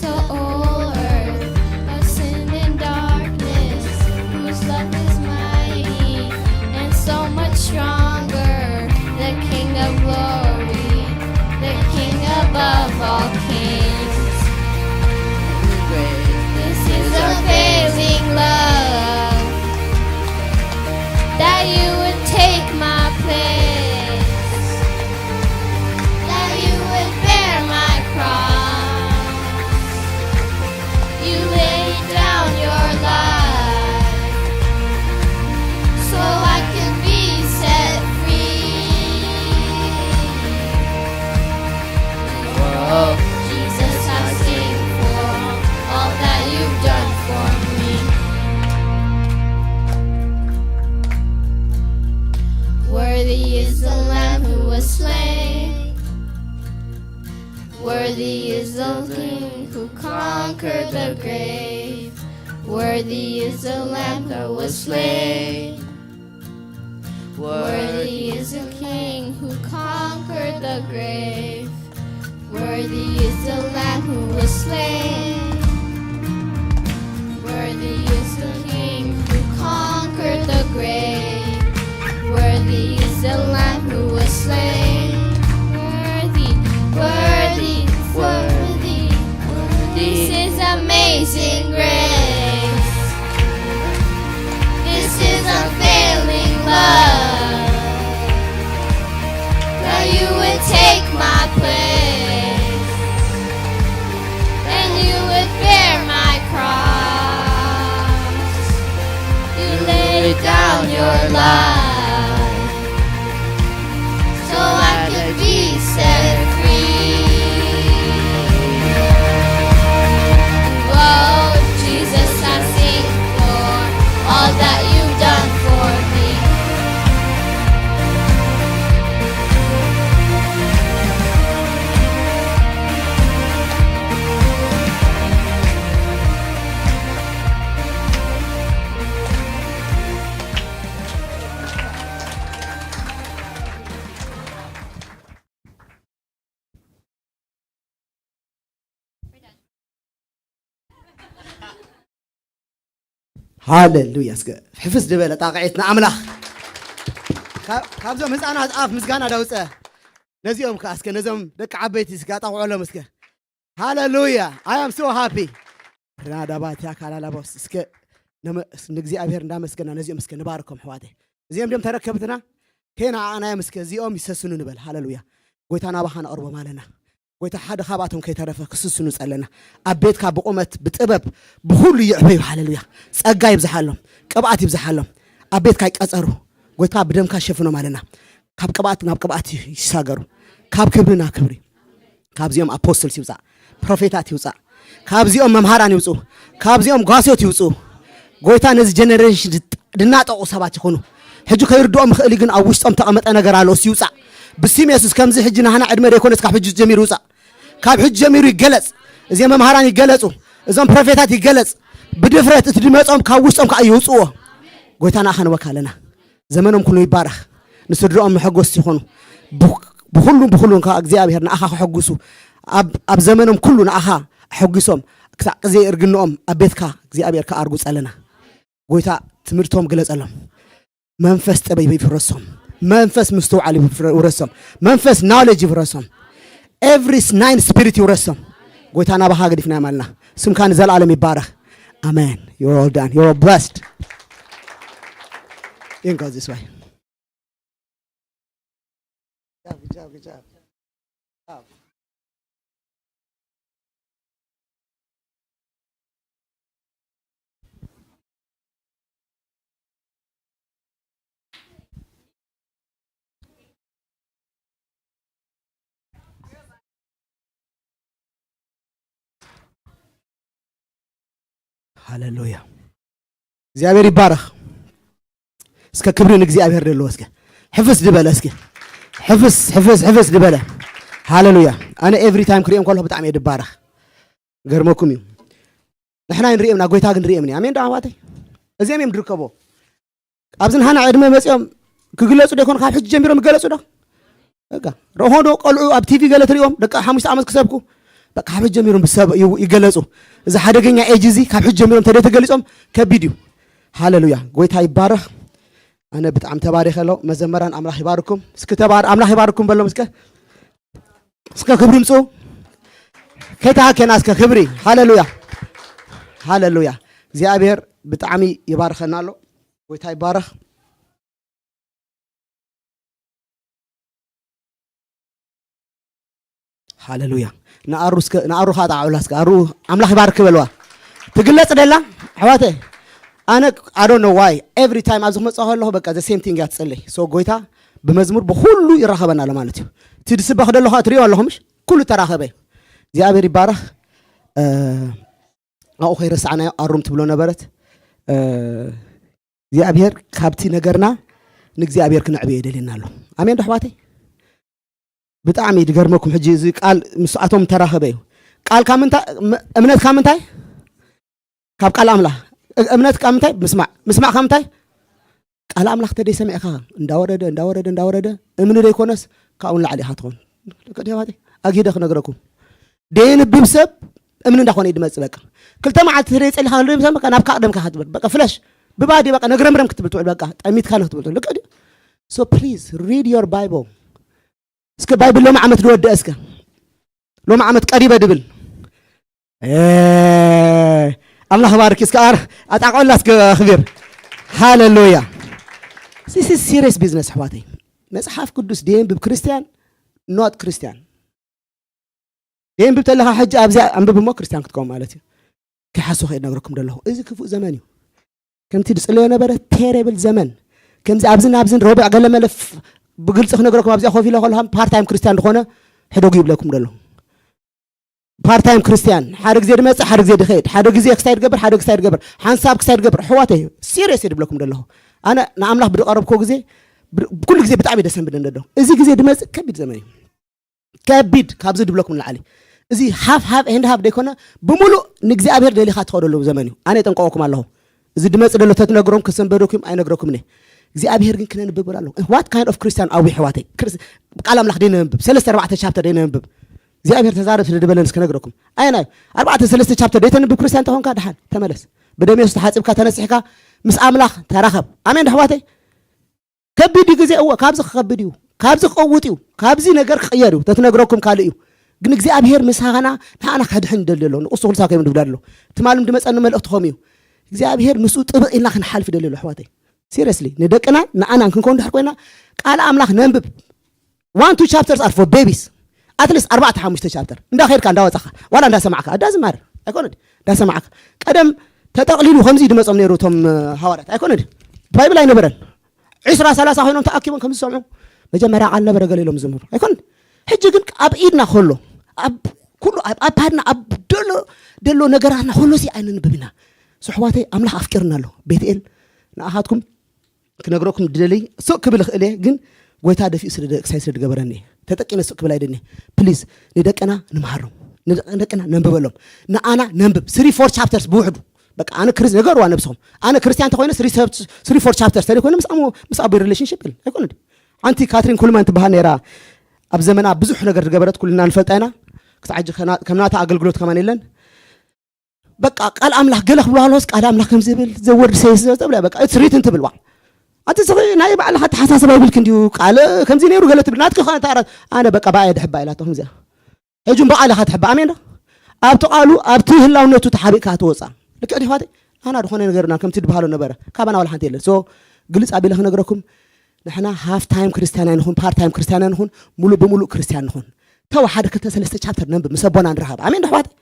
The King who conquered the grave. Worthy is the Lamb that was slain. Worthy is the King who conquered the grave. Worthy is the Lamb who was slain. Worthy is the King who conquered the grave. Worthy is the Lamb who was slain. Worthy, worthy, worthy. This is amazing grace. This is unfailing love. That you would take my place. And you would bear my cross. You laid down your life so I could be set free. Oh, Jesus, I sing for all that you've done for me. ሃሌሉያ። እስከ ሕፍስ ዝበለ ጣቕዒት ንኣምላኽ። ካብ- ካብዞም ህፃናት ኣፍ ምስጋና ዳውፀ። ነዚኦም ከ እስከ ነዞም ደቂ ዓበይቲ እስከ ኣጣቕዖሎም እስከ። ሃሌሉያ። I am so happy። ራዳባትያ ካላላቦስ እስከ ነመ- ንእግዚኣብሔር እንዳመስገና ነዚኦም እስከ ንባርኮም ኣሕዋተይ። እዚኦም ድም ተረከብትና ከይና ኣናዮም እስከ እዚኦም ይሰስኑ ንበል። ሃሌሉያ። ጎይታ ናባኻ ነቕርቦም ኣለና። ጎይታ ሓደ ካብኣቶም ከይተረፈ ክስስኑ ጸለና። ኣብ ቤትካ ብቑመት ብጥበብ ብኹሉ ይዕበዩ። ሃሌሉያ። ጸጋ ይብዝሓሎም፣ ቅብኣት ይብዝሓሎም። ኣብ ቤትካ ይቀጸሩ። ጎይታ ብደምካ ሸፍኖም ኣለና። ካብ ቅብኣት ናብ ቅብኣት ይሳገሩ። ካብ ክብሪ ናብ ክብሪ። ካብዚኦም ኣፖስትልስ ይውፃእ፣ ፕሮፌታት ይውፃእ፣ ካብዚኦም መምሃራን ይውፁ፣ ካብዚኦም ጓሶት ይውፁ። ጎይታ ነዚ ጀነሬሽን ድናጠቑ ሰባት ይኹኑ። ሕጂ ከይርድኦም ምኽእል እዩ፣ ግን ኣብ ውሽጦም ተቐመጠ ነገር ኣሎ፣ እሱ ይውፃእ። ብስም የሱስ ከምዚ ሕጂ ናህና ዕድመ ዘይኮነስ ካብ ሕጂ ጀሚሩ ይውፃእ። ካብ ሕጂ ጀሚሩ ይገለፅ። እዚኦም መምሃራን ይገለፁ፣ እዞም ፕሮፌታት ይገለፅ። ብድፍረት እቲ ድመፆም ካብ ውሽጦም ከዓ ይውፅዎ። ጎይታ ንኣኻ ንወካ ኣለና። ዘመኖም ኩሉ ይባረኽ። ንስድርኦም መሐጎስቲ ይኾኑ። ብኹ- ብኹሉን ብኹሉን ከዓ እግዚኣብሔር ንኣኻ ከሐጉሱ፣ ኣብ ኣብ ዘመኖም ኩሉ ንኣኻ ኣሐጒሶም ክሳዕ ግዜ እርግንኦም ኣብ ቤትካ እግዚኣብሔር ክኣርጉ ጸለና። ጎይታ ትምህርቶም ግለጸሎም። መንፈስ ጥበብ ይፍረሶም። መንፈስ ምስትውዓል ይፍረ- ይውረሶም። መንፈስ ናውሌጅ ይፍረሶም። ኤቭሪ ናይን ስፒሪት ይውረሶም። ጎይታ ናባኻ ገዲፍና ማልና። ስምካ ንዘለኣለም ይባረኽ። ኣሜን። You're all done. You're all blessed. You can go this way. Good job, good job, good job. Good job. ሃሌሉያ። እግዚኣብሔር ይባረኽ። እስከ ክብሪ ንእግዚኣብሔር ደለዎ እስከ ሕፍስ ድበለ እስከ ሕፍስ ሕፍስ ሕፍስ ድበለ። ሃሌሉያ። ኣነ ኤቭሪ ታይም ክሪኦም ከለኹ ብጣዕሚ እየ ድባረኽ። ገርመኩም እዩ። ንሕና ንሪኦም ኢና፣ ጎይታ ግን ንሪኦም ኢና። ኣሜን ዶ ኣሕዋተይ? እዚኦም እዮም ድርከቦ። ኣብዚ ንሃና ዕድመ መፂኦም ክግለፁ ዶ ይኮኑ? ካብ ሕጂ ጀሚሮም ይገለፁ ዶ? በቃ ረኾ ዶ ቆልዑ ኣብ ቲቪ ገለ ትሪኦም ደቂ ሓሙሽተ ዓመት ክሰብኩ በቃ ካብ ሕጂ ጀሚሮም ብሰብ ይገለፁ። እዚ ሓደገኛ ኤጅ እዚ ካብ ሕጂ ጀሚሮም ተደይ ተገሊፆም ከቢድ እዩ። ሃሌሉያ ጎይታ ይባረኽ። ኣነ ብጣዕሚ ተባሪኸ ኣሎ። መዘመራን ኣምላኽ ይባርኩም። እስኪ ተባር ኣምላኽ ይባርኩም በሎም እስከ እስከ ክብሪ ምፁ ከይተሃከና እስከ ክብሪ። ሃሌሉያ ሃሌሉያ። እግዚኣብሔር ብጣዕሚ ይባርኸና ኣሎ። ጎይታ ይባረኽ። ሃሌሉያ። ንኣሩ እስከ ንኣሩ ከዓ ጣዕዑላ እስከ ኣሩ ኣምላኽ ይባርክ በልዋ። ትግለጽ ደላ ኣሕዋተ። ኣነ I don't know why every time ኣብዚ ክመጽእ ከለኹ በቃ the same thing እያ ትጸለይ። So ጎይታ ብመዝሙር ብኹሉ ይራኸበና ኣሎ ማለት እዩ። እቲ ዝስበኽ ደሎ ከዓ ትሪኦ ኣለኹም ምሽ ኩሉ ተራኸበ እዩ። እግዚኣብሔር ይባረኽ። ኣብኡ ከይረሳዕናዮ ኣሩም ትብሎ ነበረት። እግዚኣብሔር ካብቲ ነገርና ንእግዚኣብሔር ክነዕብዮ የደልየና ኣሎ። ኣሜን ዶ ኣሕዋተይ? ብጣዕሚ ድገርመኩም ሕጂ እዚ ቃል ምስኣቶም ተራኸበ እዩ። ቃል ካብ ምንታይ? እምነት ካብ ምንታይ? ካብ ቃል ኣምላኽ። እምነት ካብ ምንታይ? ምስማዕ። ምስማዕ ካብ ምንታይ? ቃል ኣምላኽ ተደይ ሰሚዕካ እንዳወረደ እንዳወረደ እንዳወረደ እምኒ ደይኮነስ ካብኡ ንላዕሊ ኢኻ ትኾን። ደቂ ኣሕዋተይ ኣጊደ ክነግረኩም ደየንብብ ሰብ እምኒ እንዳኾነ እዩ ድመጽእ። በቃ ክልተ መዓልቲ ተደይ ጸሊኻ ክልተ ሰብ በቃ ናብ ካቕ ደምካ ክትብል በቃ ፍለሽ ብባዲ በቃ ነግረምረም ክትብል ትውዕል። በቃ ጠሚትካ ክትብል ትውዕል። ልክ ድዩ? So please read your Bible። እስከ ባይብል ሎሚ ዓመት ዝወደአ እስከ ሎሚ ዓመት ቀሪበ ድብል ኣምላኽ ባርክ እስከ ኣጣቆላ እስከ ክብር ሃሌሉያ። This is serious business ኣሕዋተይ። መጽሓፍ ቅዱስ ደየንብብ ክርስቲያን not ክርስቲያን ደየንብብ ተለኻ ሕጂ ኣብዚኣ ኣንብብ እሞ ክርስቲያን ክትከውን ማለት እዩ። ክሓሶ ከይድ ነግረኩም ዘለኹ እዚ ክፉእ ዘመን እዩ። ከምቲ ዝጽለዮ ነበረ ቴሬብል ዘመን ከምዚ ኣብዝን ኣብዝን ረብዕ ገለ መለፍ ብግልፂ ክነግረኩም ኣብዚኣ ኮፍ ኢለ ከለኹ ፓርታይም ክርስቲያን ዝኾነ ሕደጉ ይብለኩም ደሎ። ፓርታይም ክርስቲያን ሓደ ግዜ ድመፅእ ሓደ ግዜ ድኸይድ ሓደ ግዜ ክሳይ ድገብር ሓደ ክሳይ ድገብር ሓንሳብ ክሳይ ድገብር ኣሕዋተይ ሲሪየስ እየ ድብለኩም ደለኹ። ኣነ ንኣምላኽ ብድቀረብኮ ግዜ ኩሉ ግዜ ብጣዕሚ ደሰን ብደን ደሎ። እዚ ግዜ ድመፅእ ከቢድ ዘመን እዩ። ከቢድ ካብዚ ድብለኩም ንላዕሊ እዚ ሃፍ ሃፍ ኤንድ ሃፍ ደይኮነ ብምሉእ ንእግዚኣብሔር ደሊኻ ትኸደሉ ዘመን እዩ። ኣነ የጠንቀወኩም ኣለኹ። እዚ ድመፅ ደሎ ተትነግሮም ክሰንበደኩም ኣይነግረኩም ነ እግዚኣብሔር ግን ክነንብብ ኣለኹ። What kind of Christian are we ኣሕዋተይ? ቃል ኣምላኽ ደይ ነንብብ ሰለስተ ኣርባዕተ ቻፕተር ደይ ነንብብ እግዚኣብሔር ተዛረብ ስለ ድበለን እስከ ነግረኩም። ኣየናይ ኣርባዕተ ሰለስተ ቻፕተር ደይ ተንብብ ክርስቲያን ተኾንካ ድሓን ተመለስ። ብደም የሱስ ተሓፂብካ ተነሲሕካ ምስ ኣምላኽ ተራኸብ። ኣሜን ኣሕዋተይ። ከቢድ እዩ ግዜ እወ ካብዚ ክኸብድ እዩ። ካብዚ ክቐውጥ እዩ። ካብዚ ነገር ክቕየር እዩ። ተትነግረኩም ካልእ እዩ። ግን እግዚኣብሔር ምሳና ንዓና ከድሕን ይደሊ ኣሎ። ንቁሱ ኩልሳ ከይም ድብዳ ኣሎ። ትማል ድመፀኒ መልእኽቲ ከም እዩ እግዚኣብሔር ምስኡ ጥብቕ ኢልና ክንሓልፍ ይደሊ ኣሎ ኣሕዋተይ። Seriously ንደቅና ንዓናን ክንከውን ድሕር ኮይና ቃል ኣምላኽ ነንብብ። One two chapters are for babies. At least ኣርባዕተ ሓሙሽተ ቻፕተር እንዳ ኸድካ እንዳ ወፃኻ ዋላ እንዳ ሰማዕካ ኣዳ ዝማር ኣይኮነ እንዳ ሰማዕካ ቀደም ተጠቕሊሉ ከምዚ ድመፆም ነይሩ እቶም ሃዋርያት ኣይኮነ ባይብል ኣይነበረን። ዕስራ ሰላሳ ኮይኖም ተኣኪቦም ከም ዝሰምዑ መጀመርያ ቃል ነበረ ገለ ኢሎም ዝምህሩ ኣይኮን። ሕጂ ግን ኣብ ኢድና ከሎ ኣብ ኩሉ ኣብ ኣፓድና ኣብ ደሎ ደሎ ነገራትና ከሎ ሲ ኣይንንብብ ኢና። ስሕዋተይ ኣምላኽ ኣፍቂርና ኣሎ። ቤትኤል ንኣኻትኩም ክነግረኩም ድደሊ ሱቅ ክብል ይኽእል እየ ግን ጎይታ ደፊኡ ክሳይ ስለ ድገበረኒ ተጠቂመ ሱቅ ክብል ኣይደኒ። ፕሊዝ ንደቅና ንምሃሮም ንደቅና ነንብበሎም። ንኣና ነንብብ ስሪ ፎር ቻፕተርስ ብውሕዱ በቃ ኣነ ክርስ ነገርዋ ነብስኹም ኣነ ክርስቲያን ተኮይነ ስሪ ፎር ቻፕተር ሰሪ ኮይነ ምስ ኣሞ ምስ ኣቦይ ሪሌሽንሽፕ የለን ኣይኮነ። ሓንቲ ካትሪን ኩልማን ትበሃል ነይራ። ኣብ ዘመና ብዙሕ ነገር ዝገበረት ኩልና ንፈልጣ ኢና። ክሳብ ሕጂ ከምናታ ኣገልግሎት ከማን የለን። በቃ ቃል ኣምላኽ ገለ ክብሎ ኣለስ ቃል ኣምላኽ ከም ዝብል ዘወርድ ሰይስ ዘብላ በቃ እትስ ሪትን ትብል ዋ ኣቲ ስኺ ናይ ባዕልኻ ተሓሳስባ ይብልክ እንዲዩ ቃል ከምዚ ነይሩ ገለ ትብል ናትክ ኸ ኣነ በቃ ብኣየ ድሕባ ኢላቶ ከምዚኣ ሕጂ እምበኣል ኢኻ ትሕባእ ኣሜን ዶ? ኣብቲ ቃሉ ኣብቲ ህላውነቱ ተሓቢእካ ትወፃ። ልክዕ ዲፋተይ ኣና ዝኾነ ነገርና ከምቲ ድበሃሎ ነበረ ካባና ዋላ ሓንቲ የለን። ሶ ግልፅ ኣቢለ ክነግረኩም ንሕና ሃፍ ታይም ክርስቲያን ኣይንኹን ፓርት ታይም ክርስቲያን ኣይንኹን ሙሉእ ብምሉእ ክርስቲያን ንኹን። ተው ሓደ ክልተ ሰለስተ ቻፕተር ነንብብ ምስ ኣቦና ንረኸብ ኣሜን ዶ ኣሕዋተይ?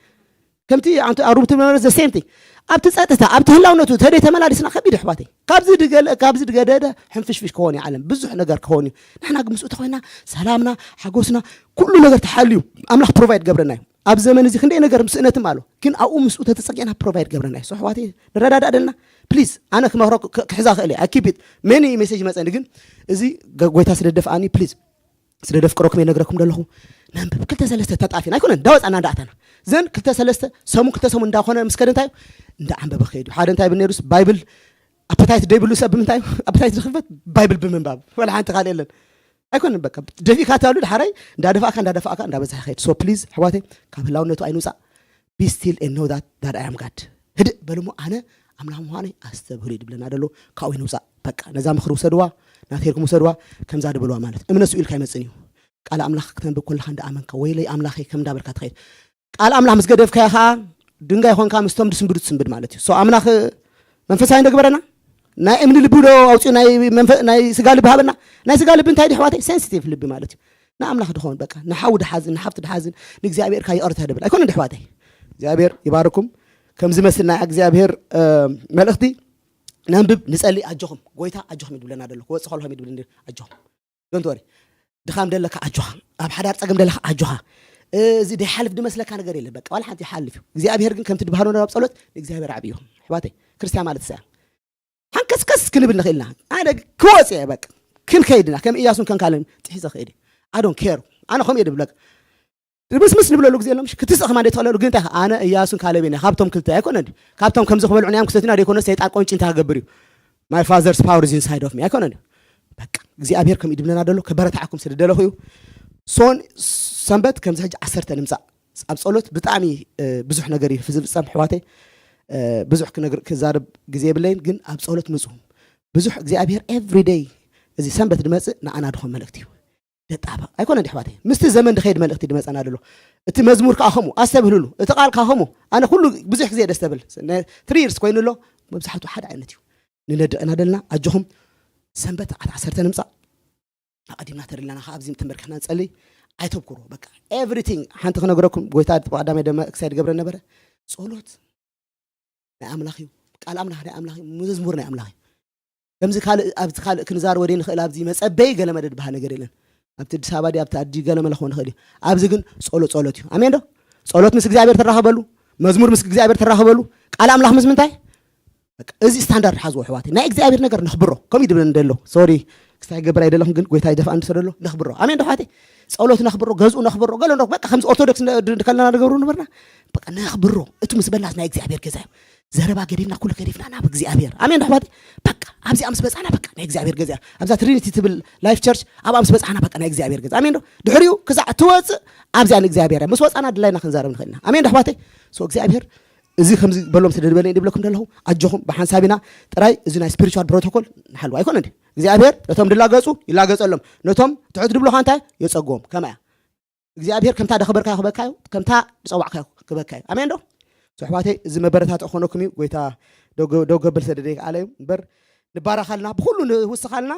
ከምቲ ኣንቲ ኣሩብቲ ነበረ ዘ ሴም ቲንግ ኣብቲ ፀጥታ ኣብቲ ህላውነቱ ተደይ ተመላሊስና ከቢድ ኣሕዋተይ ካብዚ ድገለ ካብዚ ድገደደ ሕንፍሽፍሽ ክኸውን እዩ ዓለም ብዙሕ ነገር ክኸውን እዩ። ንሕና ግን ምስኡ ተኮይና ሰላምና ሓጎስና ኩሉ ነገር ተሓልዩ ኣምላኽ ፕሮቫይድ ገብረና እዩ። ኣብ ዘመን እዚ ክንደይ ነገር ምስእነትም ኣሎ ግን ኣብኡ ምስኡ ተተፀጊዕና ፕሮቫይድ ገብረና እዩ። ኣሕዋተይ ንረዳዳእ ደልና ፕሊዝ ኣነ ክመክሮ ክሕዛ ክእል እየ። I keep it many message መፀኒ ግን እዚ ጎይታ ስለ ደፍኣኒ ፕሊዝ ስለ ደፍቅረኩም የነግረኩም ዘለኹ። ነንብብ ክልተ ሰለስተ ተጣፊና ኣይኮነን እንዳወፃና እንዳኣተና ዘን ክልተ ሰለስተ ሰሙን ክልተ ሰሙን እንዳኾነ ምስ ከደ እንታይ እንዳ ዓንበበ ከይዱ ሓደ እንታይ ብል ነይሩስ ባይብል ኣፐታይት ደይብሉ ሰብ ብምንታይ ኣፐታይት ዝኽፈት ባይብል ብምንባብ ወላ ሓንቲ ካልእ የለን። ኣይኮነን በቃ ደፊእካ ተሉ ድሓራይ እንዳደፋእካ እንዳደፋእካ እንዳበዝሐ ከይድ። So please ኣሕዋተይ ካብ ህላውነቱ ኣይንውፃእ። Be still and know that that I am God። ህድእ በልሞ ኣነ ኣምላኽ ምዃነይ ኣስተብህሉ እዩ ድብለና ደሎ። ካብኡ ይንውፃእ። በቃ ነዛ ምኽሪ ውሰድዋ ናተይልኩም ውሰድዋ። ከምዛ ድበልዋ ማለት እምነት ስኡ ኢልካ ኣይመፅን እዩ። ቃል ኣምላኽ ክተንብብ ከለኻ እንዳኣመንካ ወይለይ ኣምላኸይ ከም እንዳበልካ ትኸይድ። ቃል ኣምላኽ ምስ ገደፍካዮ ከዓ ድንጋይ ኾንካ ምስቶም ድስንብዱ ትስንብድ ማለት እዩ። So ኣምላኽ መንፈሳዊ ንግበረና። ናይ እምኒ ልቢ ዶ ኣውፅኡ ናይ ስጋ ልቢ ሃበና። ናይ ስጋ ልቢ እንታይ ድሕዋተይ ሴንሲቲቭ ልቢ ማለት እዩ። ንኣምላኽ ድኸውን በቃ ንሓው ድሓዝን ንሓፍቲ ድሓዝን ንእግዚኣብሔር ካ ይቕርታ ድብል ኣይኮነ ድሕዋተይ። እግዚኣብሔር ይባርኩም። ከም ዝመስል ናይ እግዚኣብሔር መልእኽቲ ነንብብ ንጸሊ። ኣጆኹም ጎይታ ኣጆኹም ይድብለና ደሎ ክወጽእ ከልኹም ይድብል ኣጆኹም። ዶንት ወሪ። ድኻም ደለካ ኣጆኻ። ኣብ ሓዳር ጸገም ደለካ ኣጆኻ። እዚ ደይሓልፍ ድመስለካ ነገር የለን። በቃ ዋላ ሓንቲ ይሓልፍ እዩ። እግዚኣብሔር ግን ከምቲ ድባህሎ ነራብ ጸሎት ንእግዚኣብሔር ዓብዩ። ኣሕዋተይ ክርስቲያን ማለት ሰያ ሓንከስከስ ክንብል ንኽእልና። ኣነ ክወፅ እየ በቃ። ክንከይድና ከም እያሱን ከም ካለን ጥሒዘ ክእድ። ኣዶን ኬር ኣነ ከምኡ እየ ድብለካ። ድምስምስ ንብለሉ ግዜ የሎም ክትስእ ከማ ዘይትኽእለሉ ግን እንታይ ኣነ እያሱን ካለብን እያ ካብቶም ክልተ ኣይኮነን ድዩ ካብቶም ከምዚ ክበልዑ ንያም ክሰትና ዘይኮነ ሰይጣን ቆንጭ እንታይ ክገብር እዩ my father's power is inside of me ኣይኮነን ድዩ በቃ እግዚኣብሔር ከም ይድብለና ደሎ ከበረታዕኩም ስለ ደለኹ እዩ ሶን ሰንበት ከምዚ ሕጂ ዓሰርተ ንምፃእ ኣብ ጸሎት ብጣዕሚ ብዙሕ ነገር እዩ ዝፍጸም ሕዋተይ ብዙሕ ክነግር ክዛረብ ግዜ የብለይን ግን ኣብ ጸሎት ምፁ ብዙሕ እግዚኣብሔር every day እዚ ሰንበት ድመፅእ ንኣና ድኾን መልእክቲ እዩ ደጣበቕ ኣይኮነ ዲ ኣሕዋተይ ምስቲ ዘመን ድኸይድ መልእኽቲ ድመፀና ደሎ እቲ መዝሙር ከዓ ከምኡ ኣስተብህልሉ እቲ ቃል ከዓ ከምኡ ኣነ ኩሉ ብዙሕ ግዜ ደስ ተብል ትሪ ይርስ ኮይኑ ኣሎ መብዛሕትኡ ሓደ ዓይነት እዩ ንነድቕ ኢና ደልና ኣጆኹም ሰንበት ኣት ዓሰርተ ንምፃእ ኣቐዲምና ተደለና ከዓ ኣብዚ ተንበርኪኽና ንፀሊ ኣይተብኩሮ በቃ everything ሓንቲ ክነግረኩም ጎይታ ቀዳማይ ደማ ክሳይ ድገብረ ነበረ ጸሎት ናይ ኣምላኽ እዩ ቃል ኣምላኽ ናይ ኣምላኽ እዩ መዝሙር ናይ ኣምላኽ እዩ ከምዚ ካልእ ኣብዚ ካልእ ክንዛረቦ ደይ ንኽእል ኣብዚ መጸበይ ገለ መደድ በሃ ነገር የለን ኣብቲ ኣዲስ ኣበባ ድዩ ኣብቲ ኣዲ ገለ መለ ክኾን ንኽእል እዩ ኣብዚ ግን ጸሎ ጸሎት እዩ ኣሜን ዶ ጸሎት ምስ እግዚኣብሔር ተራኸበሉ መዝሙር ምስ እግዚኣብሔር ተራኸበሉ ቃል ኣምላኽ ምስ ምንታይ በቃ፣ እዚ ስታንዳርድ ሓዝዎ ኣሕዋተይ። ናይ እግዚኣብሔር ነገር ነኽብሮ። ከምኡ እዩ ዝብለኒ ዘሎ። ሶሪ፣ ክስታይ ክገብር ኣይደለኹን፣ ግን ጎይታ ይደፍኣኒ ስለ ዘሎ ነኽብሮ። ኣሜን ዶ ኣሕዋተይ? ጸሎት ነኽብሮ፣ ገዝኡ ነኽብሮ፣ ገለ ነኽ-፣ በቃ ከምዚ ኦርቶዶክስ ነ-፣ ድ-፣ ከለና ንገብሮ ነበርና። በቃ ነኽብሮ። እቲ ምስ በላስ ናይ እግዚኣብሔር ገዛ እዩ። ዘረባ ገዲፍና፣ ኩሉ ገዲፍና ናብ እግዚኣብሔር። ኣሜን ዶ ኣሕዋተይ? በቃ ኣብዚኣ ምስ በጻና በቃ ናይ እግዚኣብሔር ገዛ እያ። ኣብዛ ትሪኒቲ ትብል ላይፍ ቸርች ኣብኣ ምስ በጻና በቃ ናይ እግዚኣብሔር ገዛ። ኣሜን ዶ? ድሕሪኡ ክሳዕ ትወጽእ ኣብዚኣ ንእግዚኣብሔር እያ። ምስ ወጻና ድላይና ክንዛረብ ንኽእል ኢና። ኣሜን ዶ ኣሕዋተይ? ሶ እግዚኣብሔር እዚ ከምዚ በሎም ስለ ዝበለኒ ድብለኩም ዘለኹ ኣጆኹም ብሓንሳብ ኢና ጥራይ እዚ ናይ ስፒሪቹዋል ፕሮቶኮል ንሓልዋ ኣይኮነ እንዲ እግዚኣብሔር ነቶም ድላገጹ ይላገጸሎም ነቶም ትሑት ድብሉኻ እንታይ የጸግቦም ከማያ እግዚኣብሔር ከምታ ደኸበርካዮ ክበካዮ ከምታ ዝጸዋዕካዮ ክበካዮ ኣሜን ዶ ኣሕዋተይ እዚ መበረታት ክኾነኩም እዩ ጎይታ ደው ገብል ሰደደ ይከኣለ እዩ እምበር ንባረኻልና ብኩሉ ንውስኻልና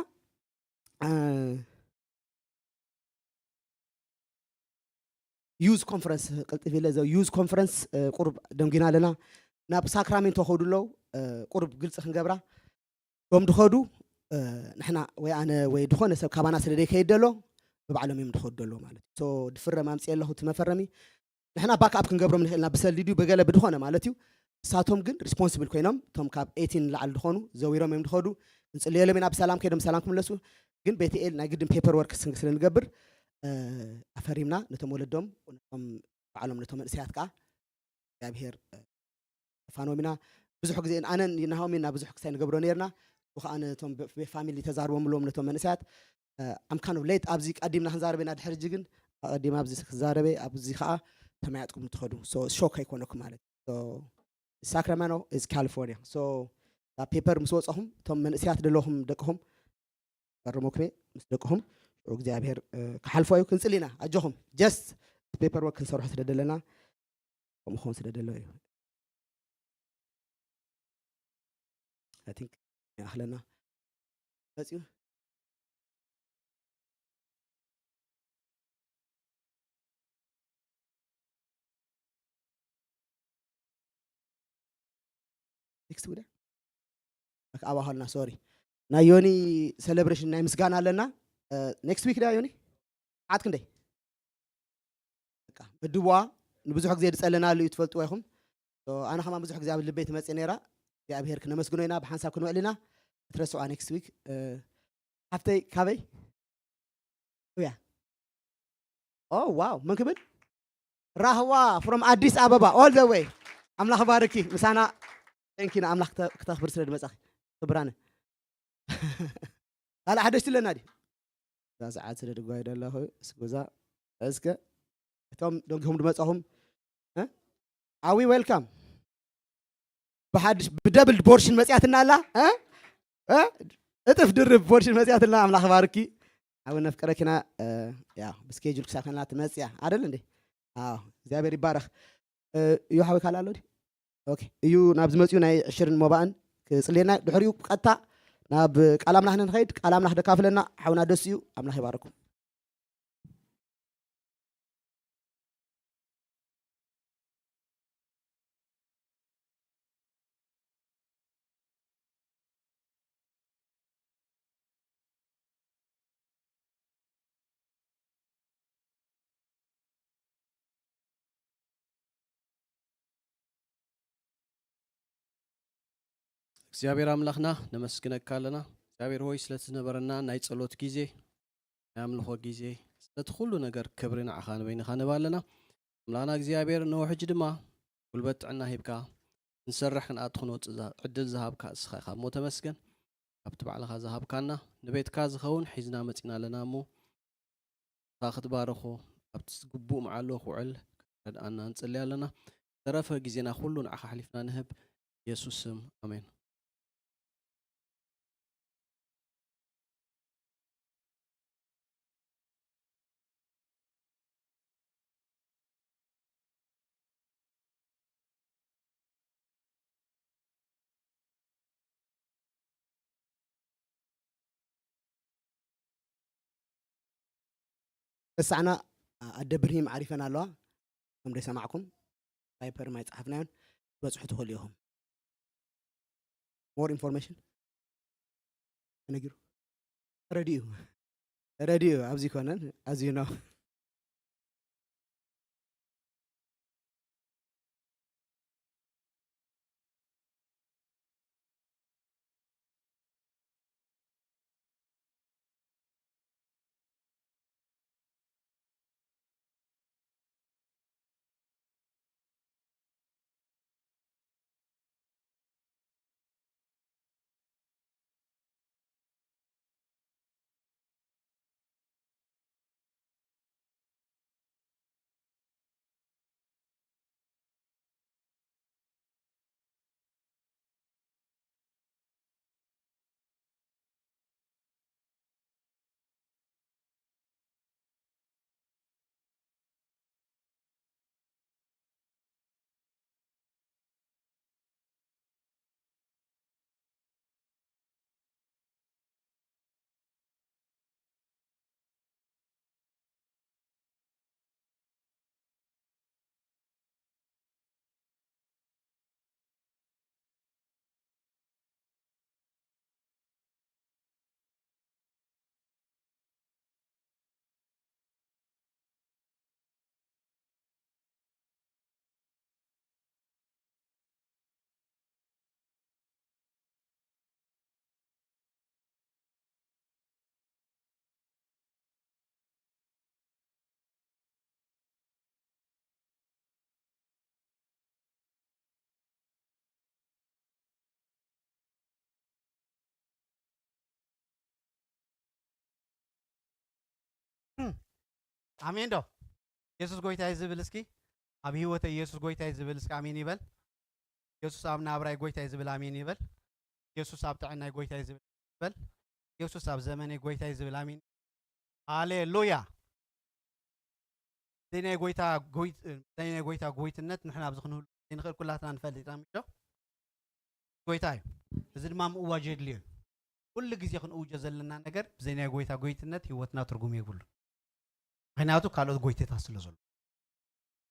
ዩዝ ኮንፈረንስ ቅልጥፍ ኢለ ዘ ዩዝ ኮንፈረንስ ቁሩብ ደንጊና ኣለና ናብ ሳክራሜንቶ ከዱ ኣለዉ ቁሩብ ግልፂ ክንገብራ ቶም ድኸዱ ንሕና ወይ ኣነ ወይ ድኾነ ሰብ ካባና ስለ ደይከይድ ደሎ ብባዕሎም እዮም ድኸዱ ደሎ ማለት እዩ ድፍረም ኣምፅእ ኣለኹ እቲ መፈረሚ ንሕና ባክኣፕ ክንገብሮም ንኽእልና ብሰልዲ ድዩ ብገለ ብድኾነ ማለት እዩ እሳቶም ግን ሪስፖንስብል ኮይኖም እቶም ካብ ኤቲን ንላዕሊ ድኾኑ ዘዊሮም እዮም ድኸዱ ክንፅልየሎም ኢና ብሰላም ከይዶም ብሰላም ክምለሱ ግን ቤትኤል ናይ ግድን ፔፐር ወርክ ስለ ንገብር ኣፈሪምና ነቶም ወለዶም ነቶም ባዕሎም ነቶም መንእሰያት ከዓ እግዚኣብሔር ተፋኖም ኢና ብዙሕ ግዜ ኣነን ናሆም ኢና ብዙሕ ክሳይ ንገብሮ ነርና ከዓ ነቶም ፋሚሊ ተዛርቦምሎም ነቶም መንእሰያት ኣምካኖ ሌት ኣብዚ ቀዲምና ክንዛረበ ኢና ድሕር ግን ኣቀዲም ኣብዚ ክዛረበ ኣብዚ ከዓ ተመያጥኩም ትኸዱ ሾክ ኣይኮነኩም ማለት ሳክራማኖ is California so ብ ፔፐር ምስ ወፀኹም እቶም መንእስያት ዘለኹም ደቅኹም ፈርሙክሜ ምስ ደቅኹም ሽዑ እግዚኣብሔር ክሓልፎ እዩ ክንፅል ኢና ኣጆኹም ጀስት ፔፐር ወርክ ክንሰርሖ ስለ ደለና ከምኡ ክኸውን ስለ ደሎ እዩ I think ይኣኽለና መፅዩ ኔክስት ዊክ ኣባኸልና ሶሪ ናይ ዮኒ ሴሌብሬሽን ናይ ምስጋና ኣለና ኔክስት ዊክ ዳ ዮኒ ዓት ክንደይ መድብዋ ንብዙሕ ግዜ ዝፀለናሉ እዩ ትፈልጥዎ ኢኹም ኣነ ከማ ብዙሕ ግዜ ኣብ ልበይ ትመፅእ ነይራ እግዚኣብሔር ክነመስግኖ ኢና ብሓንሳብ ክንውዕል ኢና ክትረስዋ ኔክስት ዊክ ሓፍተይ ካበይ እያ ኦ ዋው መን ክብል ራህዋ from ኣዲስ ኣበባ all the way ኣምላኽ ባርኪ ምሳና thank you ንኣምላኽ ክተኽብር ስለ ዝመጻኺ ክብራነ ካልእ ሓደሽቲ ኣለና ድዩ እዛ ሰዓት ስለ ድጓይ ደለኹ እስኩዛ እስከ እቶም ደንጊኹም ድመጻኹም ኣዊ ዌልካም ብሓድሽ ብደብል ቦርሽን መጽያትና ኣላ እጥፍ ድርብ ቦርሽን መጽያትና ኣምላኽ ባርኪ ዓዊ ነፍቀረኪና ብስኬጁል ክሳብ ከና ትመጽያ ኣደል እንዴ እግዚኣብሔር ይባረኽ እዩ ሓዊ ካል ኣሎ እዩ ናብ ዝመፅኡ ናይ ዕሽርን ሞባእን ክፅልየና ድሕሪኡ ቀጥታ ናብ ቃል ኣምላኽ ንኸይድ ቃል ኣምላኽ ደካፍለና ሓውና ደስ እዩ ኣምላኽ ይባረኩም እግዚኣብሔር ኣምላኽና ነመስግነካ ኣለና እግዚኣብሔር ሆይ ስለቲ ዝነበረና ናይ ጸሎት ግዜ ናይ ኣምልኾ ግዜ ስለቲ ኩሉ ነገር ክብሪ ንዓኻ ንበይንኻ ንባ ኣለና ኣምላኽና እግዚኣብሔር፣ እነሆ ሕጂ ድማ ጉልበት ጥዕና ሂብካ፣ ክንሰርሕ ክንኣቱ ክንወፅእ ዝሃ-፣ ዕድል ዝሃብካ እስኻ ኢኻ እሞ ተመስገን። ካብቲ ባዕልኻ ዝሃብካና ንቤትካ ዝኸውን ሒዝና መፂና ኣለና እሞ፣ ንስኻ ክትባርኾ፣ ኣብቲ ግቡእ መዓልኡ ክውዕል ክትረድኣና ንጽሊ ኣለና። ዝተረፈ ግዜና ኩሉ ንዓኻ ኣሕሊፍና ንህብ። የሱስ ስም፣ ኣሜን። እሳዕና ኣደ ብርሂም ዓሪፈን ኣለዋ። ከም ደይ ሰማዕኩም፣ ፓይፐር ማይ ጸሓፍናዮን ትበጽሑ ትኽእሉ ኢኹም። More information ተነጊሩ። ተረዲኡ። ተረዲኡ። ኣብዚ ኮነን፣ ኣዝዩ ነው። ኣሜን ዶ? የሱስ ጎይታይ ዝብል እስኪ፣ ኣብ ህይወተይ የሱስ ጎይታይ ዝብል እስኪ ኣሜን ይበል። የሱስ ኣብ ናብራይ ጎይታይ ዝብል ኣሜን ይበል። የሱስ ኣብ ጥዕናይ ጎይታይ ዝብል በል። የሱስ ኣብ ዘመነይ ጎይታይ ዝብል ኣሜን። ሃሌሉያ። እዚ ናይ ጎይታ ጎይት-፣ እዚ ናይ ጎይታ ጎይትነት ንሕና ኣብዚ ክንህሉ ዘይንኽእል ኩላትና ንፈልጥ ኢና፣ ምሽ ዶ? ጎይታ እዩ። እዚ ድማ ምእዋጅ የድልዮ እዩ። ኩሉ ግዜ ክንእውጆ ዘለና ነገር ብዘይ ናይ ጎይታ ጎይትነት ህይወትና ትርጉም የብሉ። ምኽንያቱ ካልኦት ጎይታታት ስለ ዘሎ።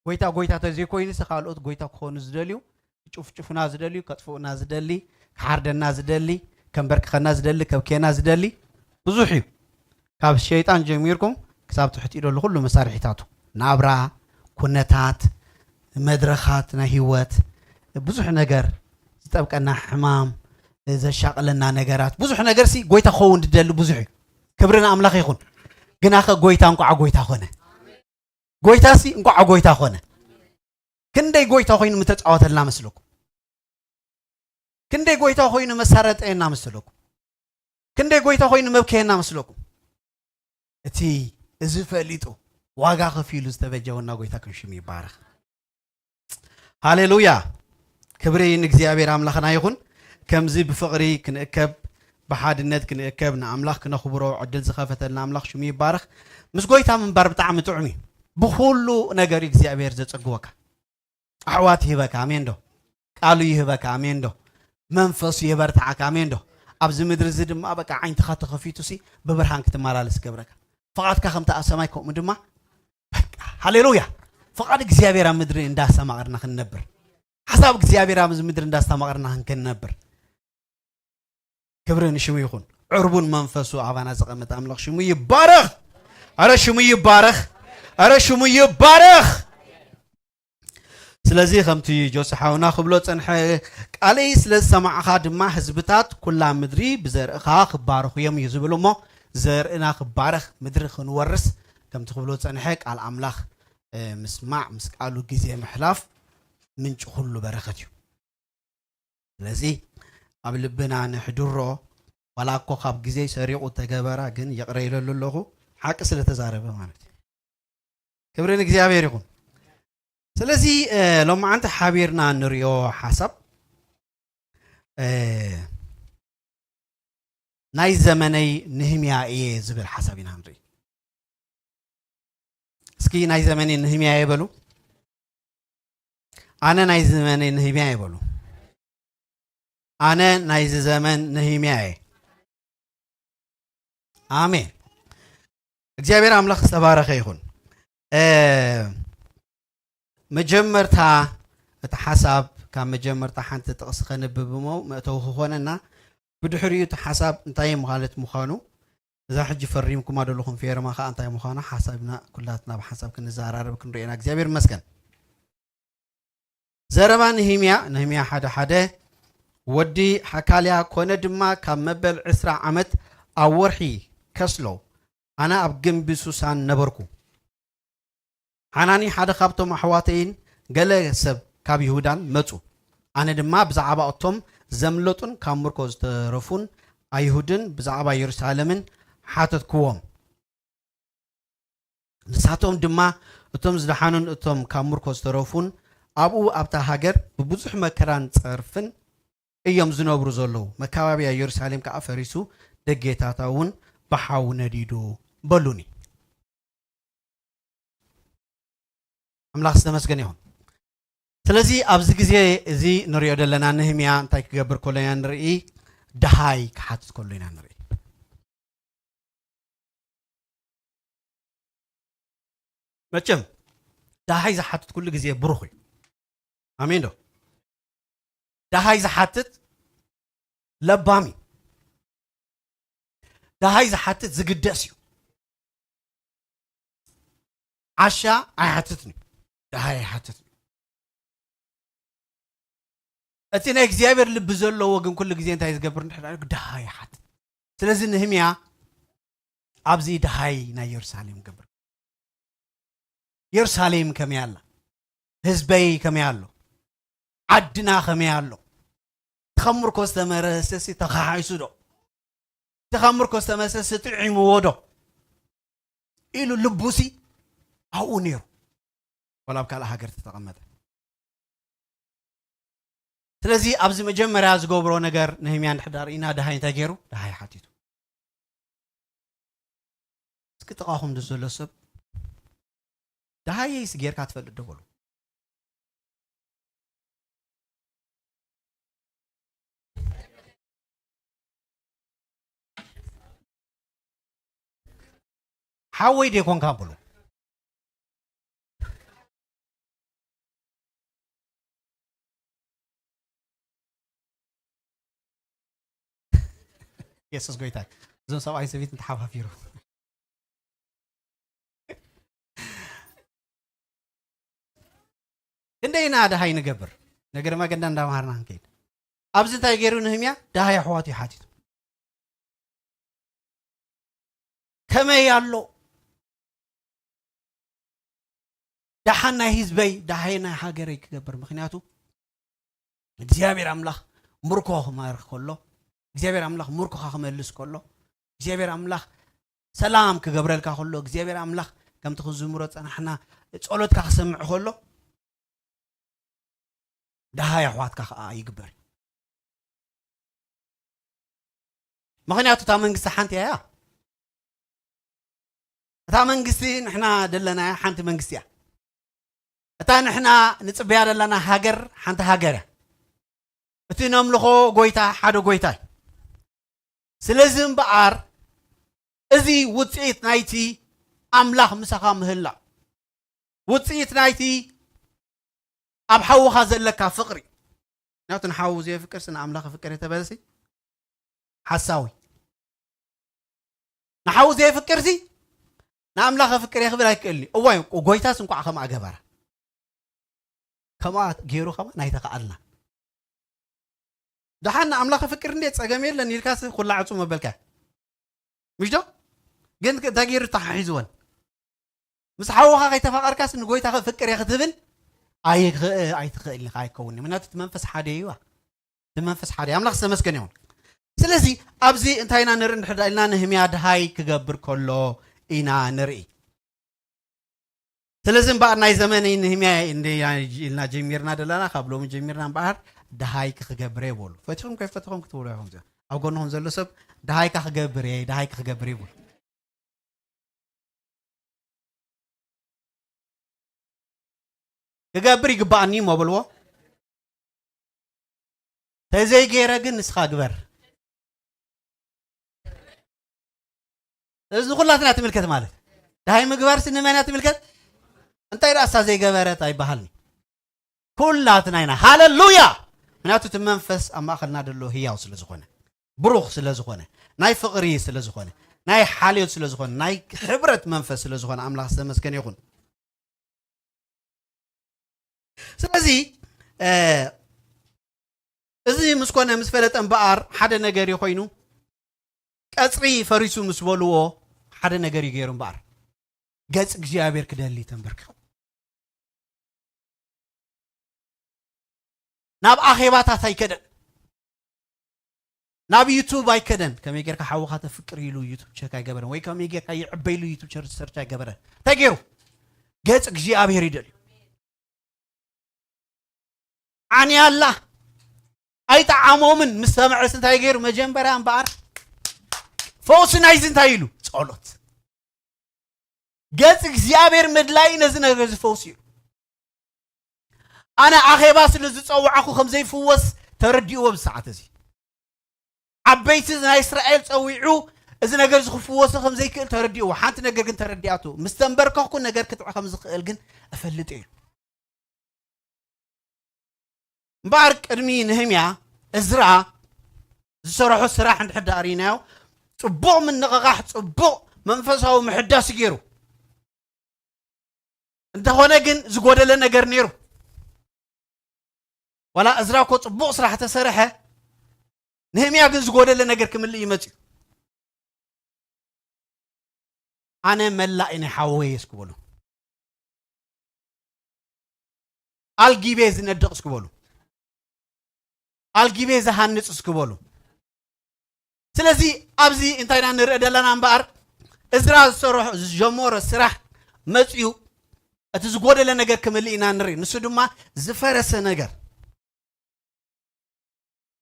ጎይታ ጎይታ ተዘይኮይኑስ ካልኦት ጎይታ ክኾኑ ዝደልዩ፣ ክጭፍጭፉና ዝደልዩ፣ ከጥፍኡና ዝደሊ፣ ክሓርደና ዝደሊ፣ ከንበርክኸና ዝደሊ፣ ከብክየና ዝደሊ ብዙሕ እዩ። ካብ ሸይጣን ጀሚርኩም ክሳብ ትሕቲ ዘሎ ኩሉ መሳርሒታቱ፣ ናብራ፣ ኩነታት፣ መድረኻት ናይ ህይወት፣ ብዙሕ ነገር ዝጠብቀና ሕማም፣ ዘሻቕለና ነገራት፣ ብዙሕ ነገር ሲ ጎይታ ክኸውን ዝደሊ ብዙሕ እዩ። ክብሪ ንኣምላኽ ይኹን። ግናኸ ጎይታ እንቋዕ ጎይታ ኾነ። ጎይታሲ እንቋዕ ጎይታ ኾነ። ክንደይ ጎይታ ኮይኑ ምተጻወተልና መስለኩም? ክንደይ ጎይታ ኮይኑ መሳረጠየና መስለኩም? ክንደይ ጎይታ ኮይኑ መብከየና መስለኩም? እቲ እዚ ፈሊጡ ዋጋ ከፊሉ ዝተበጀወና ጎይታ ከም ሽሙ ይባረኽ። ሃሌሉያ! ክብሪ ንእግዚኣብሔር ኣምላኽና ይኹን። ከምዚ ብፍቕሪ ክንእከብ፣ ብሓድነት ክንእከብ፣ ንኣምላኽ ክነኽብሮ ዕድል ዝኸፈተልና ኣምላኽ ሽሙ ይባረኽ። ምስ ጎይታ ምንባር ብጣዕሚ ጥዑም እዩ። ብኹሉ ነገር እዩ እግዚኣብሔር ዘጸግወካ። ኣሕዋት ይህበካ፣ ኣሜን ዶ? ቃሉ ይህበካ፣ ኣሜን ዶ? መንፈሱ የበርትዓካ፣ ኣሜን ዶ? ኣብዚ ምድሪ እዚ ድማ በቃ ዓይንትኻ ተኸፊቱ ሲ ብብርሃን ክትመላለስ ገብረካ። ፍቓድካ ከምቲ ኣብ ሰማይ ከምኡ ድማ በቃ፣ ሃሌሉያ። ፍቓድ እግዚኣብሔር ኣብ ምድሪ እንዳስተማቐርና ክንነብር። ሓሳብ እግዚኣብሔር ኣብዚ ምድሪ እንዳስተማቐርና ክንነብር። ክብሪ ንሽሙ ይኹን። ዕርቡን መንፈሱ ኣባና ዘቐመጠ ኣምላኽ ሽሙ ይባረኽ። ኣረ ሽሙ ይባረኽ። ኣረ ሽሙ ይባረኽ። ስለዚ ከምቲ ጆሲ ሓውና ክብሎ ጸንሐ፣ ቃለይ ስለ ዝሰማዕኻ ድማ ህዝብታት ኩላ ምድሪ ብዘርእኻ ክባረኹ እዮም እዩ ዝብል እሞ፣ ዘርእና ክባረኽ፣ ምድሪ ክንወርስ ከምቲ ክብሎ ጸንሐ ቃል ኣምላኽ ምስማዕ፣ ምስ ቃሉ ግዜ ምሕላፍ ምንጪ ኩሉ በረኸት እዩ። ስለዚ ኣብ ልብና ንሕድሮ። ዋላ እኮ ካብ ግዜ ሰሪቑ ተገበራ፣ ግን ይቕረ ኢለሉ ኣለኹ፣ ሓቂ ስለ ተዛረበ ማለት እዩ። ክብሪ ንእግዚኣብሔር ይኹን። ስለዚ ሎማዓንቲ ሓቢርና ንሪኦ ሓሳብ ናይ ዘመነይ ንህምያ እየ ዝብል ሓሳብ ኢና ንርኢ። እስኪ ናይ ዘመነይ ንህምያ እየ በሉ። ኣነ ናይ ዘመነይ ንህምያ እየ በሉ። ኣነ ናይዚ ዘመን ንህምያ እየ። ኣሜን። እግዚኣብሔር ኣምላኽ ዝተባረኸ ይኹን። መጀመርታ እቲ ሓሳብ ካብ መጀመርታ ሓንቲ ጥቕሲ ከንብብ እሞ መእተዊ ክኾነና፣ ብድሕሪኡ እቲ ሓሳብ እንታይ ማለት ምዃኑ፣ እዛ ሕጂ ፈሪምኩማ ዘለኹም ፌርማ ከዓ እንታይ ምዃኑ ሓሳብና ኩላትና ብሓሳብ ክንዘራረብ ክንርእየና እግዚኣብሔር ይመስገን። ዘረባ ነህምያ፣ ነህምያ ሓደ ሓደ። ወዲ ሓካልያ ኮነ ድማ ካብ መበል ዕስራ ዓመት ኣብ ወርሒ ከስሎ ኣነ ኣብ ግንቢ ሱሳን ነበርኩ። ሓናኒ ሓደ ካብቶም ኣሕዋተይን ገለ ሰብ ካብ ይሁዳን መጹ። ኣነ ድማ ብዛዕባ እቶም ዘምለጡን ካብ ምርኮ ዝተረፉን ኣይሁድን ብዛዕባ የሩሳሌምን ሓተትክዎም። ንሳቶም ድማ እቶም ዝደሓኑን እቶም ካብ ምርኮ ዝተረፉን ኣብኡ ኣብታ ሃገር ብብዙሕ መከራን ጸርፍን እዮም ዝነብሩ ዘለዉ። መካባብያ የሩሳሌም ከኣ ፈሪሱ፣ ደጌታታ እውን ብሓዊ ነዲዱ በሉኒ። ኣምላኽ ዝተመስገነ ይኹን። ስለዚ ኣብዚ ግዜ እዚ ንሪኦ ዘለና ነህምያ እንታይ ክገብር ከሎ ኢና ንርኢ? ደሃይ ክሓትት ከሎ ኢና ንርኢ። መቸም ደሃይ ዝሓትት ኩሉ ግዜ ብሩኽ እዩ። ኣሜን ዶ? ደሃይ ዝሓትት ለባም እዩ። ደሃይ ዝሓትት ዝግደስ እዩ። ዓሻ ኣይሓትትን እዩ። ደሃይ ኣይሓትትን እዩ። እቲ ናይ እግዚኣብሔር ልቢ ዘለዎ ግን ኩሉ ግዜ እንታይ ዝገብር እንድሕር ደሃይ ይሓትት። ስለዚ ነህምያ ኣብዚ ደሃይ ናይ የሩሳሌም ገብር። የሩሳሌም ከመይ ኣላ? ህዝበይ ከመይ ኣሎ? ዓድና ከመይ ኣሎ? እቲ ካብ ምርኮ ዝተመለሰሲ ተኻሒሱ ዶ? እቲ ካብ ምርኮ ዝተመለሰሲ ጥዒምዎ ዶ? ኢሉ ልቡሲ ኣብኡ ነይሩ። ዋላ ኣብ ካልእ ሃገር ተተቐመጠ። ስለዚ ኣብዚ መጀመርያ ዝገብሮ ነገር ነህምያ እንድሕር ዳር ኢና ደሃይ እንታይ ገይሩ? ደሃይ ሓቲቱ። እስኪ ጥቓኹም ዘሎ ሰብ ደሃየይስ ጌርካ ትፈልጥ ዶ በሉ። ሓወይ ዶ ይኮንካ በሉ። የሱስ ጎይታ። እዞም ሰብኣይ ሰበይትን ተሓፋፊሩ። ክንደይ ኢና ደሃይ ንገብር? ነገረ መገዳ እንዳምሃርና ክንከይድ። ኣብዚ እንታይ ገይሩ ንህምያ? ደሃይ ኣሕዋቱ ይሓቲቱ። ከመይ ኣሎ? ደሓን ናይ ህዝበይ፣ ደሃይ ናይ ሃገረይ ክገብር። ምኽንያቱ እግዚኣብሔር ኣምላኽ ምርኮ ክማርኽ ከሎ፣ እግዚኣብሔር ኣምላኽ ምርኮኻ ክመልስ ከሎ፣ እግዚኣብሔር ኣምላኽ ሰላም ክገብረልካ ከሎ፣ እግዚኣብሔር ኣምላኽ ከምቲ ክንዝምሮ ጸናሕና ጸሎትካ ክሰምዕ ከሎ፣ ደሃይ ኣሕዋትካ ከኣ ይግበር። ምኽንያቱ እታ መንግስቲ ሓንቲ እያ። እታ መንግስቲ ንሕና ደለናያ ሓንቲ መንግስቲ እያ። እታ ንሕና ንጽበያ ዘለና ሃገር ሓንቲ ሃገር እያ። እቲ ነምልኾ ጎይታ ሓደ ጎይታ እዩ። ስለዚ እምበኣር እዚ ውጽኢት ናይቲ ኣምላኽ ምሳኻ ምህላው፣ ውጽኢት ናይቲ ኣብ ሓውኻ ዘለካ ፍቕሪ። ምክንያቱ ንሓዉ ዘየፍቅርሲ ንኣምላኽ ፍቅር የተበለሲ ሓሳዊ። ንሓዉ ዘየፍቅርሲ ንኣምላኽ ፍቅር የኽብል ኣይክእልኒ። እዋይ፣ ጎይታስ እንኳዕ ከምኣ ገበራ። ከምኣ ገይሩ ከማን ኣይተኸኣልና። ደሓን ንኣምላኽ ፍቅር እንዴ ጸገም የለን ኢልካስ ኩላ ዕጹ መበልካ። ምሽ ዶ? ግን እንታይ ገይሩ ተሓሒዝወን? ምስ ሓውኻ ከይተፋቐርካስ ንጎይታ ከፍቅር እየ ክትብል ኣይኽእ-፣ ኣይትኽእል ኢኻ፣ ኣይከውን እዩ። ምክንያቱ እቲ መንፈስ ሓደ እዩ። እቲ መንፈስ ሓደ እዩ። ኣምላኽ ዝተመስገነ ይሁን። ስለዚ ኣብዚ እንታይ ኢና ንርኢ እንድሕር ኢልና ንህምያ ድሃይ ክገብር ከሎ ኢና ንርኢ። ስለዚ እምበኣር ናይ ዘመነይ ንህምያ እንደ-፣ ኢልና ጀሚርና ዘለና፣ ካብ ሎሚ ጀሚርና እምበኣር ድሃይኪ ክገብር እየ በሉ። ፈቲኹም ከይፈትኹም ክትብሉ ኢኹም። እዚኣ ኣብ ጎንኹም ዘሎ ሰብ ድሃይካ ክገብር እየ፣ ድሃይኪ ክገብር እየ በሉ። ክገብር ይግባኣኒ እሞ በልዎ። ተዘይገይረ ግን ንስኻ ግበር። እዚ ኩላትና ትምልከት ማለት። ድሃይ ምግባር ስንመና ትምልከት። እንታይ ደኣ እሳ ዘይገበረት ኣይበሃልኒ። ኩላትና ኢና። ሃለሉያ! ምክንያቱ እቲ መንፈስ ኣብ ማእኸልና ዘሎ ህያው ስለ ዝኾነ፣ ብሩኽ ስለ ዝኾነ፣ ናይ ፍቕሪ ስለ ዝኾነ፣ ናይ ሓልዮት ስለ ዝኾነ፣ ናይ ሕብረት መንፈስ ስለ ዝኾነ ኣምላኽ ዝተመስገነ ይኹን። ስለዚ፣ እ፣ እዚ ምስ ኮነ ምስ ፈለጠ እምበኣር ሓደ ነገር እዩ ኮይኑ፣ ቀጽሪ ፈሪሱ ምስ በልዎ ሓደ ነገር እዩ ገይሩ እምበኣር፣ ገጽ እግዚኣብሔር ክደሊ ተንበርኪኹ። ናብ ኣኼባታት ኣይከደን፣ ናብ ዩቱብ ኣይከደን። ከመይ ጌርካ ሓውኻ ተፍቅር ኢሉ ዩቱብ ቸክ ኣይገበረን፣ ወይ ከመይ ጌርካ ይዕበ ኢሉ ዩቱብ ቸር-፣ ሰርች ኣይገበረን። እንታይ ገይሩ? ገጽ እግዚኣብሔር ይደልዩ። ዓንያላ ኣይጠዓሞምን። ምስ ሰምዐስ እንታይ ገይሩ? መጀመርያ እምበኣር ፈውሲ ናይዚ እንታይ ኢሉ? ጸሎት። ገጽ እግዚኣብሔር ምድላይ ነዚ ነገር እዚ ፈውሲ እዩ። ኣነ ኣኼባ ስለ ዝጸዋዕኩ ከም ዘይፍወስ ተረዲእዎ ብሰዓት እዚ። ዓበይቲ ናይ እስራኤል ጸዊዑ እዚ ነገር እዚ ክፍወሶ ከም ዘይክእል ተረዲእዎ። ሓንቲ ነገር ግን ተረዲኣቶ። ምስ ተንበርከኽኩ ነገር ክትዕ ከም ዝኽእል ግን እፈልጥ እዩ። እምበኣር ቅድሚ ነህምያ እዝራ ዝሰርሖ ስራሕ እንድሕር ደኣ ርኢናዮ፣ ጽቡቕ ምንቕቓሕ፣ ጽቡቕ መንፈሳዊ ምሕዳስ ገይሩ። እንተኾነ ግን ዝጎደለ ነገር ነይሩ። ዋላ እዝራ እኮ ጽቡቕ ስራሕ ተሰርሐ፣ ነህምያ ግን ዝጎደለ ነገር ክምልእ እዩ መጺኡ። ኣነ መላእ ናይ ሓወይ እስኪ በሉ። ኣልጊቤ ዝነድቕ እስኪ በሉ። ኣልጊቤ ዝሃንጽ እስኪ በሉ። ስለዚ ኣብዚ እንታይ ኢና ንርኢ ዘለና እምበኣር፣ እዝራ ዝሰርሖ፣ ዝጀመሮ ስራሕ መጺኡ፣ እቲ ዝጎደለ ነገር ክምልእ ኢና ንርኢ። ንሱ ድማ ዝፈረሰ ነገር፣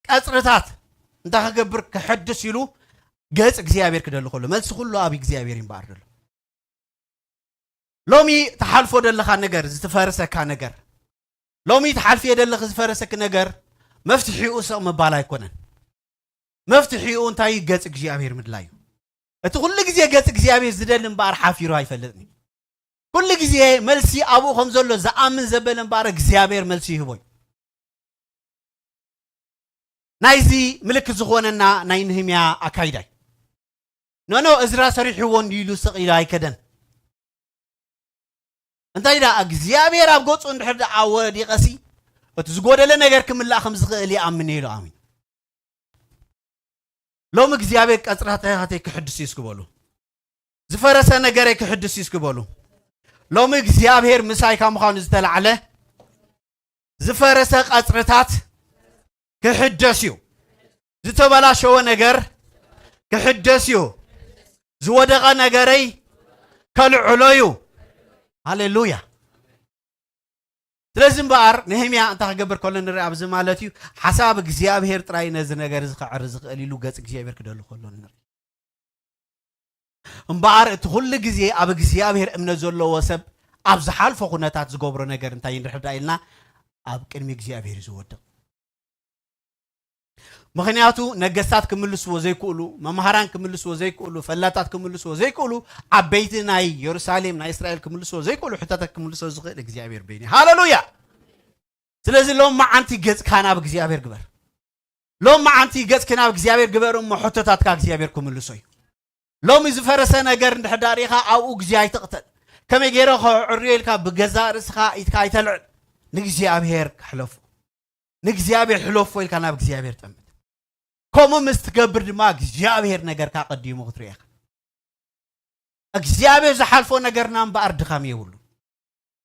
ቀጽርታት እንታይ ክገብር፣ ክሕድስ ኢሉ ገጽ እግዚኣብሔር ክደሊ ከሎ፣ መልሲ ኩሉ ኣብ እግዚኣብሔር እዩ እምበኣር ዘሎ። ሎሚ ትሓልፎ ዘለኻ ነገር፣ ዝተፈረሰካ ነገር፣ ሎሚ ትሓልፍዮ ዘለኺ ዝፈረሰኪ ነገር፣ መፍትሒኡ ስቕ ምባል ኣይኮነን። መፍትሒኡ እንታይ እዩ? ገጽ እግዚኣብሔር ምድላይ እዩ። እቲ ኩሉ ግዜ ገጽ እግዚኣብሔር ዝደሊ እምበኣር ሓፊሩ ኣይፈልጥን እዩ። ኩሉ ግዜ መልሲ ኣብኡ ከም ዘሎ ዝኣምን ዘበለ እምበኣር እግዚኣብሔር መልሲ ይህቦ እዩ። ናይዚ ምልክት ዝኾነና ናይ ነህምያ ኣካይዳ እዩ። ኖኖ፣ እዝራ ሰሪሕዎ እንዲዩ ኢሉ ስቕ ኢሉ ኣይከደን። እንታይ ደኣ እግዚኣብሔር ኣብ ገጹ እንድሕር ደኣ ወዲቐሲ፣ እቲ ዝጎደለ ነገር ክምላእ ከም ዝኽእል ይኣምን እየ ኢሉ ኣሚኑ። ሎሚ እግዚኣብሔር ቀጽርታተይ ክሕድስ እዩ እስኪ በሉ። ዝፈረሰ ነገረይ ክሕድስ እዩ እስኪ በሉ። ሎሚ እግዚኣብሔር ምሳይ ካብ ምዃኑ ዝተላዕለ ዝፈረሰ ቀጽርታት ክሕደስ እዩ። ዝተበላሸወ ነገር ክሕደስ እዩ። ዝወደቐ ነገረይ ከልዕሎ እዩ። ሃሌሉያ። ስለዚ እምበኣር ነህምያ እንታይ ክገብር ከሎ ንርኢ ኣብዚ ማለት እዩ፣ ሓሳብ እግዚኣብሔር ጥራይ ነዚ ነገር እዚ ከዕሪ ዝኽእል ኢሉ ገጽ እግዚኣብሔር ክደሊ ከሎ ንርኢ። እምበኣር እቲ ኩሉ ግዜ ኣብ እግዚኣብሔር እምነት ዘለዎ ሰብ ኣብ ዝሓልፎ ኩነታት ዝገብሮ ነገር እንታይ ንርሕዳ ኢልና ኣብ ቅድሚ እግዚኣብሔር እዩ ዝወድቕ። ምኽንያቱ ነገስታት ክምልስዎ ዘይክእሉ፣ መምሃራን ክምልስዎ ዘይክእሉ፣ ፈላጣት ክምልስዎ ዘይክእሉ፣ ዓበይቲ ናይ የሩሳሌም ናይ እስራኤል ክምልስዎ ዘይክእሉ ሕቶታት ክምልስዎ ዝኽእል እግዚኣብሔር በይኑ። ሃሌሉያ። ስለዚ ሎም መዓንቲ ገጽካ ናብ እግዚኣብሔር ግበር። ሎም መዓንቲ ገጽኪ ናብ እግዚኣብሔር ግበር እሞ ሕቶታትካ እግዚኣብሔር ክምልሶ እዩ። ሎሚ ዝፈረሰ ነገር እንድሕር ዳኣ ርኢኻ ኣብኡ ግዜ ኣይትቕተል። ከመይ ገይረ ከዕርዮ ኢልካ ብገዛእ ርእስኻ ኢድካ ኣይተልዕል። ንእግዚኣብሔር ክሕለፎ። ንእግዚኣብሔር ሕለፎ ኢልካ ናብ እግዚኣብሔር ጠምት። ከምኡ ምስ ትገብር ድማ እግዚኣብሔር ነገርካ ቀዲሙ ክትርኢ ኢኻ። እግዚኣብሔር ዝሓልፎ ነገርና እምበኣር ድኻም የብሉን።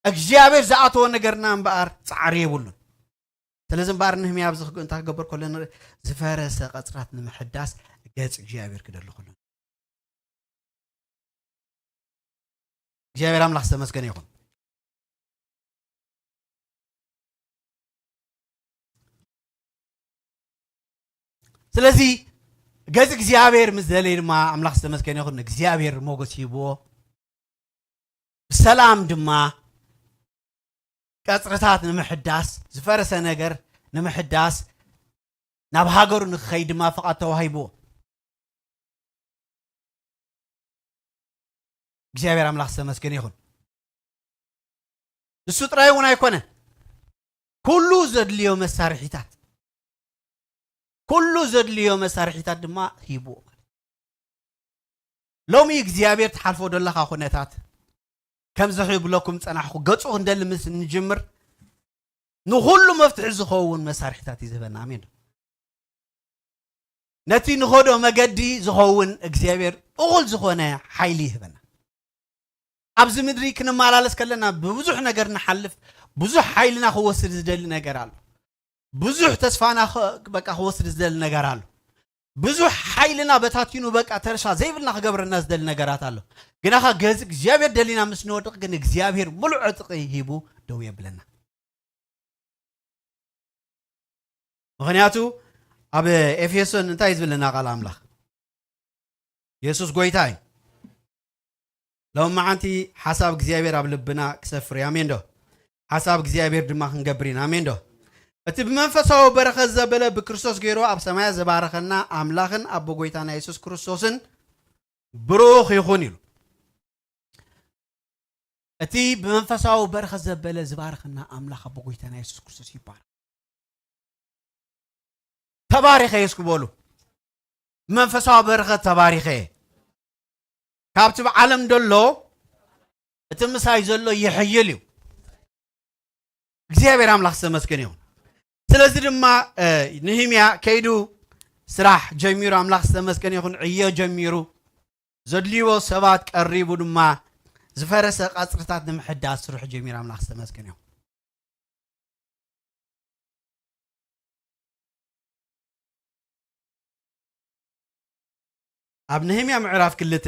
እግዚኣብሔር ዝኣተዎ ነገርና እምበኣር ጻዕሪ የብሉን። ስለዚ እምበኣር ንህምያ ኣብዚ ክግ-፣ እንታይ ክገብር ከሎ ንርኢ? ዝፈረሰ ቀጽራት ንምሕዳስ ገጽ እግዚኣብሔር ክደሊ ከሎ። እግዚኣብሔር ኣምላኽ ዝተመስገነ ይኹን። ስለዚ ገጽ እግዚኣብሔር ምስ ደለየ ድማ ኣምላኽ ዝተመስገነ ይኹን፣ እግዚኣብሔር ሞገስ ሂብዎ። ብሰላም ድማ ቀጽርታት ንምሕዳስ፣ ዝፈረሰ ነገር ንምሕዳስ፣ ናብ ሃገሩ ንክኸይድ ድማ ፍቓድ ተዋሂብዎ። እግዚኣብሔር ኣምላኽ ዝተመስገነ ይኹን። ንሱ ጥራይ እውን ኣይኮነን፣ ኩሉ ዘድልዮ መሳርሒታት፣ ኩሉ ዘድልዮ መሳርሒታት ድማ ሂብዎ። ሎሚ እግዚኣብሔር ትሓልፎ ዘለኻ ኩነታት፣ ከምዚ ክብለኩም ጸናሕኩ፣ ገጹ ክንደሊ ምስ እንጅምር፣ ንኹሉ መፍትሒ ዝኸውን መሳርሒታት እዩ ዝህበና። ኣሜን ዶ? ነቲ ንኸዶ መገዲ ዝኸውን እግዚኣብሔር እኹል ዝኾነ ሓይሊ ይህበና። ኣብዚ ምድሪ ክንመላለስ ከለና ብብዙሕ ነገር ንሓልፍ፣ ብዙሕ ሓይልና ክወስድ ዝደሊ ነገር ኣሎ። ብዙሕ ተስፋና ኸ-፣ በቃ ክወስድ ዝደሊ ነገር ኣሎ። ብዙሕ ሓይልና በታቲኑ በቃ ተስፋ ዘይብልና ክገብረና ዝደሊ ነገራት ኣሎ። ግናኻ ገዝ እግዚኣብሔር ደሊና ምስ ንወድቕ ግን እግዚኣብሔር ሙሉእ ዕጥቂ ሂቡ ደው የብለና። ምኽንያቱ ኣብ ኤፌሶን እንታይ ዝብለና ቃል ኣምላኽ? የሱስ ጎይታ እዩ። ሎም መዓንቲ ሓሳብ እግዚኣብሔር ኣብ ልብና ክሰፍር እዩ። ኣሜን ዶ? ሓሳብ እግዚኣብሔር ድማ ክንገብር ኢና። ኣሜን ዶ? እቲ ብመንፈሳዊ በረኸት ዘበለ ብክርስቶስ ገይሩ ኣብ ሰማያት ዝባረኸና ኣምላኽን ኣቦ ጎይታና የሱስ ክርስቶስን ብሩኽ ይኹን ኢሉ። እቲ ብመንፈሳዊ በረኸት ዘበለ ዝባረኸና ኣምላኽ ኣቦ ጎይታና የሱስ ክርስቶስ ይባረኽ። ተባሪኸ እየ እስኪ በሉ። ብመንፈሳዊ በረኸት ተባሪኸ እየ። ካብቲ ብዓለም ደሎ እቲ ምሳይ ዘሎ ይሕይል እዩ። እግዚኣብሔር ኣምላኽ ዝተመስገነ ይኹን። ስለዚ ድማ፣ እ፣ ንህምያ ከይዱ ስራሕ ጀሚሩ፣ ኣምላኽ ዝተመስገነ ይኹን፣ ዕዮ ጀሚሩ፣ ዘድልይዎ ሰባት ቀሪቡ ድማ ዝፈረሰ ቀጽርታት ንምሕዳስ ስርሑ ጀሚሩ፣ ኣምላኽ ዝተመስገነ ይኹን። ኣብ ነህምያ ምዕራፍ ክልተ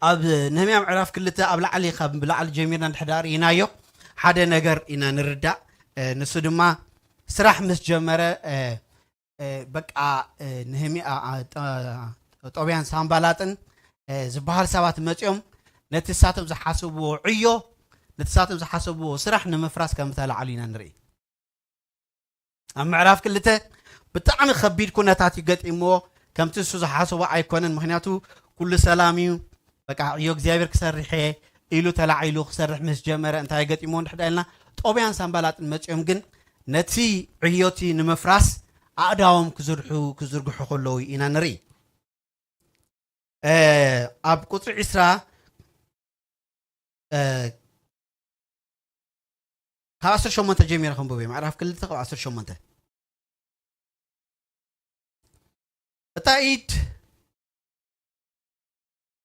ኣብ ነህምያ ምዕራፍ ክልተ ኣብ ላዕሊ፣ ካብ ብላዕሊ ጀሚርና እንድሕር ደኣ ርኢናዮ፣ ሓደ ነገር ኢና ንርዳእ። እ፣ ንሱ ድማ ስራሕ ምስ ጀመረ፣ እ፣ እ፣ በቃ፣ እ፣ ነህምያ፣ አ፣ አ፣ ጠ-፣ ጦብያን ሳንባላጥን፣ እ፣ ዝበሃል ሰባት መጺኦም ነቲ ንሳቶም ዝሓሰብዎ ዕዮ፣ ነቲ ንሳቶም ዝሓሰብዎ ስራሕ ንምፍራስ ከም ዝተላዕሉ ኢና ንርኢ። ኣብ ምዕራፍ ክልተ ብጣዕሚ ከቢድ ኩነታት እዩ ገጢምዎ። ከምቲ ንሱ ዝሓሰቦ ኣይኮነን፣ ምኽንያቱ ኩሉ ሰላም እዩ፣ በቃ ዕዮ እግዚኣብሔር ክሰርሕ እየ ኢሉ ተላዒሉ ክሰርሕ ምስ ጀመረ እንታይ ገጢምዎ እንድሕር ደኣ ኢልና፣ ጦብያን ሳንባላጥን መጺኦም ግን ነቲ ዕዮቲ ንምፍራስ ኣእዳዎም ክዝርሑ፣ ክዝርግሑ ከለዉ ኢና ንርኢ። እ፣ ኣብ ቁጽሪ ዕስራ፣ እ፣ ካብ ዓሰርተ ሸሞንተ ጀሚረ ከንብብ እየ። ምዕራፍ ክልተ ካብ ዓሰርተ ሸሞንተ። እታ ኢድ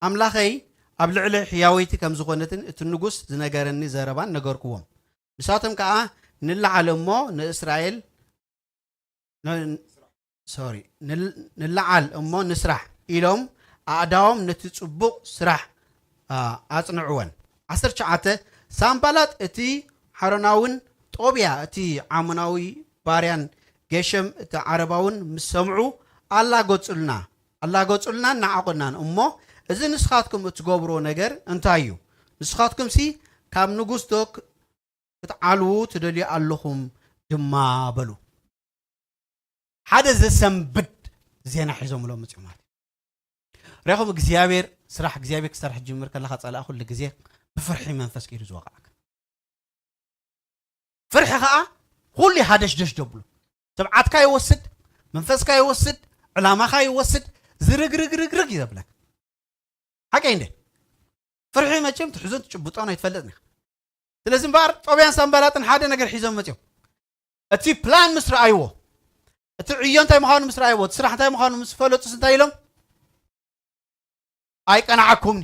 ኣምላኸይ ኣብ ልዕሊ ሕያወይቲ ከም ዝኾነትን እቲ ንጉስ ዝነገረኒ ዘረባን ነገርክዎም። ንሳቶም ከኣ፣ ንለዓል እሞ ንእስራኤል፣ ን-፣ ሶሪ፣ ንል-፣ ንለዓል እሞ ንስራሕ ኢሎም ኣእዳዎም ነቲ ጽቡቕ ስራሕ፣ ኣ፣ ኣጽንዕወን። ዓሰርተ ትሽዓተ፣ ሳንባላጥ እቲ ሓሮናውን ጦብያ እቲ ዓሞናዊ ባርያን ጌሸም እቲ ዓረባውን ምስ ሰምዑ ኣላገጹልና፣ ኣላገጹልናን ነዓቑናን። እሞ እዚ ንስኻትኩም እትገብሮ ነገር እንታይ እዩ? ንስኻትኩምሲ ካብ ንጉስ ዶ ክ-፣ ክትዓልዉ ትደልዩ ኣለኹም ድማ በሉ። ሓደ ዘሰንብድ ዜና ሒዞምሎም መጺኦም ማለት እዩ። ርኢኹም፣ እግዚኣብሔር ስራሕ እግዚኣብሔር ክሰርሕ ጅምር ከለኻ ጸላኢ ኩሉ ግዜ ብፍርሒ መንፈስ ከይዱ ዝወቕዓካ። ፍርሒ ኸዓ ኩሉ ሃደሽደሽ ደብሉ። ትብዓትካ ይወስድ፣ መንፈስካ ይወስድ፣ ዕላማኻ ይወስድ፣ ዝርግርግርግርግ እዩ ዘብለካ። ሓቀይ እንዴ? ፍርሒ መቸም ትሕዞን ትጭብጦን ኣይትፈልጥን ኢኻ። ስለዚ እምበኣር ጦብያን ሳንባላጥን ሓደ ነገር ሒዞም መፅዮም። እቲ ፕላን ምስ ረኣይዎ፣ እቲ ዕዮ እንታይ ምዃኑ ምስ ረኣይዎ፣ እቲ ስራሕ እንታይ ምዃኑ ምስ ፈለጡስ እንታይ ኢሎም? ኣይቀናዓኩምኒ።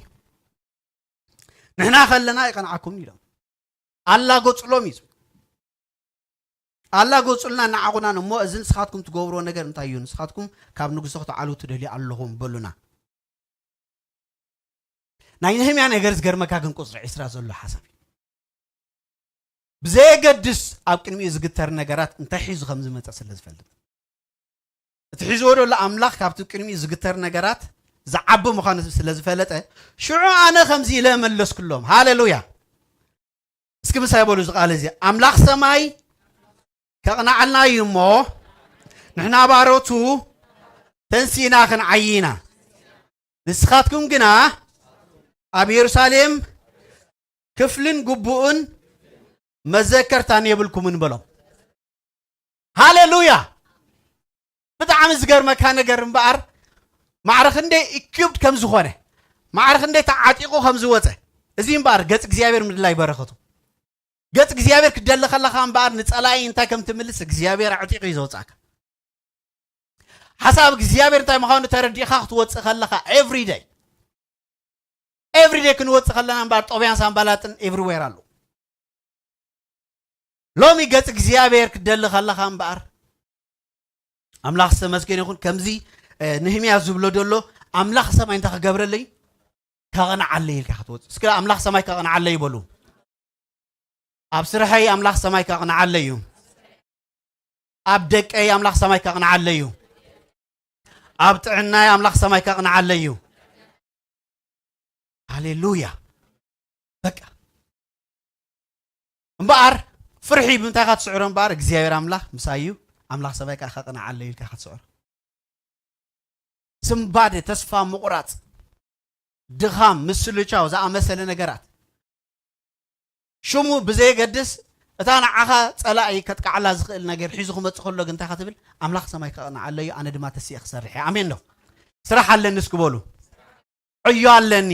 ንሕና ከለና ኣይቀናዓኩምኒ ኢሎም። ኣላጎፅሎም እዩ። ኣላጎፅልና እናዓቑናን እሞ፣ እዚ ንስኻትኩም ትገብርዎ ነገር እንታይ እዩ? ንስኻትኩም ካብ ንጉሶ ክትዓልዉ ትደልዩ ኣለኹም በሉና። ናይ ነህምያ ነገር ዝገርመካ ግን ቁፅሪ ዒስራ ዘሎ ሓሳብ እዩ። ብዘየገድስ ኣብ ቅድሚኡ ዝግተር ነገራት እንታይ ሒዙ ከም ዝመፀ ስለ ዝፈልጥ፣ እቲ ሒዝዎ ዘሎ ኣምላኽ ካብቲ ቅድሚኡ ዝግተር ነገራት ዝዓቢ ምዃኑ ስለ ዝፈለጠ፣ ሽዑ ኣነ ከምዚ ኢለ መለስኩሎም። ሃሌሉያ! እስኪ ምሳይ በሉ እዚ ቃል እዚ፣ ኣምላኽ ሰማይ ከቕንዓልና እዩ እሞ፣ ንሕና ባሮቱ ተንሲእና ክንዓዪ ኢና። ንስኻትኩም ግና ኣብ የሩሳሌም ክፍልን ግቡእን መዘከርታን የብልኩምን በሎም። ሃሌሉያ! ብጣዕሚ ዝገርመካ ነገር እምበኣር፣ ማዕረ ክንደይ ኢኩፕድ ከም ዝኾነ፣ ማዕረ ክንደይ ተዓጢቑ ከም ዝወፀ፣ እዚ እምበኣር ገጽ እግዚኣብሔር ምድላይ በረኸቱ። ገጽ እግዚኣብሔር ክትደሊ ከለኻ እምበኣር፣ ንጸላኢ እንታይ ከም ትምልስ እግዚኣብሔር ኣዕጢቑ እዩ ዘውጻእካ። ሓሳብ እግዚኣብሔር እንታይ ምዃኑ ተረዲእኻ ክትወጽእ ከለኻ፣ ኤቭሪ ደይ፣ ኤቭሪ ደይ ክንወጽእ ከለና እምበኣር፣ ጦብያን ሳንባላጥን ኤቭሪዌር ኣሎ። ሎሚ ገጽ እግዚኣብሔር ክትደሊ ከለኻ እምበኣር፣ ኣምላኽ ዝተመስገነ ይኹን። ከምዚ፣ እ፣ ነህምያ ዝብሎ ዘሎ፣ ኣምላኽ ሰማይ እንታይ ክገብረለይ? ከቕንዓለይ ኢልካ ክትወጽእ። እስኪ ኣምላኽ ሰማይ ከቕንዓለይ በሉ። ኣብ ስርሐይ ኣምላኽ ሰማይ ከቕንዓለይ እዩ። ኣብ ደቀይ ኣምላኽ ሰማይ ከቕንዓለይ እዩ። ኣብ ጥዕናይ ኣምላኽ ሰማይ ከቕንዓለይ እዩ። ሃሌሉያ። በቃ። እምበኣር ፍርሒ ብምንታይ ኢኻ ትስዕሮ? እምበኣር እግዚኣብሔር ኣምላኽ ምሳይ እዩ፣ ኣምላኽ ሰማይ ከኣ ከቕንዓለይ ኢልካ ኢኻ ትስዕሮ። ስንባደ፣ ተስፋ ምቑራጽ፣ ድኻም፣ ምስልቻው ዝኣመሰለ ነገራት፣ ሽሙ ብዘየገድስ፣ እታ ንዓኻ ጸላኢ ከጥቅዓላ ዝኽእል ነገር ሒዙ ክመጽእ ከሎ ግን እንታይ ኢኻ ትብል? ኣምላኽ ሰማይ ከቕንዓለይ እዩ፣ ኣነ ድማ ተሲኤ ክሰርሕ እየ። ኣሜን ዶ? ስራሕ ኣለኒ እስኪ በሉ። ዕዮ ኣለኒ።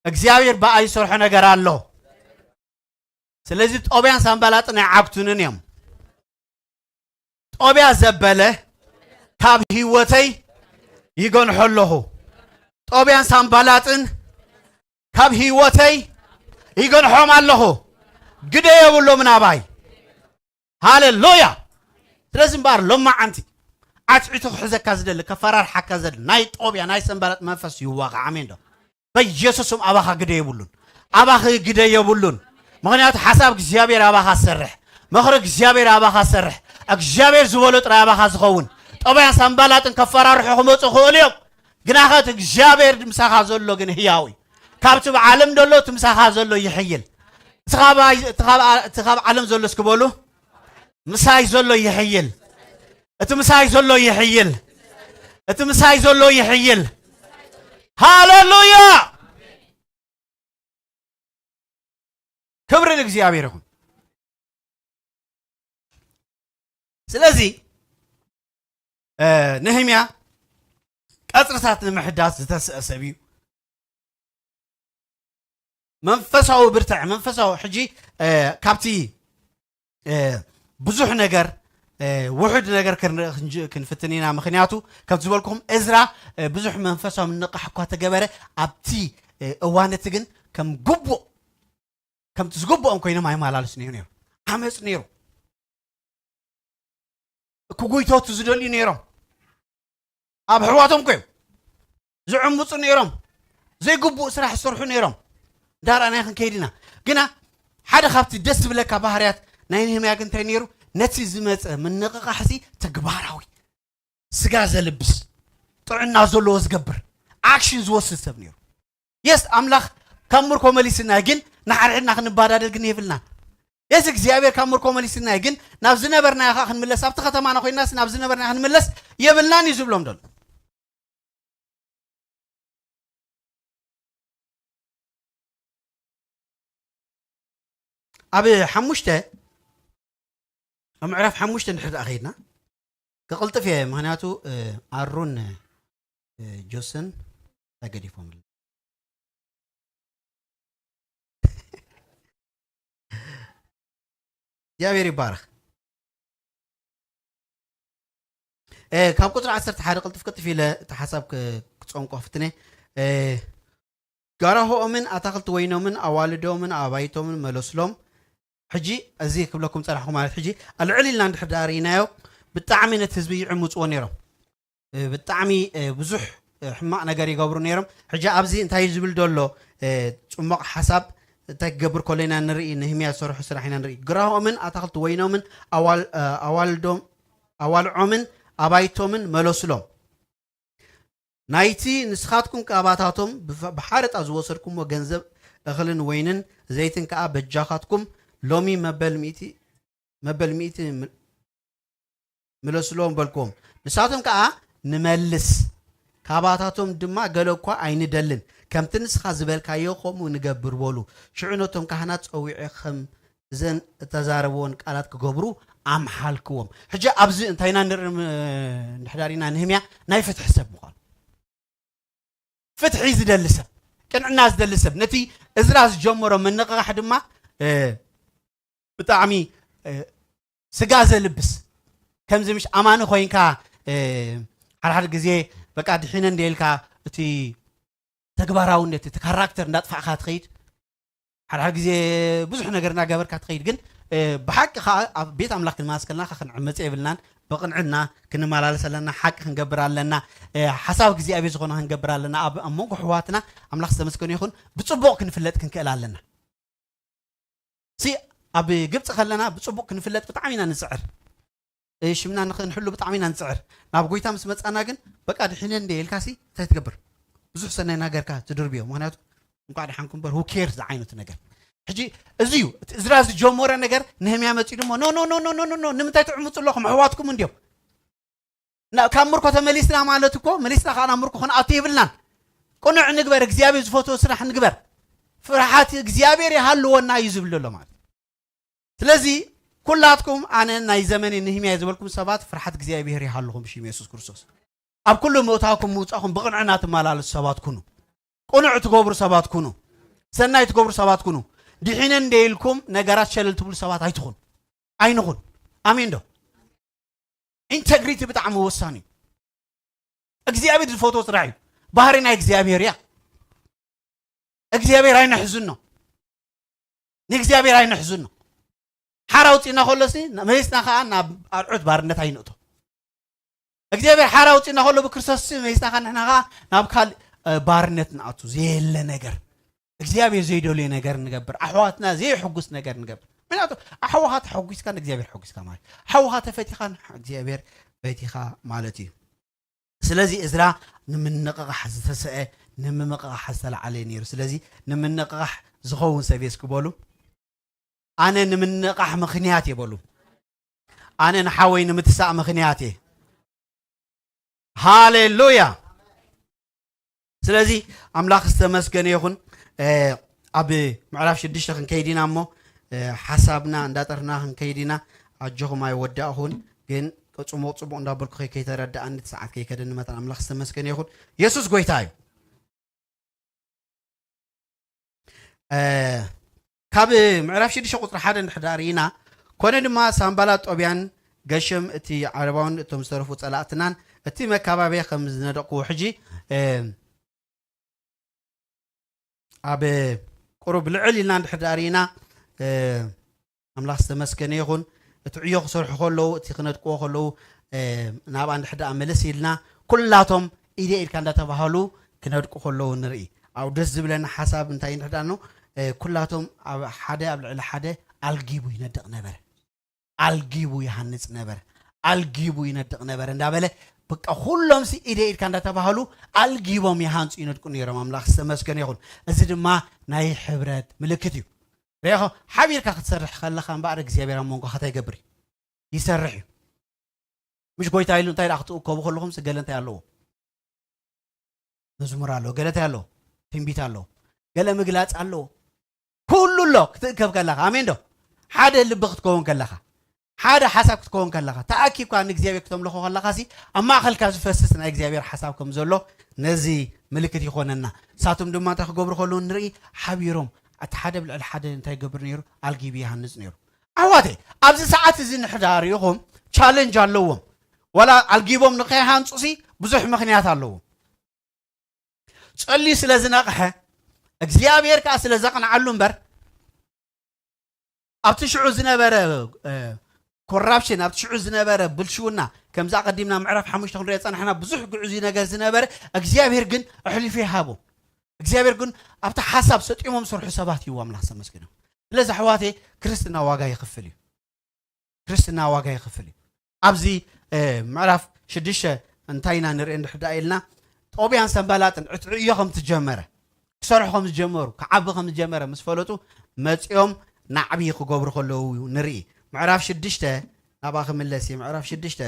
እግዚኣብሔር ብኣይ ዝሰርሖ ነገር ኣሎ። ስለዚ ጦብያን ሳንባላጥን ኣይዓግቱንን እዮም። ጦብያ ዘበለ ካብ ህይወተይ ይገንሖ ኣለኹ። ጦብያን ሳንባላጥን ካብ ህይወተይ ይገንሖም ኣለኹ። ግደ የብሎምን ኣባይ። ሃሌሉያ። ስለዚ እምበኣር ሎማዓንቲ ዓትዒቱ ክሕዘካ ዝደሊ፣ ከፈራርሓካ ዘድሊ ናይ ጦብያ ናይ ሰንባላጥ መንፈስ ይዋጋዕ። ኣሜን ዶ? በኢየሱስም ኣባኻ ግደ የብሉን። ኣባኺ ግደ የብሉን። ምኽንያቱ ሓሳብ እግዚኣብሔር ኣባኻ ሰርሕ፣ ምኽሪ እግዚኣብሔር ኣባኻ ሰርሕ። እግዚኣብሔር ዝበሎ ጥራይ ኣባኻ ዝኸውን። ጦብያን ሳንባላጥን ከፈራርሑ ክመፁ ክእሉ እዮም። ግናኸ እቲ እግዚኣብሔር ምሳኻ ዘሎ ግን ህያው እዩ። ካብቲ ብዓለም ዘሎ እቲ ምሳኻ ዘሎ ይሕይል። እቲ ካብ ኣይ-፣ እቲ ካብ ኣ-፣ እቲ ካብ ዓለም ዘሎ እስኪ በሉ፣ ምሳይ ዘሎ ይሕይል። እቲ ምሳይ ዘሎ ይሕይል። እቲ ምሳይ ዘሎ ይሕይል። ሃሌሉያ! ክብሪ ንእግዚኣብሔር ይኹን። ስለዚ፣ እ፣ ነህምያ ቀጽርታት ንምሕዳስ ዝተስአ ሰብ እዩ። መንፈሳዊ ብርታዕ፣ መንፈሳዊ ሕጂ፣ እ፣ ካብቲ፣ እ፣ ብዙሕ ነገር፣ እ፣ ውሑድ ነገር ክንርኢ ክንጅ-፣ ክንፍትን ኢና። ምኽንያቱ፣ ከም ዝበልኩኹም፣ እዝራ፣ እ፣ ብዙሕ መንፈሳዊ ምንቕቓሕ እኳ ተገበረ፣ ኣብቲ፣ እ፣ እዋን እቲ ግን ከም ግቡእ፣ ከምቲ ዝግብኦም ኮይኖም ኣይመላለሱን እዮም ነይሩ። ዓመፅ ነይሩ። ክጉይተቱ ዝደልዩ ነይሮም። ኣብ ኣሕዋቶም እኮ እዮም ዝዕምፁ ነይሮም። ዘይግቡእ ስራሕ ዝሰርሑ ነይሮም። እንዳረኣናዮ ክንከይድ ኢና። ግና ሓደ ካብቲ ደስ ዝብለካ ባህርያት ናይ ነህምያ ግን እንታይ ነይሩ? ነቲ ዝመፀ ምንቕቓሕሲ ተግባራዊ፣ ስጋ ዘልብስ፣ ጥዕና ዘለዎ ዝገብር፣ ኣክሽን ዝወስድ ሰብ ነይሩ። የስ፣ ኣምላኽ ካብ ምርኮ መሊስና፣ ግን ንሓድሕድና ክንባዳደል ግን የብልናን። የስ፣ እግዚኣብሔር ካብ ምርኮ መሊስና፣ ግን ናብ ዝነበርናዮ ከዓ ክንምለስ፣ ኣብቲ ከተማና ኮይናስ ናብ ዝነበርናዮ ክንምለስ የብልናን እዩ ዝብሎም ዘሎ። ኣብ ሓሙሽተ ኣብ ምዕራፍ ሓሙሽተ እንድሕር ደኣ ከይድና ክቕልጥፍ እየ። ምኽንያቱ ኣሩን ጆስን ተገዲፎም። እግዚኣብሔር ይባረኽ። ካብ ቁፅሪ ዓሰርተ ሓደ ቅልጥፍ ቅልጥፍ ኢለ እቲ ሓሳብ ክፀንቆ ፍትነ። ጋራሆኦምን ኣታኽልቲ ወይኖምን ኣዋልዶምን ኣባይቶምን መለስሎም። ሕጂ እዚ ክብለኩም ፀናሕኩ ማለት ሕጂ ኣልዕል ኢልና እንድሕር ዳኣ ርኢናዮ ብጣዕሚ ነቲ ህዝቢ ይዕምፅዎ ነይሮም። ብጣዕሚ ብዙሕ ሕማቕ ነገር ይገብሩ ነይሮም። ሕጂ ኣብዚ እንታይ ዝብል ዘሎ ፅሞቕ ሓሳብ እንታይ ክገብር ከሎ ኢና ንርኢ። ነህምያ ዝሰርሑ ስራሕ ኢና ንርኢ። ግራሆምን ኣታኽልቲ ወይኖምን ኣዋልዶም ኣዋልዖምን ኣባይቶምን መለሱሎም። ናይቲ ንስኻትኩም ካባታቶም ብሓረጣ ዝወሰድኩሞ ገንዘብ እኽልን ወይንን ዘይትን ከኣ በጃኻትኩም ሎሚ መበል ሚእቲ መበል ሚእቲ ምለስሎም በልክዎም። ንሳቶም ከኣ ንመልስ ካባታቶም ድማ ገለ እኳ ኣይንደልን፣ ከምቲ ንስኻ ዝበልካዮ ከምኡ ንገብር በሉ። ሽዑ ነቶም ካህናት ጸዊዐ ከም እዘን እተዛረብወን ቃላት ክገብሩ ኣምሓልክዎም። ሕጂ ኣብዚ እንታይ ኢና ንርኢ? እንድሕዳር ኢና ንህምያ ናይ ፍትሒ ሰብ ምዃኑ ፍትሒ ዝደሊ ሰብ፣ ቅንዕና ዝደሊ ሰብ፣ ነቲ እዝራ ዝጀመሮ ምንቕቓሕ ድማ ብጣዕሚ ስጋ ዘልብስ፣ ከምዚ ምሽ ኣማኒ ኮይንካ ሓደ ሓደ ግዜ በቃ ድሒነ እንደ ኢልካ እቲ ተግባራውነት እቲ ካራክተር እንዳጥፋእካ ትኸይድ። ሓደ ሓደ ግዜ ብዙሕ ነገር እናገበርካ ትኸይድ። ግን ብሓቂ ከዓ ኣብ ቤት ኣምላኽ ክንማስከልና ክንዕመፅ የብልናን። ብቕንዕና ክንመላለስ ኣለና። ሓቂ ክንገብር ኣለና። ሓሳብ እግዚኣብሔር ዝኾነ ክንገብር ኣለና። ኣብ ኣብ መንጎ ኣሕዋትና ኣምላኽ ዝተመስገነ ይኹን ብፅቡቕ ክንፍለጥ ክንክእል ኣለና። ሲ ኣብ ግብፂ ከለና ብፅቡቕ ክንፍለጥ ብጣዕሚ ኢና ንፅዕር። ሽምና ንክንሕሉ ብጣዕሚ ኢና ንፅዕር። ናብ ጎይታ ምስ መፃና ግን በቃ ድሒነ እንደ ኢልካ ሲ እንታይ ትገብር? ብዙሕ ሰናይ ናገርካ ትድርብዮ። ምክንያቱ እንኳዕ ደሓንኩም እምበር who cares ዝዓይነቱ ነገር። ሕጂ እዚ እዩ እቲ እዝራ ዝጀመረ ነገር። ነህምያ መፂኡ ድማ ኖ ኖ ኖ ኖ ኖ ኖ ንምንታይ ትዕምፁ ኣለኹም? ኣሕዋትኩም እንዲዮም። ካብ ምርኮ ተመሊስና ማለት እኮ መሊስና ከዓ ናብ ምርኮ ክንኣቱ የብልናን። ቅኑዕ ንግበር፣ እግዚኣብሔር ዝፈትዎ ስራሕ ንግበር። ፍርሓት እግዚኣብሔር ይሃልወና እዩ ዝብል ዘሎ ማለት። ስለዚ ኩላትኩም ኣነ ናይ ዘመኔ ንህምያ ዝበልኩም ሰባት ፍርሓት እግዚኣብሔር ይሃልኹም ብሽም የሱስ ክርስቶስ። ኣብ ኩሉ ምእታውኩም ምውፃእኩም ብቕንዕና ትመላለሱ ሰባት ኩኑ። ቅኑዕ ትገብሩ ሰባት ኩኑ። ሰናይ ትገብሩ ሰባት ኩኑ። ድሒነ እንደ ኢልኩም ነገራት ሸለል ትብሉ ሰባት ኣይትኹኑ። ኣይንኹን። ኣሜን ዶ? ኢንተግሪቲ ብጣዕሚ ወሳኒ እዩ። እግዚኣብሔር ዝፈትዎ ስራሕ እዩ። ባህሪ ናይ እግዚኣብሔር እያ። እግዚኣብሔር ኣይነሕዝኖ። ንእግዚኣብሔር ኣይነሕዝኖ። ሓራ ኣውፂእና ከሎሲ መሊስና ከዓ ናብ ኣርዑት ባርነት ኣይንእቶ። እግዚኣብሔር ሓራ ኣውፂእና ከሎ ብክርስቶስ መሊስና ከዓ ንሕና ከዓ ናብ ካልእ ባርነት ንኣቱ። ዘየለ ነገር እግዚኣብሔር ዘይደልዮ ነገር ንገብር። ኣሕዋትና ዘየሕጉስ ነገር ንገብር። ምክንያቱ ኣሕዋኻ ተሐጒስካ ንእግዚኣብሔር ሐጒስካ ማለት ኣሕዋኻ ተፈቲኻ እግዚኣብሔር ፈቲኻ ማለት እዩ። ስለዚ እዝራ ንምንቕቓሕ ዝተሰአ ንምምቕቓሕ ዝተለዓለ ነይሩ። ስለዚ ንምንቕቓሕ ዝኸውን ሰብ የስክበሉ። ኣነ ንምንቕቓሕ ምኽንያት እየ በሉ። ኣነ ንሓወይ ንምትሳእ ምኽንያት እየ። ሃሌሉያ። ስለዚ ኣምላኽ ዝተመስገነ ይኹን። ኣብ ምዕራፍ ሽዱሽተ ክንከይድ ኢና እሞ ሓሳብና እንዳጠርና ክንከይድ ኢና። ኣጆኹም ኣይወዳእኹን ግን ጽቡቕ ጽቡቕ እንዳበልኩ ከይተረዳእኒ እቲ ሰዓት ከይከደኒ መጠን ኣምላኽ ዝተመስገነ ይኹን። የሱስ ጎይታ እዩ። ካብ ምዕራፍ ሽዱሽተ ቁፅሪ ሓደ እንድሕር ርኢና፣ ኮነ ድማ ሳምባላት ጦብያን ገሸም እቲ ዓረባውን እቶም ዝተረፉ ፀላእትናን እቲ መካባብያ ከም ዝነደቕዎ ሕጂ ኣብ ቁሩብ ልዕል ኢልና እንድሕር ርኢና ኣምላኽ ዝተመስገነ ይኹን። እቲ ዕዮ ክሰርሑ ከለዉ እቲ ክነድቅዎ ከለዉ ናብኣ እንድሕር ደኣ መለስ ኢልና ኩላቶም ኢደ ኢድካ እንዳተባሃሉ ክነድቁ ከለዉ ንርኢ። ኣብ ደስ ዝብለና ሓሳብ እንታይ እንድሕር ደኣ ነው ኩላቶም ኣብ ሓደ ኣብ ልዕሊ ሓደ ኣልጊቡ ይነድቕ ነበረ። ኣልጊቡ ይሃንጽ ነበረ። ኣልጊቡ ይነድቕ ነበረ እንዳበለ በቃ ኩሎም ሲ ኢደ ኢድካ እንዳተባሃሉ ኣልጊቦም ይሃንጹ ይነድቁ ነይሮም። ኣምላኽ ዝተመስገነ ይኹን። እዚ ድማ ናይ ሕብረት ምልክት እዩ። ሪኢኻ ሓቢርካ ክትሰርሕ ከለኻ እምበኣር እግዚኣብሔር ኣብ መንጎኻ እንታይ ይገብር እዩ? ይሰርሕ እዩ። ምሽ ጎይታ ኢሉ እንታይ ደኣ ክትእከቡ ከለኹም ገለ እንታይ ኣለዎ? መዝሙር ኣለዎ፣ ገለ እንታይ ኣለዎ? ትንቢት ኣለዎ፣ ገለ ምግላፅ ኣለዎ። ኩሉ ኣሎ ክትእከብ ከለኻ። ኣሜን ዶ? ሓደ ልቢ ክትከውን ከለኻ፣ ሓደ ሓሳብ ክትከውን ከለኻ፣ ተኣኪብካ ንእግዚኣብሔር ክተምልኾ ከለኻ ሲ ኣብ ማእኸልካ ዝፈስስ ናይ እግዚኣብሔር ሓሳብ ከም ዘሎ ነዚ ምልክት ይኾነና። ንሳቶም ድማ እንታይ ክገብሩ ከለዉ ንርኢ? ሓቢሮም እቲ ሓደ ብልዕሊ ሓደ እንታይ ይገብር ነይሩ? ኣልጊቢ ይሃንጽ ነይሩ። ኣሕዋተይ፣ ኣብዚ ሰዓት እዚ ንሕዳ ርኢኹም ቻለንጅ ኣለዎም። ዋላ ኣልጊቦም ንኸይሃንጹ ሲ ብዙሕ ምኽንያት ኣለዎም። ጸልዩ ስለ ዝነቕሐ እግዚኣብሔር ከኣ ስለ ዘቕንዓሉ እምበር ኣብቲ ሽዑ ዝነበረ ኮራፕሽን ኣብቲ ሽዑ ዝነበረ ብልሽውና ከምዚ ኣቐዲምና ምዕራፍ ሓሙሽተ ክንሪኦ ጸናሕና ብዙሕ ግዕዙይ ነገር ዝነበረ እግዚኣብሔር ግን ኣሕሊፉ ይሃቦ። እግዚኣብሔር ግን ኣብቲ ሓሳብ ሰጢሞም ዝሰርሑ ሰባት እዩ ኣምላኽ ዘመስግኖም። ስለዚ ኣሕዋተይ ክርስትና ዋጋ ይኽፍል እዩ። ክርስትና ዋጋ ይኽፍል እዩ። ኣብዚ ምዕራፍ ሽዱሽተ እንታይ ኢና ንርኢ እንድሕር ደኣ ኢልና ጦብያን ሰንባላጥን ዕትዕዮ ከም ትጀመረ ክሰርሑ ከም ዝጀመሩ ክዓቢ ከም ዝጀመረ ምስ ፈለጡ መፂኦም ናዕቢ ክገብሩ ከለዉ ንርኢ። ምዕራፍ ሽዱሽተ ናብኣ ክምለስ እየ። ምዕራፍ ሽዱሽተ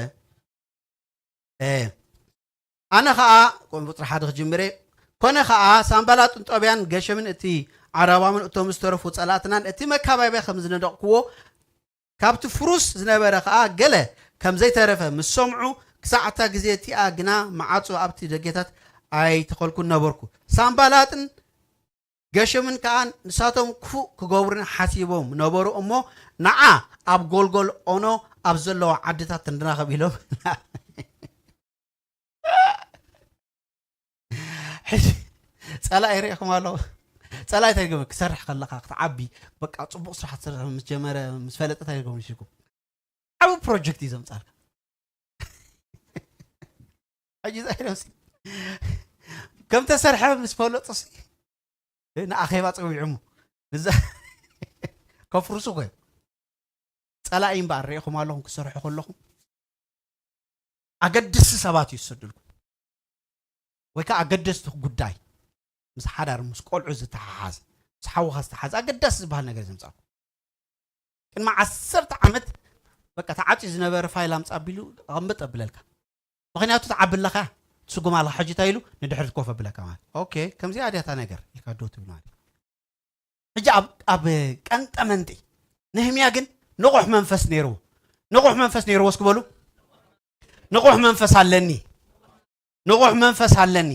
ኣነ ኸዓ ቁፅሪ ሓደ ክጅምር እየ። ኮነ ኸዓ ሳንባላጥን ጦብያን ገሸምን እቲ ዓረባምን እቶም ዝተረፉ ፀላእትናን እቲ መካበብያ ከም ዝነደቕክዎ ካብቲ ፍሩስ ዝነበረ ኸዓ ገለ ከም ዘይተረፈ ምስ ሰምዑ ክሳዕ እታ ግዜ እቲኣ ግና መዓፁ ኣብቲ ደገታት ኣይተኸልኩን ነበርኩ። ሳንባላጥን ገሸምን ከኣ ንሳቶም ክፉእ ክገብሩኒ ሓሲቦም ነበሩ እሞ፣ ንዓ ኣብ ጎልጎል ኦኖ ኣብ ዘለዋ ዓድታት ንራኸብ ኢሎም። ሕጂ ጸላኢ ርኢኹም ኣለኹ። ጸላኢ እንታይ ይገብር? ክሰርሕ ከለኻ ክትዓቢ፣ በቃ ጽቡቕ ስራሕ ክትሰርሕ ምስ ጀመረ፣ ምስ ፈለጠ እንታይ ይገብር? ዓቢ ፕሮጀክት እዩ ዘምጻልካ። ሕጂ እንታይ ኢሎም ሲ ከም ተሰርሐ ምስ ፈለጡ ሲ ንኣኼባ ጸዊዖሞ ንዛ ከፍርሱ ኮ ጸላኢ እምበኣር ርኢኹም ኣለኹም ክሰርሑ ከለኹም ኣገደስቲ ሰባት እዩ ዝሰድልኩም ወይ ከዓ ኣገደስቲ ጉዳይ ምስ ሓዳር ምስ ቆልዑ ዝተሓሓዝ ምስ ሓውኻ ዝተሓዝ ኣገዳሲ ዝበሃል ነገር ዘምፃእኩም ቅድሚ ዓሰርተ ዓመት በቃ ተዓፅዩ ዝነበረ ፋይል ኣምፃ ኣቢሉ ኣቐምጥ ኣብለልካ። ምኽንያቱ ትዓቢ ኣለኻ ትስጉም ኣለኻ ሕጂ እንታይ ኢሉ ንድሕሪት ኮፍ ኣብለካ ማለት ኦኬ ከምዚኣ ድያ እታ ነገር ኢልካ ዶ ትብል ማለት እዩ። ሕጂ ኣብ ኣብ ቀንጠመንጢ ነህምያ ግን ንቑሕ መንፈስ ነይርዎ። ንቑሕ መንፈስ ነይርዎ እስኪ በሉ። ንቑሕ መንፈስ ኣለኒ። ንቑሕ መንፈስ ኣለኒ።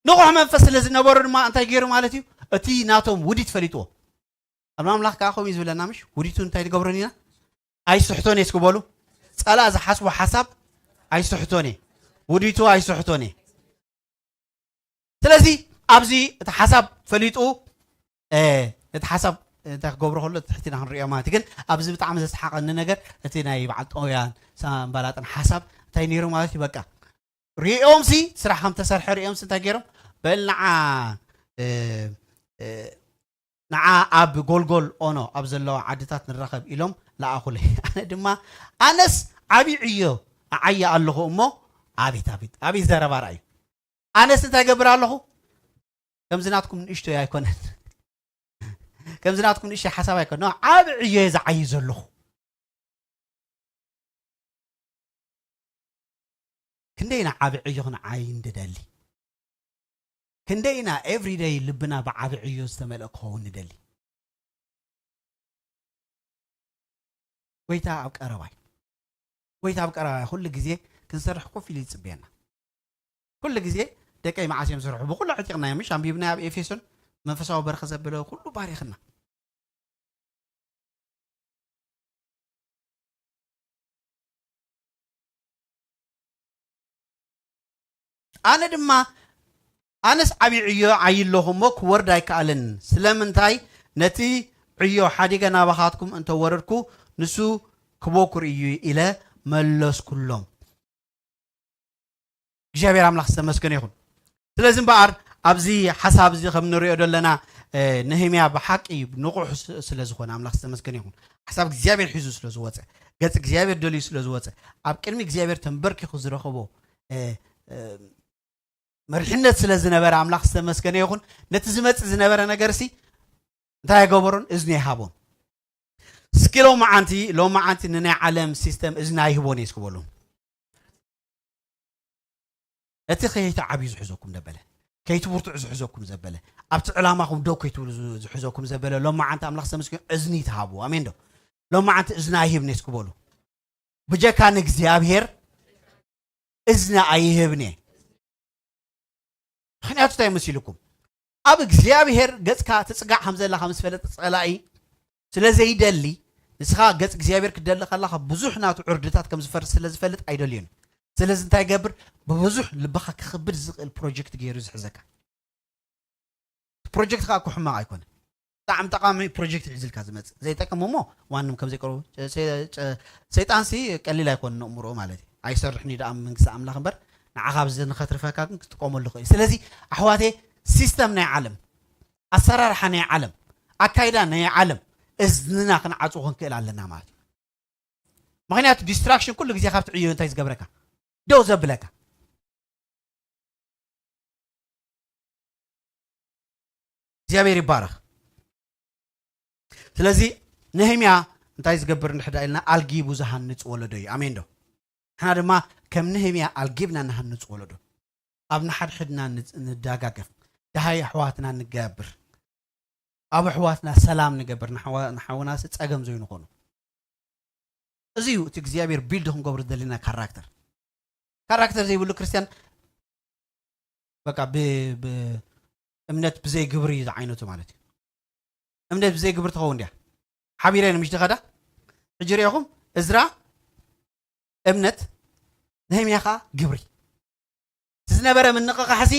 ንቑሕ መንፈስ ስለ ዝነበሮ ድማ እንታይ ገይሩ ማለት እዩ? እቲ ናቶም ውዲት ፈሊጥዎ። ኣብ ኣምላኽ ከዓ ከምኡ እዩ ዝብለና ምሽ ውዲቱ እንታይ ትገብረን ኢና? ኣይስሕቶን እየ እስኪ በሉ። ጸላእ ዝሓስቦ ሓሳብ ኣይስሕቶን እየ። ውዲቱ ኣይስሕቶን እየ። ስለዚ ኣብዚ እቲ ሓሳብ ፈሊጡ እቲ ሓሳብ እንታይ ክገብሮ ከሎ ትሕትና ክንሪኦ ማለት ግን ኣብዚ ብጣዕሚ ዘስሓቀኒ ነገር እቲ ናይ በዓል ጠውያን ሳምባላጥን ሓሳብ እንታይ ነይሩ ማለት እዩ በቃ ሪኦም ሲ ስራሕ ከም ተሰርሐ ሪኦም ሲ እንታይ ገይሮም በል ንዓ ንዓ ኣብ ጎልጎል ኦኖ ኣብ ዘለዋ ዓድታት ንራኸብ ኢሎም ለኣኹለይ። ኣነ ድማ ኣነስ ዓብዪ ዕዮ እዓዪ ኣለኹ እሞ ኣቤት ኣቤት ኣቤት ዘረባ ርኣዩ። ኣነስ እንታይ ገብር ኣለኹ? ከምዚ ናትኩም ንእሽቶይ ኣይኮነን። ከምዚ ናትኩም ንእሽቶይ ሓሳብ ኣይኮነን። ዓቢ ዕዮ እየ ዝዓዪ ዘለኹ። ክንደይ ኢና ዓቢ ዕዮ ክንዓዪ ንደሊ? ክንደይ ኢና ኤቭሪደይ ልብና ብዓቢ ዕዮ ዝተመልአ ክኸውን ንደሊ? ጎይታ ኣብ ቀረባይ ጎይታ ኣብ ቀረባይ ኩሉ ግዜ ክንሰርሕ ኮፍ ኢሉ ይጽበየና። ኩሉ ግዜ ደቀይ መዓስ እዮም ዝሰርሑ ብኩሉ ዕጢቕና እዮም ምሽ ኣንቢብና ኣብ ኤፌሶን መንፈሳዊ በረኸ ዘበለ ኩሉ ባሪኽና። ኣነ ድማ ኣነስ ዓብዪ ዕዮ ዓይለኹ እሞ ክወርድ ኣይከኣልን። ስለምንታይ ነቲ ዕዮ ሓዲገ ናባኻትኩም እንተወረድኩ ንሱ ክቦኩር እዩ ኢለ መለስኩሎም። እግዚኣብሔር ኣምላኽ ዝተመስገነ ይኹን። ስለዚ እምበኣር ኣብዚ ሓሳብ እዚ ከም ንሪኦ ዘለና ነህምያ ብሓቂ ንቑሕ ስለ ዝኾነ ኣምላኽ ዝተመስገነ ይኹን። ሓሳብ እግዚኣብሔር ሒዙ ስለ ዝወፀ ገፅ እግዚኣብሔር ደልዩ ስለ ዝወፀ ኣብ ቅድሚ እግዚኣብሔር ተንበርኪኹ ዝረኸቦ መሪሕነት ስለ ዝነበረ ኣምላኽ ዝተመስገነ ይኹን። ነቲ ዝመፅእ ዝነበረ ነገር ሲ እንታይ ኣይገበሮን? እዝኒ ኣይሃቦን። እስኪ ሎመዓንቲ ሎመዓንቲ ንናይ ዓለም ሲስተም እዝኒ ኣይህቦን እየ እስኪ በሉ። እቲ ኸየይቱ ዓብዩ ዝሕዘኩም ደበለ ከይትብርትዑ ዝሕዘኩም ዘበለ፣ ኣብቲ ዕላማኹም ደው ከይትብሉ ዝ- ዝሕዘኩም ዘበለ፣ ሎማዓንቲ ኣምላኽ ዝተመስገነ እዝኒ ይትሃብዎ። ኣሜን ዶ? ሎማዓንቲ እዝኒ ኣይህብን እየ እስኪ በሉ። ብጀካ ንእግዚኣብሔር እዝኒ ኣይህብን እየ። ምኽንያቱ እንታይ መሲልኩም? ኣብ እግዚኣብሔር ገጽካ ትጽጋዕ ከም ዘለኻ ምስ ፈለጠ፣ ጸላኢ ስለ ዘይደሊ፣ ንስኻ ገጽ እግዚኣብሔር ክትደሊ ከለኻ ብዙሕ ናቱ ዕርድታት ከም ዝፈርስ ስለ ዝፈልጥ ኣይደልዮን። ስለዚ እንታይ ይገብር? ብብዙሕ ልብኻ ክኽብድ ዝኽእል ፕሮጀክት ገይሩ ዝሕዘካ። ፕሮጀክት ከዓ እኮ ሕማቕ ኣይኮነ። ብጣዕሚ ጠቃሚ ፕሮጀክት ሒዝልካ ዝመጽእ ዘይጠቅም እሞ ዋንም ከም ዘይቀርቡ። ሰይጣንሲ ቀሊል ኣይኮነ ነእምሮ ማለት እዩ። ኣይሰርሕን እዩ ደኣ መንግስቲ ኣምላኽ እምበር፣ ንዓኻ ኣብዚ ንኸትርፈካ ግን ክትጥቀመሉ ኽእል። ስለዚ ኣሕዋቴ፣ ሲስተም ናይ ዓለም፣ ኣሰራርሓ ናይ ዓለም፣ ኣካይዳ ናይ ዓለም እዝንና ክንዓጽዎ ክንክእል ኣለና ማለት እዩ። ምኽንያቱ ዲስትራክሽን ኩሉ ግዜ ካብቲ ዕዮ እንታይ ዝገብረካ? ደው ዘብለካ። እግዚኣብሔር ይባረኽ። ስለዚ ነህምያ እንታይ ዝገብር እንድሕዳ ኢልና፣ ኣልጊቡ ዝሃንጽ ወለዶ እዩ። ኣሜን ዶ? ንሕና ድማ ከም ነህምያ ኣልጊብና ንሃንጽ ወለዶ፣ ኣብ ንሓድሕድና ንጽ- ንደጋገፍ፣ ደሃይ ኣሕዋትና ንገብር፣ ኣብ ኣሕዋትና ሰላም ንገብር፣ ንሓዋ- ንሓውናስ ጸገም ዘይንኾኑ። እዚ እዩ እቲ እግዚኣብሔር ቢልድ ክንገብሮ ዘለና ካራክተር። ካራክተር ዘይብሉ ክርስቲያን በቃ ብ- ብ- እምነት ብዘይ ግብሪ ዝዓይነቱ ማለት እዩ። እምነት ብዘይ ግብሪ ትኸውን ድያ? ሓቢረ ምሽ ትኸዳ? ሕጂ ሪኢኹም፣ እዝራ እምነት፣ ነህምያ ኸዓ ግብሪ። እቲ ዝነበረ ምንቕቓሕሲ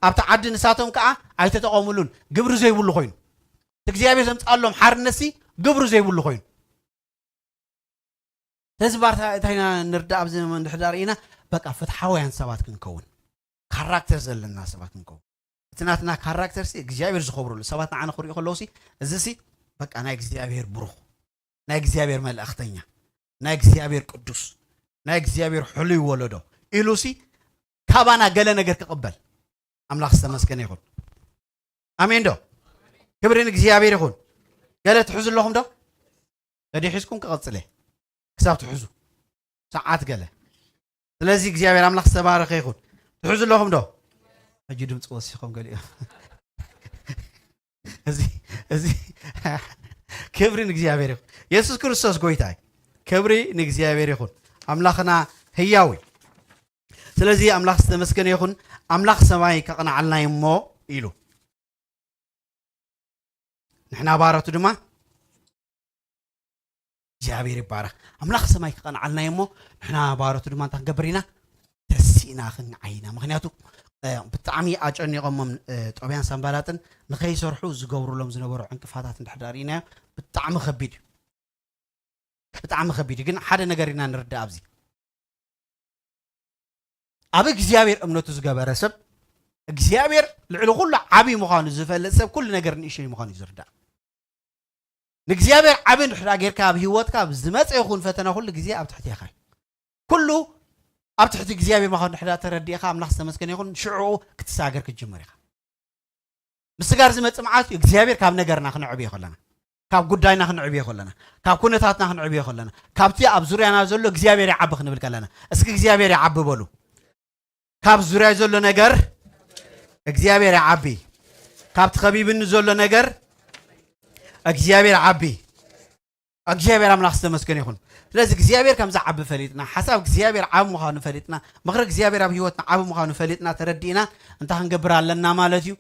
ኣብቲ ዓዲ ንሳቶም ከኣ ኣይተጠቐሙሉን፣ ግብሪ ዘይብሉ ኮይኑ። እቲ እግዚኣብሔር ዘምጽኣሎም ሓርነትሲ ግብሪ ዘይብሉ ኮይኑ። ስለዚ ባርታ እንታይ ኢና ንርዳእ ኣብዚ እንድሕር ርኢና፣ በቃ ፍትሓውያን ሰባት ክንከውን፣ ካራክተር ዘለና ሰባት ክንከውን። እቲ ናትና ካራክተርሲ እግዚኣብሔር ዝኸብረሉ፣ ሰባት ንዓና ክርእዩ ከለውሲ፣ እዚሲ በቃ ናይ እግዚኣብሔር ብሩኽ፣ ናይ እግዚኣብሔር መልእኽተኛ፣ ናይ እግዚኣብሔር ቅዱስ፣ ናይ እግዚኣብሔር ሕሉይ ወለዶ ኢሉሲ ካባና ገለ ነገር ክቕበል ኣምላኽ ዝተመስገነ ይኹን። ኣሜን ዶ? ክብሪ ንእግዚኣብሔር ይኹን። ገለ ትሕዙ ኣለኹም ዶ? ተዲሒዝኩም ክቐጽለ ክሳብ ትሕዙ ሰዓት ገለ። ስለዚ እግዚኣብሔር ኣምላኽ ዝተባረኸ ይኹን። ትሕዙ ኣለኹም ዶ? ሕጂ ድምፂ ወሲኾም ገሊኦም። እዚ እዚ ክብሪ ንእግዚኣብሔር ይኹን። የሱስ ክርስቶስ ጎይታ እዩ። ክብሪ ንእግዚኣብሔር ይኹን። ኣምላኽና ህያው እዩ። ስለዚ ኣምላኽ ዝተመስገነ ይኹን። ኣምላኽ ሰማይ ከቕንዓልና እዩ እሞ ኢሉ፣ ንሕና ባሮቱ ድማ እግዚኣብሔር ይባረኽ። ኣምላኽ ሰማይ ክቐንዓልና እዩ እሞ ንሕና ባሮቱ ድማ እንታይ ክንገብር ኢና? ተሲእና ክንዓይ ኢና። ምኽንያቱ እ፣ ብጣዕሚ ኣጨኒቖሞም እ፣ ጦብያን ሳንባላጥን ንኸይሰርሑ ዝገብሩሎም ዝነበሩ ዕንቅፋታት እንድሕር ርኢናዮ ብጣዕሚ ከቢድ እዩ። ብጣዕሚ ከቢድ እዩ። ግን ሓደ ነገር ኢና ንርዳእ ኣብዚ። ኣብ እግዚኣብሔር እምነቱ ዝገበረ ሰብ እግዚኣብሔር ልዕሊ ኩሉ ዓብዪ ምዃኑ ዝፈልጥ ሰብ ኩሉ ነገር ንእሽተይ ምዃኑ እዩ ዝርዳእ። ንእግዚኣብሔር ዓብዪ እንድሕር ጌርካ ኣብ ህይወትካ ኣብ ዝመፀ ይኹን ፈተና ኩሉ ግዜ ኣብ ትሕቲ ኢኻ። ኩሉ ኣብ ትሕቲ እግዚኣብሔር ምዃኑ እንድሕር ተረዲእኻ ኣምላኽ ዝተመስገነ ይኹን ሽዕኡ ክትሳገር ክትጅምር ኢኻ። ምስጋር ዝመጽእ መዓት እዩ እግዚኣብሔር ካብ ነገርና ክንዕብዮ ከለና፣ ካብ ጉዳይና ክንዕብዮ ከለና፣ ካብ ኩነታትና ክንዕብዮ ከለና፣ ካብቲ ኣብ ዙርያና ዘሎ እግዚኣብሔር ይዓቢ ክንብል ከለና፣ እስኪ እግዚኣብሔር ይዓቢ በሉ። ካብ ዙርያ ዘሎ ነገር እግዚኣብሔር ይዓቢ። ካብቲ ከቢብኒ ዘሎ ነገር እግዚኣብሔር ይዓቢ። እግዚኣብሔር ኣምላኽ ዝተመስገነ ይኹን። ስለዚ እግዚኣብሔር ከም ዝዓቢ ፈሊጥና፣ ሓሳብ እግዚኣብሔር ዓቢ ምዃኑ ፈሊጥና፣ ምኽሪ እግዚኣብሔር ኣብ ህይወትና ዓቢ ምዃኑ ፈሊጥና ተረዲእና እንታይ ክንገብር ኣለና ማለት እዩ?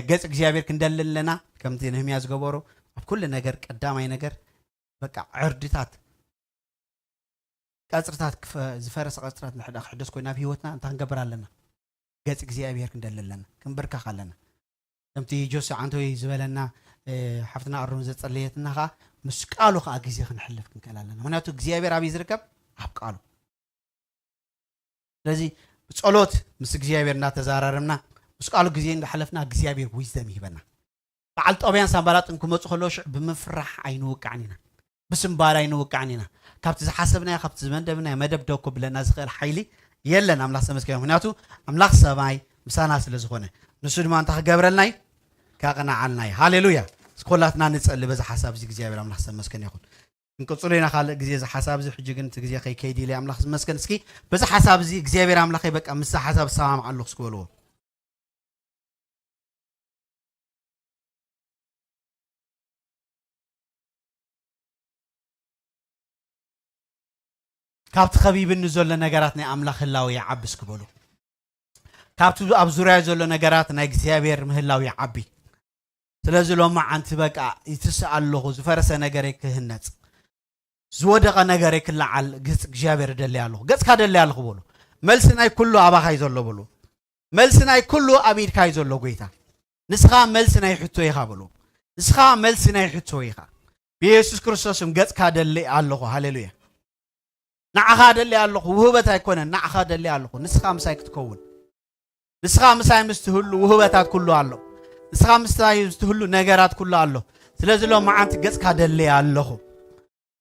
ገጽ እግዚኣብሔር ክንደሊ ኣለና። ከምቲ ነህምያ ዝገበሮ ኣብ ኩሉ ነገር ቀዳማይ ነገር በቃ ዕርድታት ቀጽርታት ዝፈረሰ ቀጽርታት ንሕዳ ክሕደስ ኮይኑ ኣብ ህይወትና እንታይ ክንገብር ኣለና? ገጽ እግዚኣብሔር ክንደሊ ኣለና። ክንብርከኽ ኣለና። ከምቲ ጆሲ ዓንቶይ ዝበለና ሓፍትና ኣሮን ዘጸለየትና ከዓ ምስ ቃሉ ከዓ ግዜ ክንሕልፍ ክንክእል ኣለና። ምክንያቱ እግዚኣብሔር ኣበይ ዝርከብ? ኣብ ቃሉ። ስለዚ ብጸሎት ምስ እግዚኣብሔር እናተዛራረብና ምስ ቃሉ ግዜ እንዳሓለፍና እግዚኣብሔር ዊዝደም ይህበና። በዓል ጦብያን ሳንባላጥን ክመፁ ከለዉ ሽዑ ብምፍራሕ ኣይንውቃዕን ኢና፣ ብስምባል ኣይንውቃዕን ኢና። ካብቲ ዝሓሰብናዮ ካብቲ ዝመደብናዮ መደብ ደው ክብለና ዝኽእል ሓይሊ የለን። ኣምላኽ ተመስገን። ምክንያቱ ኣምላኽ ሰማይ ምሳና ስለ ዝኾነ ንሱ ድማ እንታይ ክገብረልና እዩ? ከቕንዓልና እዩ። ሃሌሉያ። እስኪ ኩላትና ንጸሊ በዚ ሓሳብ እዚ እግዚኣብሔር ኣምላኽ ዝተመስገን ይኹን። ክንቅጽሎ ኢና ካልእ ግዜ እዚ ሓሳብ እዚ፣ ሕጂ ግን እቲ ግዜ ከይከይድ ኢለ ኣምላኽ ዝመስገን። እስኪ በዚ ሓሳብ እዚ እግዚኣብሔር ኣምላኸይ በቃ ምስዚ ሓሳብ እሰማምዓሉ እስኪ በልዎ። ካብቲ ከቢብኒ ዘሎ ነገራት ናይ ኣምላኽ ህላው ይዓቢ እስኪ በሉ። ካብቲ ኣብ ዙርያ ዘሎ ነገራት ናይ እግዚኣብሔር ምህላው ይዓቢ። ስለዚ ሎማዓንቲ በቃ ይትስእ ኣለኹ፣ ዝፈረሰ ነገረይ ክህነጽ፣ ዝወደቐ ነገረይ ክለዓል ገጽ እግዚኣብሔር እደሊ ኣለኹ። ገጽካ ደሊ ኣለኹ በሉ። መልሲ ናይ ኩሉ ኣባኻይ ዘሎ በሉ። መልሲ ናይ ኩሉ ኣብ ኢድካ እዩ ዘሎ ጎይታ። ንስኻ መልሲ ናይ ሕቶ ኢኻ በሉ። ንስኻ መልሲ ናይ ሕቶ ኢኻ። ብየሱስ ክርስቶስም ገጽካ ደሊ ኣለኹ። ሃሌሉያ። ንዓኻ ደሊ ኣለኹ። ውህበት ኣይኮነን፣ ንዓኻ ደሊ ኣለኹ። ንስኻ ምሳይ ክትከውን። ንስኻ ምሳይ ምስ ትህሉ ውህበታት ኩሉ ኣሎ። ንስኻ ምሳይ ምስ ትህሉ ነገራት ኩሉ ኣሎ። ስለዚ ሎማዓንቲ ገጽካ ደሊ ኣለኹ።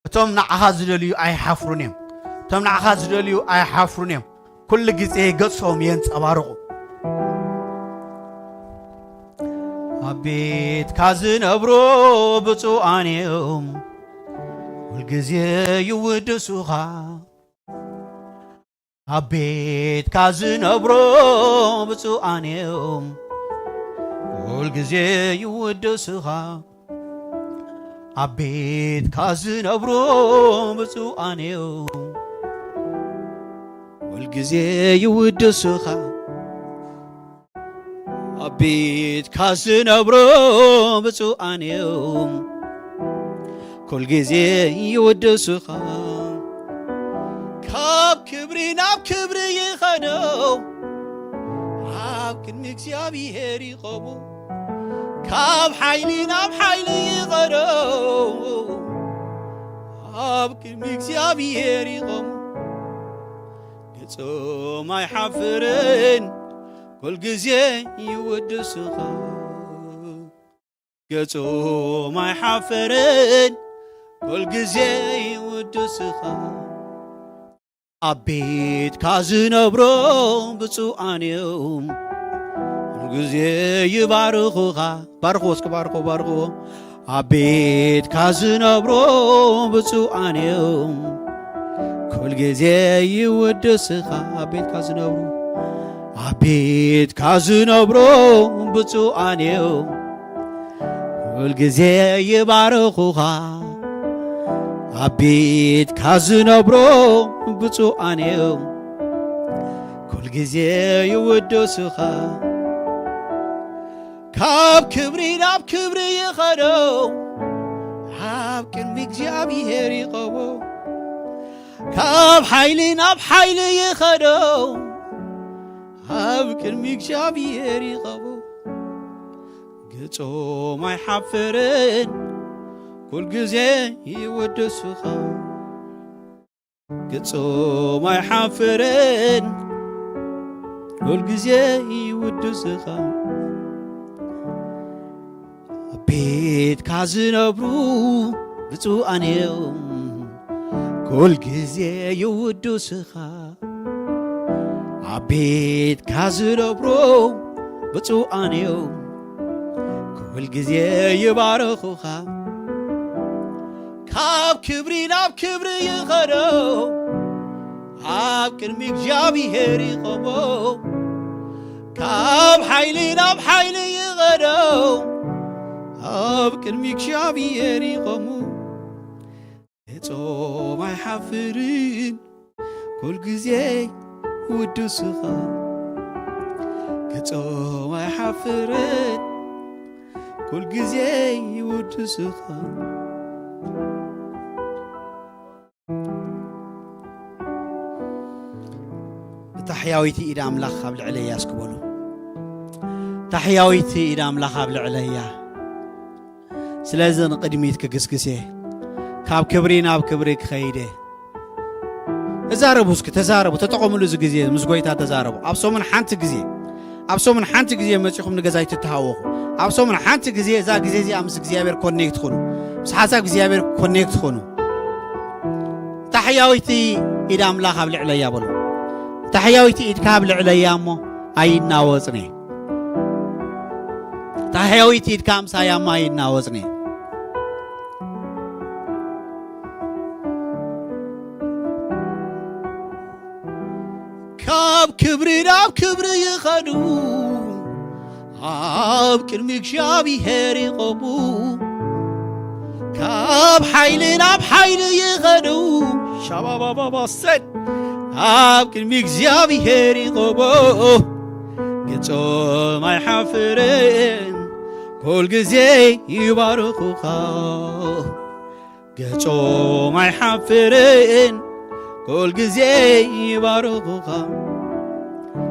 እቶም ንዓኻ ዝደልዩ ኣይሓፍሩን እዮም። እቶም ንዓኻ ዝደልዩ ኣይሓፍሩን እዮም። ኩሉ ግዜ ገጾም የንጸባርቑ። ኣብ ቤትካ ዝነብሩ ብፁዓን እዮም፣ ሁልግዜ ይውድሱኻ። ኣብ ቤትካ ዝነብሩ ብፁዓን እዮም፣ ሁልግዜ ይውድሱኻ። ኣብ ቤትካ ዝነብሩ ብፁዓን እዮም፣ ሁልግዜ ይውድሱኻ። ኣብ ቤትካ ዝነብሩ ብፁዓን እዮም፣ ኩል ግዜ ይውድሱኻ። ካብ ክብሪ ናብ ክብሪ ይኸደው፣ ኣብ ቅድሚ እግዚኣብሔር ይቐሙ። ካብ ሓይሊ ናብ ሓይሊ ይኸደው፣ ኣብ ቅድሚ እግዚኣብሔር ይቐሙ። ገጾም ኣይሓፍርን፣ ኩል ግዜ ይውድሱኻ። ገጾም ኣይሓፍርን፣ ኩል ግዜ ይውድሱኻ። ኣብ ቤትካ ዝነብሩ ብፁዓን እዮም፣ ኩል ግዜ ይባርኹኻ። ባርኽዎ እስኪ፣ ባርኽዎ፣ ባርኽዎ። ኣብ ቤትካ ዝነብሩ ብፁዓን እዮም፣ ኩል ግዜ ይውድስኻ። ኣብ ቤትካ ዝነብሩ፣ ኣብ ቤትካ ዝነብሩ ብፁዓን እዮም፣ ኩል ግዜ ይባርኹኻ። ኣብ ቤትካ ዝነብሩ ብፁዓን እዮም፣ ኩል ግዜ ይውድሱኻ። ካብ ክብሪ ናብ ክብሪ ይኸደው፣ ኣብ ቅድሚ እግዚኣብሔር ይቐቦ። ካብ ሓይሊ ናብ ሓይሊ ይኸደው፣ ኣብ ቅድሚ እግዚኣብሔር ይቐቦ። ገጾም ኣይሓፍርን፣ ኩል ግዜ ይውድሱኻ። ገጾም ኣይሓፍርን፣ ኩል ግዜ ይውድስኻ። ኣብ ቤትካ ዝነብሩ ብፁዓን እዮም፣ ኩል ግዜ ይውድስኻ። ኣብ ቤትካ ዝነብሩ ብፁዓን እዮም፣ ኩል ግዜ ይባርኹኻ። ካብ ክብሪ ናብ ክብሪ ይኸደው፣ ኣብ ቅድሚ እግዚኣብሔር ይቐሞ። ካብ ሓይሊ ናብ ሓይሊ ይኸደው፣ ኣብ ቅድሚ እግዚኣብሔር ይቐሙ። ገጾም ኣይሓፍርን፣ ኩል ግዜ ውድስኻ። ገጾም ኣይሓፍርን፣ ኩል ግዜ ይውድስኻ። እታ ሕያወይቲ ኢድ ኣምላኽ ኣብ ልዕለያ እስኪ በሉ። እታ ሕያወይቲ ኢድ ኣምላኽ ኣብ ልዕለያ። ስለዚ ንቕድሚት ክግስግስ እየ። ካብ ክብሪ ናብ ክብሪ ክኸይድ እየ። ተዛረቡ እስኪ፣ ተዛረቡ፣ ተጠቐምሉ። እዚ ግዜ ምስ ጎይታ ተዛረቡ። ኣብ ሰሙን ሓንቲ ግዜ፣ ኣብ ሰሙን ሓንቲ ግዜ መጺኹም ንገዛይ ትተሃወኹ። ኣብ ሰሙን ሓንቲ ግዜ፣ እዛ ግዜ እዚኣ ምስ እግዚኣብሔር ኮኔክት ኩኑ። ምስ ሓሳብ እግዚኣብሔር ኮኔክት ኩኑ። እታ ሕያወይቲ ኢድ ኣምላኽ ኣብ ልዕለያ በሉ። እታ ሕያወይቲ ኢድካ ኣብ ልዕለያ እሞ ኣይናወጽን እየ። እታ ሕያወይቲ ኢድካ ምሳያ እሞ ኣይናወጽን እየ። ካብ ክብሪ ናብ ክብሪ ይኸዱ፣ ኣብ ቅድሚ እግዚኣብሔር ይቐሙ። ካብ ሓይሊ ናብ ሓይሊ ይኸዱ፣ ሻባባባባሰን ኣብ ቅድሚ እግዚኣብሔር ይቆሞ፣ ገጾም ኣይሓፍርን፣ ኩል ግዜ ይባርኹኻ። ገጾም ኣይሓፍርን፣ ኩል ግዜ ይባርኹኻ።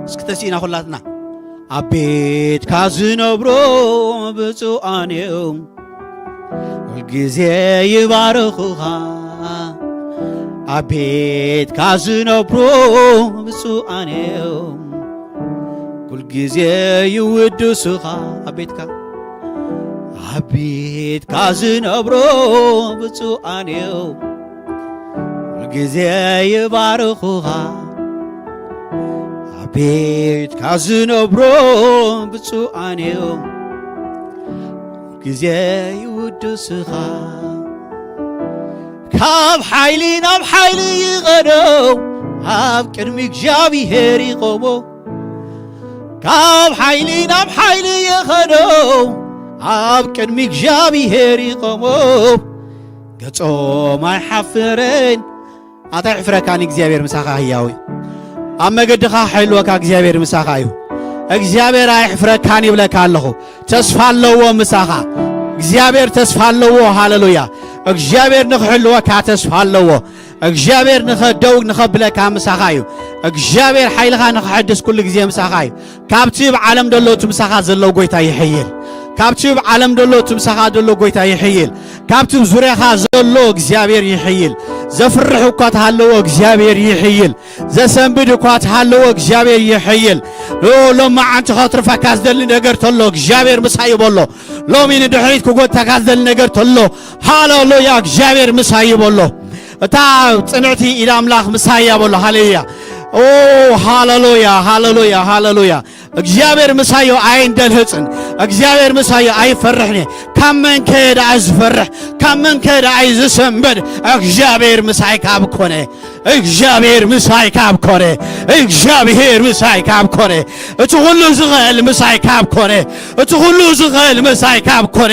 እስኪ ተሲእና ኩላትና። ኣብ ቤትካ ዝነብሩ ብፁዓን እዮም፣ ኩል ግዜ ይባርኹኻ። ኣብ ቤትካ ዝነብሩ ብፁዓን እዮም፣ ኩል ግዜ ይውድሱኻ። ኣብ ቤትካ፣ ኣብ ቤትካ ዝነብሩ ብፁዓን እዮም፣ ኩል ግዜ ይባርኹኻ። ኣብ ቤትካ ዝነብሩ ብፁዓን እዮም፣ ኩል ግዜ ይውድሱኻ። ካብ ሓይሊ ናብ ሓይሊ ይኸዶ፣ ኣብ ቅድሚ እግዚኣብሔር ይቆሞ። ካብ ሓይሊ ናብ ሓይሊ ይኸዶ፣ ኣብ ቅድሚ እግዚኣብሔር ይቆሞ። ገጾም ኣይሓፍርን። ኣታ ይሕፍረካን እግዚኣብሔር ምሳኻ ህያው እዩ። ኣብ መገድኻ ክሕልወካ እግዚኣብሔር ምሳኻ እዩ። እግዚኣብሔር ኣይሕፍረካን ይብለካ ኣለኹ። ተስፋ ኣለዎ ምሳኻ። እግዚኣብሔር ተስፋ ኣለዎ። ሃሌሉያ። እግዚኣብሔር ንኽሕልወካ ተስፋ ኣለዎ። እግዚኣብሔር ንኸደው ንኸብለካ ምሳኻ እዩ። እግዚኣብሔር ሓይልኻ ንኽሐድስ ኩሉ ግዜ ምሳኻ እዩ። ካብቲ ኣብ ዓለም ደሎ እቲ ምሳኻ ዘሎ ጎይታ ይሕይል። ካብቲ ኣብ ዓለም ደሎ እቲ ምሳኻ ዘሎ ጎይታ ይሕይል። ካብቲ ኣብ ዙርያኻ ዘሎ እግዚኣብሔር ይሕይል። ዘፍርሕ እኳ ተሃለዎ እግዚኣብሔር ይሕይል። ዘሰንብድ እኳ ተሃለዎ እግዚኣብሔር ይሕይል። ሎ-፣ ሎማዓንቲ ኸትርፈካ ዝደሊ ነገር ተሎ እግዚኣብሔር ምሳይ እዩ በሎ። ሎሚ ንድሕሪት ክጎተካ ዝደሊ ነገር ተሎ፣ ሃሌሉያ፣ እግዚኣብሔር ምሳይ እዩ በሎ። እታ ጽንዕቲ ኢድ ኣምላኽ ምሳይ እያ በሎ። ሃሌሉያ። ኦ፣ ሃሌሉያ፣ ሃሌሉያ፣ ሃሌሉያ። እግዚኣብሔር ምሳዮ ኣይንደልህጽን። እግዚኣብሔር ምሳዮ ኣይፈርሕን እየ። ካብ መንከ ደኣ ዝፈርሕ? ካብ መንከ ደኣ ዝሰንበድ? እግዚኣብሔር ምሳይ ካብ ኮነ፣ እግዚኣብሔር ምሳይ ካብ ኮነ፣ እግዚኣብሔር ምሳይ ካብ ኮነ፣ እቲ ኩሉ ዝኽእል ምሳይ ካብ ኮነ፣ እቲ ኩሉ ዝኽእል ምሳይ ካብ ኮነ፣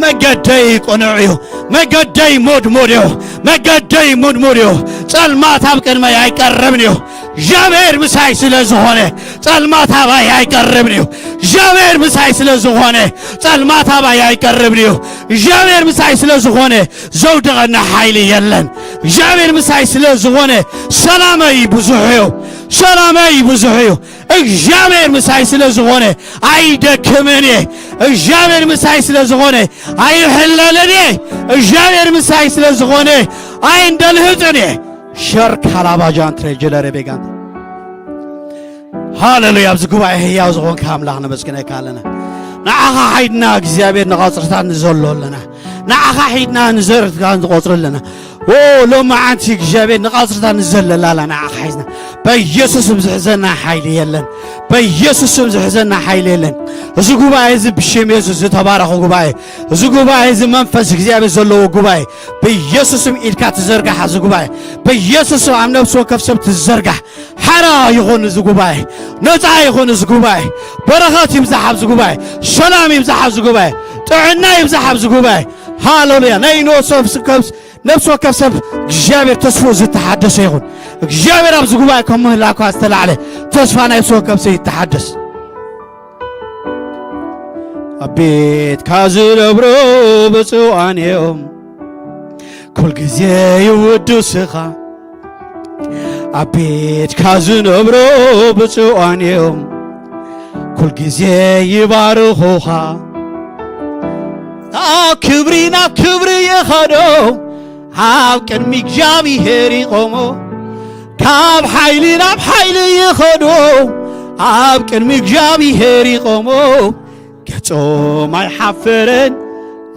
መገደይ ቅኑዕ እዩ፣ መገደይ ሞድሞድ እዩ፣ መገደይ ሞድሞድ እዩ። ጸልማት ኣብ ቅድመይ ኣይቀርብን እዩ። እግዚኣብሔር ምሳይ ስለ ዝኾነ ጸልማት ኣባይ ኣይቀርብን እዩ። እግዚኣብሔር ምሳይ ስለ ዝኾነ ጸልማት ኣባይ ኣይቀርብን እዩ። እግዚኣብሔር ምሳይ ስለ ዝኾነ ዘውድቐና ሓይሊ የለን። እግዚኣብሔር ምሳይ ስለ ዝኾነ ሰላመይ ብዙሕ እዩ፣ ሰላመይ ብዙሕ እዩ። እግዚኣብሔር ምሳይ ስለ ዝኾነ ኣይደክምን እየ። እግዚኣብሔር ምሳይ ስለ ዝኾነ ኣይሕለልን እየ። እግዚኣብሔር ምሳይ ስለ ዝኾነ ኣይንደልህጥን እየ። ሸር ካላባጃን ትሬጀለረ ቤጋን። ሃሌሉያ። ኣብዚ ጉባኤ ህያው ዝኾንካ ኣምላኽ ነመስግነካ ኣለና። ንዓኻ ሓይድና እግዚኣብሔር ንቐጽርታት ንዘሎ ኣለና። ንዓኻ ሒድና ንዘርትካ ንቆጽር ኣለና። ኦ፣ ሎማዓንቲ እግዚኣብሔር ንቐጽርታት ንዘለላ ኣላ ንዓኻ ሒዝና። በኢየሱስም ዝሕዘና ሓይሊ የለን። በኢየሱስም ዝሕዘና ሓይሊ የለን። እዚ ጉባኤ እዚ ብሽም የሱስ ዝተባረኸ ጉባኤ፣ እዚ ጉባኤ እዚ መንፈስ እግዚኣብሔር ዘለዎ ጉባኤ፣ በኢየሱስም ኢድካ ትዘርጋሕ። እዚ ጉባኤ በኢየሱስም ኣብ ነፍሲ ወከፍ ሰብ ትዘርጋሕ። ሓራ ይኹን እዚ ጉባኤ፣ ነፃ ይኹን እዚ ጉባኤ፣ በረኸት ይብዛሕ ኣብዚ ጉባኤ፣ ሰላም ይብዛሕ ኣብዚ ጉባኤ፣ ጥዕና ይብዛሕ ኣብዚ ጉባኤ። ሃሌሉያ። ናይ ነፍሲ ወከፍ ሰብ፣ ነፍሲ ወከፍ ሰብ እግዚኣብሔር ተስፋ ዝተሓደሰ ይኹን። እግዚኣብሔር ኣብዚ ጉባኤ ከም ምህላኳ ዝተላዕለ ተስፋ ናይ ነፍሲ ወከፍ ሰብ ይተሓደስ። ኣብ ቤትካ ዝነብሩ ብፁዓን እዮም፣ ኩል ግዜ ይውድስኻ። ኣብ ቤትካ ዝነብሩ ብፁዓን እዮም፣ ኩል ግዜ ይባርኹኻ። ካብ ክብሪ ናብ ክብሪ ይኸዶ፣ ኣብ ቅድሚ እግዚኣብሔር ይቆሞ። ካብ ሓይሊ ናብ ሓይሊ ይኸዶ፣ ኣብ ቅድሚ እግዚኣብሔር ይቆሞ። ገጾም ኣይሓፍርን።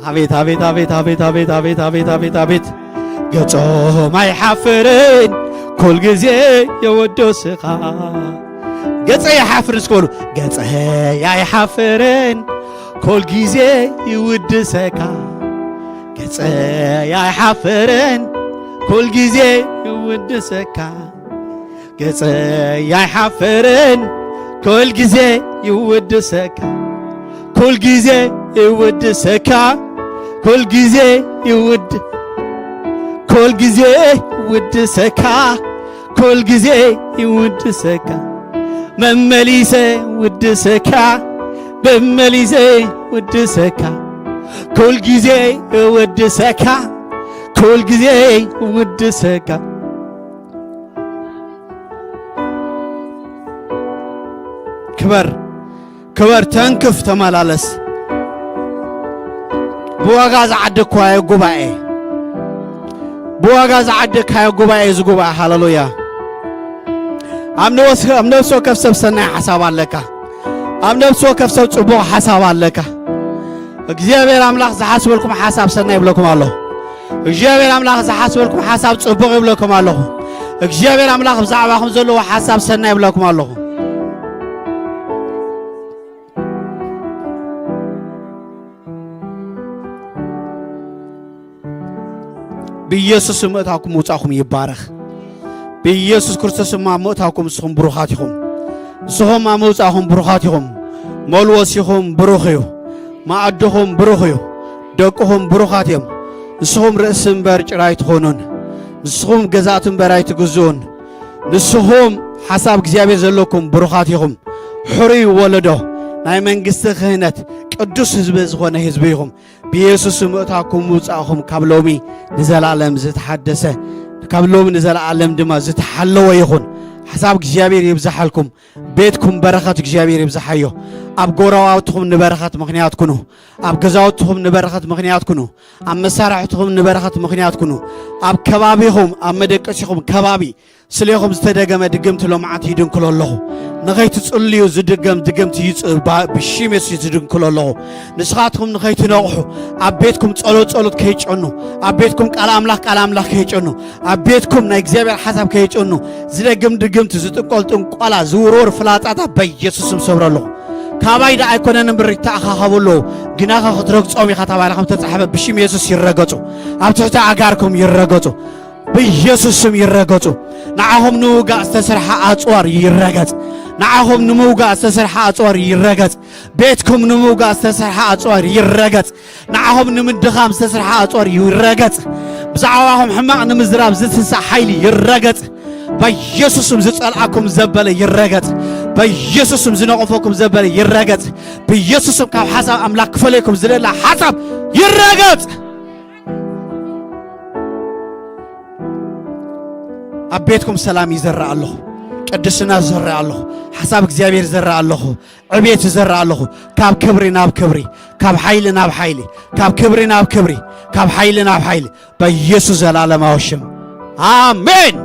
ኣቤት፣ ኣቤት፣ ኣቤት፣ ኣቤት፣ ኣቤት፣ ኣቤት፣ ኣቤት፣ ኣቤት፣ ኣቤት። ገጾም ኣይሓፍርን፣ ኩል ግዜ የወደስኻ። ገጸ ኣይሓፍርን እስከ በሉ። ገጸ ኣይሓፍርን፣ ኩል ግዜ ይውድሰካ። ገጸ ኣይሓፍርን፣ ኩል ግዜ ይውድሰካ። ገጸይ ኣይሓፍርን፣ ኩል ግዜ ይውድሰካ፣ ኩል ግዜ ይውድሰካ፣ ኩል ግዜ ይውድ-፣ ኩል ግዜ ውድሰካ፣ ኩል ግዜ ይውድሰካ፣ መመሊሰ ውድሰካ፣ መመሊሰ ውድሰካ፣ ኩል ግዜ ውድሰካ፣ ኩል ግዜ ውድሰካ። ክበር፣ ክበር፣ ተንክፍ፣ ተመላለስ። ብዋጋ ዝዓደግኳዮ ጉባኤ፣ ብዋጋ ዝዓደግካዮ ጉባኤ፣ እዚ ጉባኤ፣ ሃሌሉያ። ኣብ ነወስ-፣ ኣብ ነፍሲ ወከፍ ሰብ ሰናይ ሓሳብ ኣለካ። ኣብ ነፍሲ ወከፍ ሰብ ጽቡቕ ሓሳብ ኣለካ። እግዚኣብሔር ኣምላኽ ዝሓስበልኩም ሓሳብ ሰናይ ይብለኩም ኣለኹ። እግዚኣብሔር ኣምላኽ ዝሓስበልኩም ሓሳብ ጽቡቕ ይብለኩም ኣለኹ። እግዚኣብሔር ኣምላኽ ብዛዕባኹም ዘለዎ ሓሳብ ሰናይ ይብለኩም ኣለኹ። ብኢየሱስ ስም ምእታውኩም ምውጻእኩም ይባረኽ። ብኢየሱስ ክርስቶስ ስም ኣብ ምእታውኩም ንስኹም ብሩኻት ኢኹም። ንስኹም ኣብ ምውጻእኹም ብሩኻት ኢኹም። መልወሲኹም ብሩኽ እዩ። መኣድኹም ብሩኽ እዩ። ደቅኹም ብሩኻት እዮም። ንስኹም ርእሲ እምበር ጭራ ኣይትኾኑን። ንስኹም ገዛእቲ እምበር ኣይትግዝኡን። ንስኹም ሓሳብ እግዚኣብሔር ዘለኩም ብሩኻት ኢኹም። ሕሩይ ወለዶ፣ ናይ መንግስቲ ክህነት፣ ቅዱስ ህዝቢ ዝኾነ ህዝቢ ኢኹም። ብኢየሱስ ምእታኩም ምውጻእኹም ካብ ሎሚ ንዘላለም ዝተሓደሰ፣ ካብ ሎሚ ንዘላለም ድማ ዝተሓለወ ይኹን። ሓሳብ እግዚኣብሔር ይብዝሓልኩም። ቤትኩም በረኸት እግዚኣብሔር ይብዝሓዮ። ኣብ ጎረባብትኹም ንበረኸት ምኽንያት ኩኑ። ኣብ ገዛውትኹም ንበረኸት ምኽንያት ኩኑ። ኣብ መሳርሕትኹም ንበረኸት ምኽንያት ኩኑ። ኣብ ከባቢኹም፣ ኣብ መደቀሲኹም ከባቢ ስሌኹም ዝተደገመ ድግምቲ ሎምዓንቲ ይድንክሎ ኣለኹ። ንኸይትጽልዩ ዝድገም ድግምቲ ይጽ-፣ ባ-፣ ብሽም የሱስ ይድንክሎ ኣለኹ። ንስኻትኩም ንኸይትነቕሑ፣ ኣብ ቤትኩም ጸሎት ጸሎት ከይጨኑ፣ ኣብ ቤትኩም ቃል ኣምላኽ ቃል ኣምላኽ ከይጨኑ፣ ኣብ ቤትኩም ናይ እግዚኣብሔር ሓሳብ ከይጨኑ፣ ዝደግም ድግምቲ፣ ዝጥንቆል ጥንቆላ፣ ዝውርወር ፍላጻታት በኢየሱስ ስም ሰብሮ ኣለኹ። ካባይ ደኣ ኣይኮነን እምበር ይተኣኻኸቡ ኣለዉ። ግናኸ ክትረግጾም ኢኻ ተባሂሉ ከም ዝተጻሕፈ ብሽም የሱስ ይረገጹ። ኣብ ትሕቲ ኣጋርኩም ይረገጹ። ብኢየሱስ ስም ይረገጹ። ንዓኹም ንምውጋእ ዝተሰርሐ ኣጽዋር ይረገጽ። ንዓኹም ንምውጋእ ዝተሰርሐ ኣጽዋር ይረገጽ። ቤትኩም ንምውጋእ ዝተሰርሐ ኣጽዋር ይረገጽ። ንዓኹም ንምድኻም ዝተሰርሐ ኣጽዋር ይረገጽ። ብዛዕባኹም ሕማቕ ንምዝራብ ዝትንሳእ ሓይሊ ይረገጽ። በኢየሱስ ስም ዝጸልኣኩም ዘበለ ይረገጽ። በኢየሱስ ስም ዝነቐፈኩም ዘበለ ይረገጽ። ብኢየሱስ ስም ካብ ሓሳብ ኣምላኽ ክፈለየኩም ዝደላ ሓሳብ ይረገጽ። ኣብ ቤትኩም ሰላም ይዘርእ ኣለኹ። ቅድስና ዝዘርእ ኣለኹ። ሓሳብ እግዚኣብሔር ዝዘርእ ኣለኹ። ዕቤት ዝዘርእ ኣለኹ። ካብ ክብሪ ናብ ክብሪ፣ ካብ ሓይሊ ናብ ሓይሊ፣ ካብ ክብሪ ናብ ክብሪ፣ ካብ ሓይሊ ናብ ሓይሊ፣ በኢየሱስ ዘላለማዊ ሽም። ኣሜን።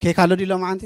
ኬክ ኣሎ ድዩ ሎማዓንቲ?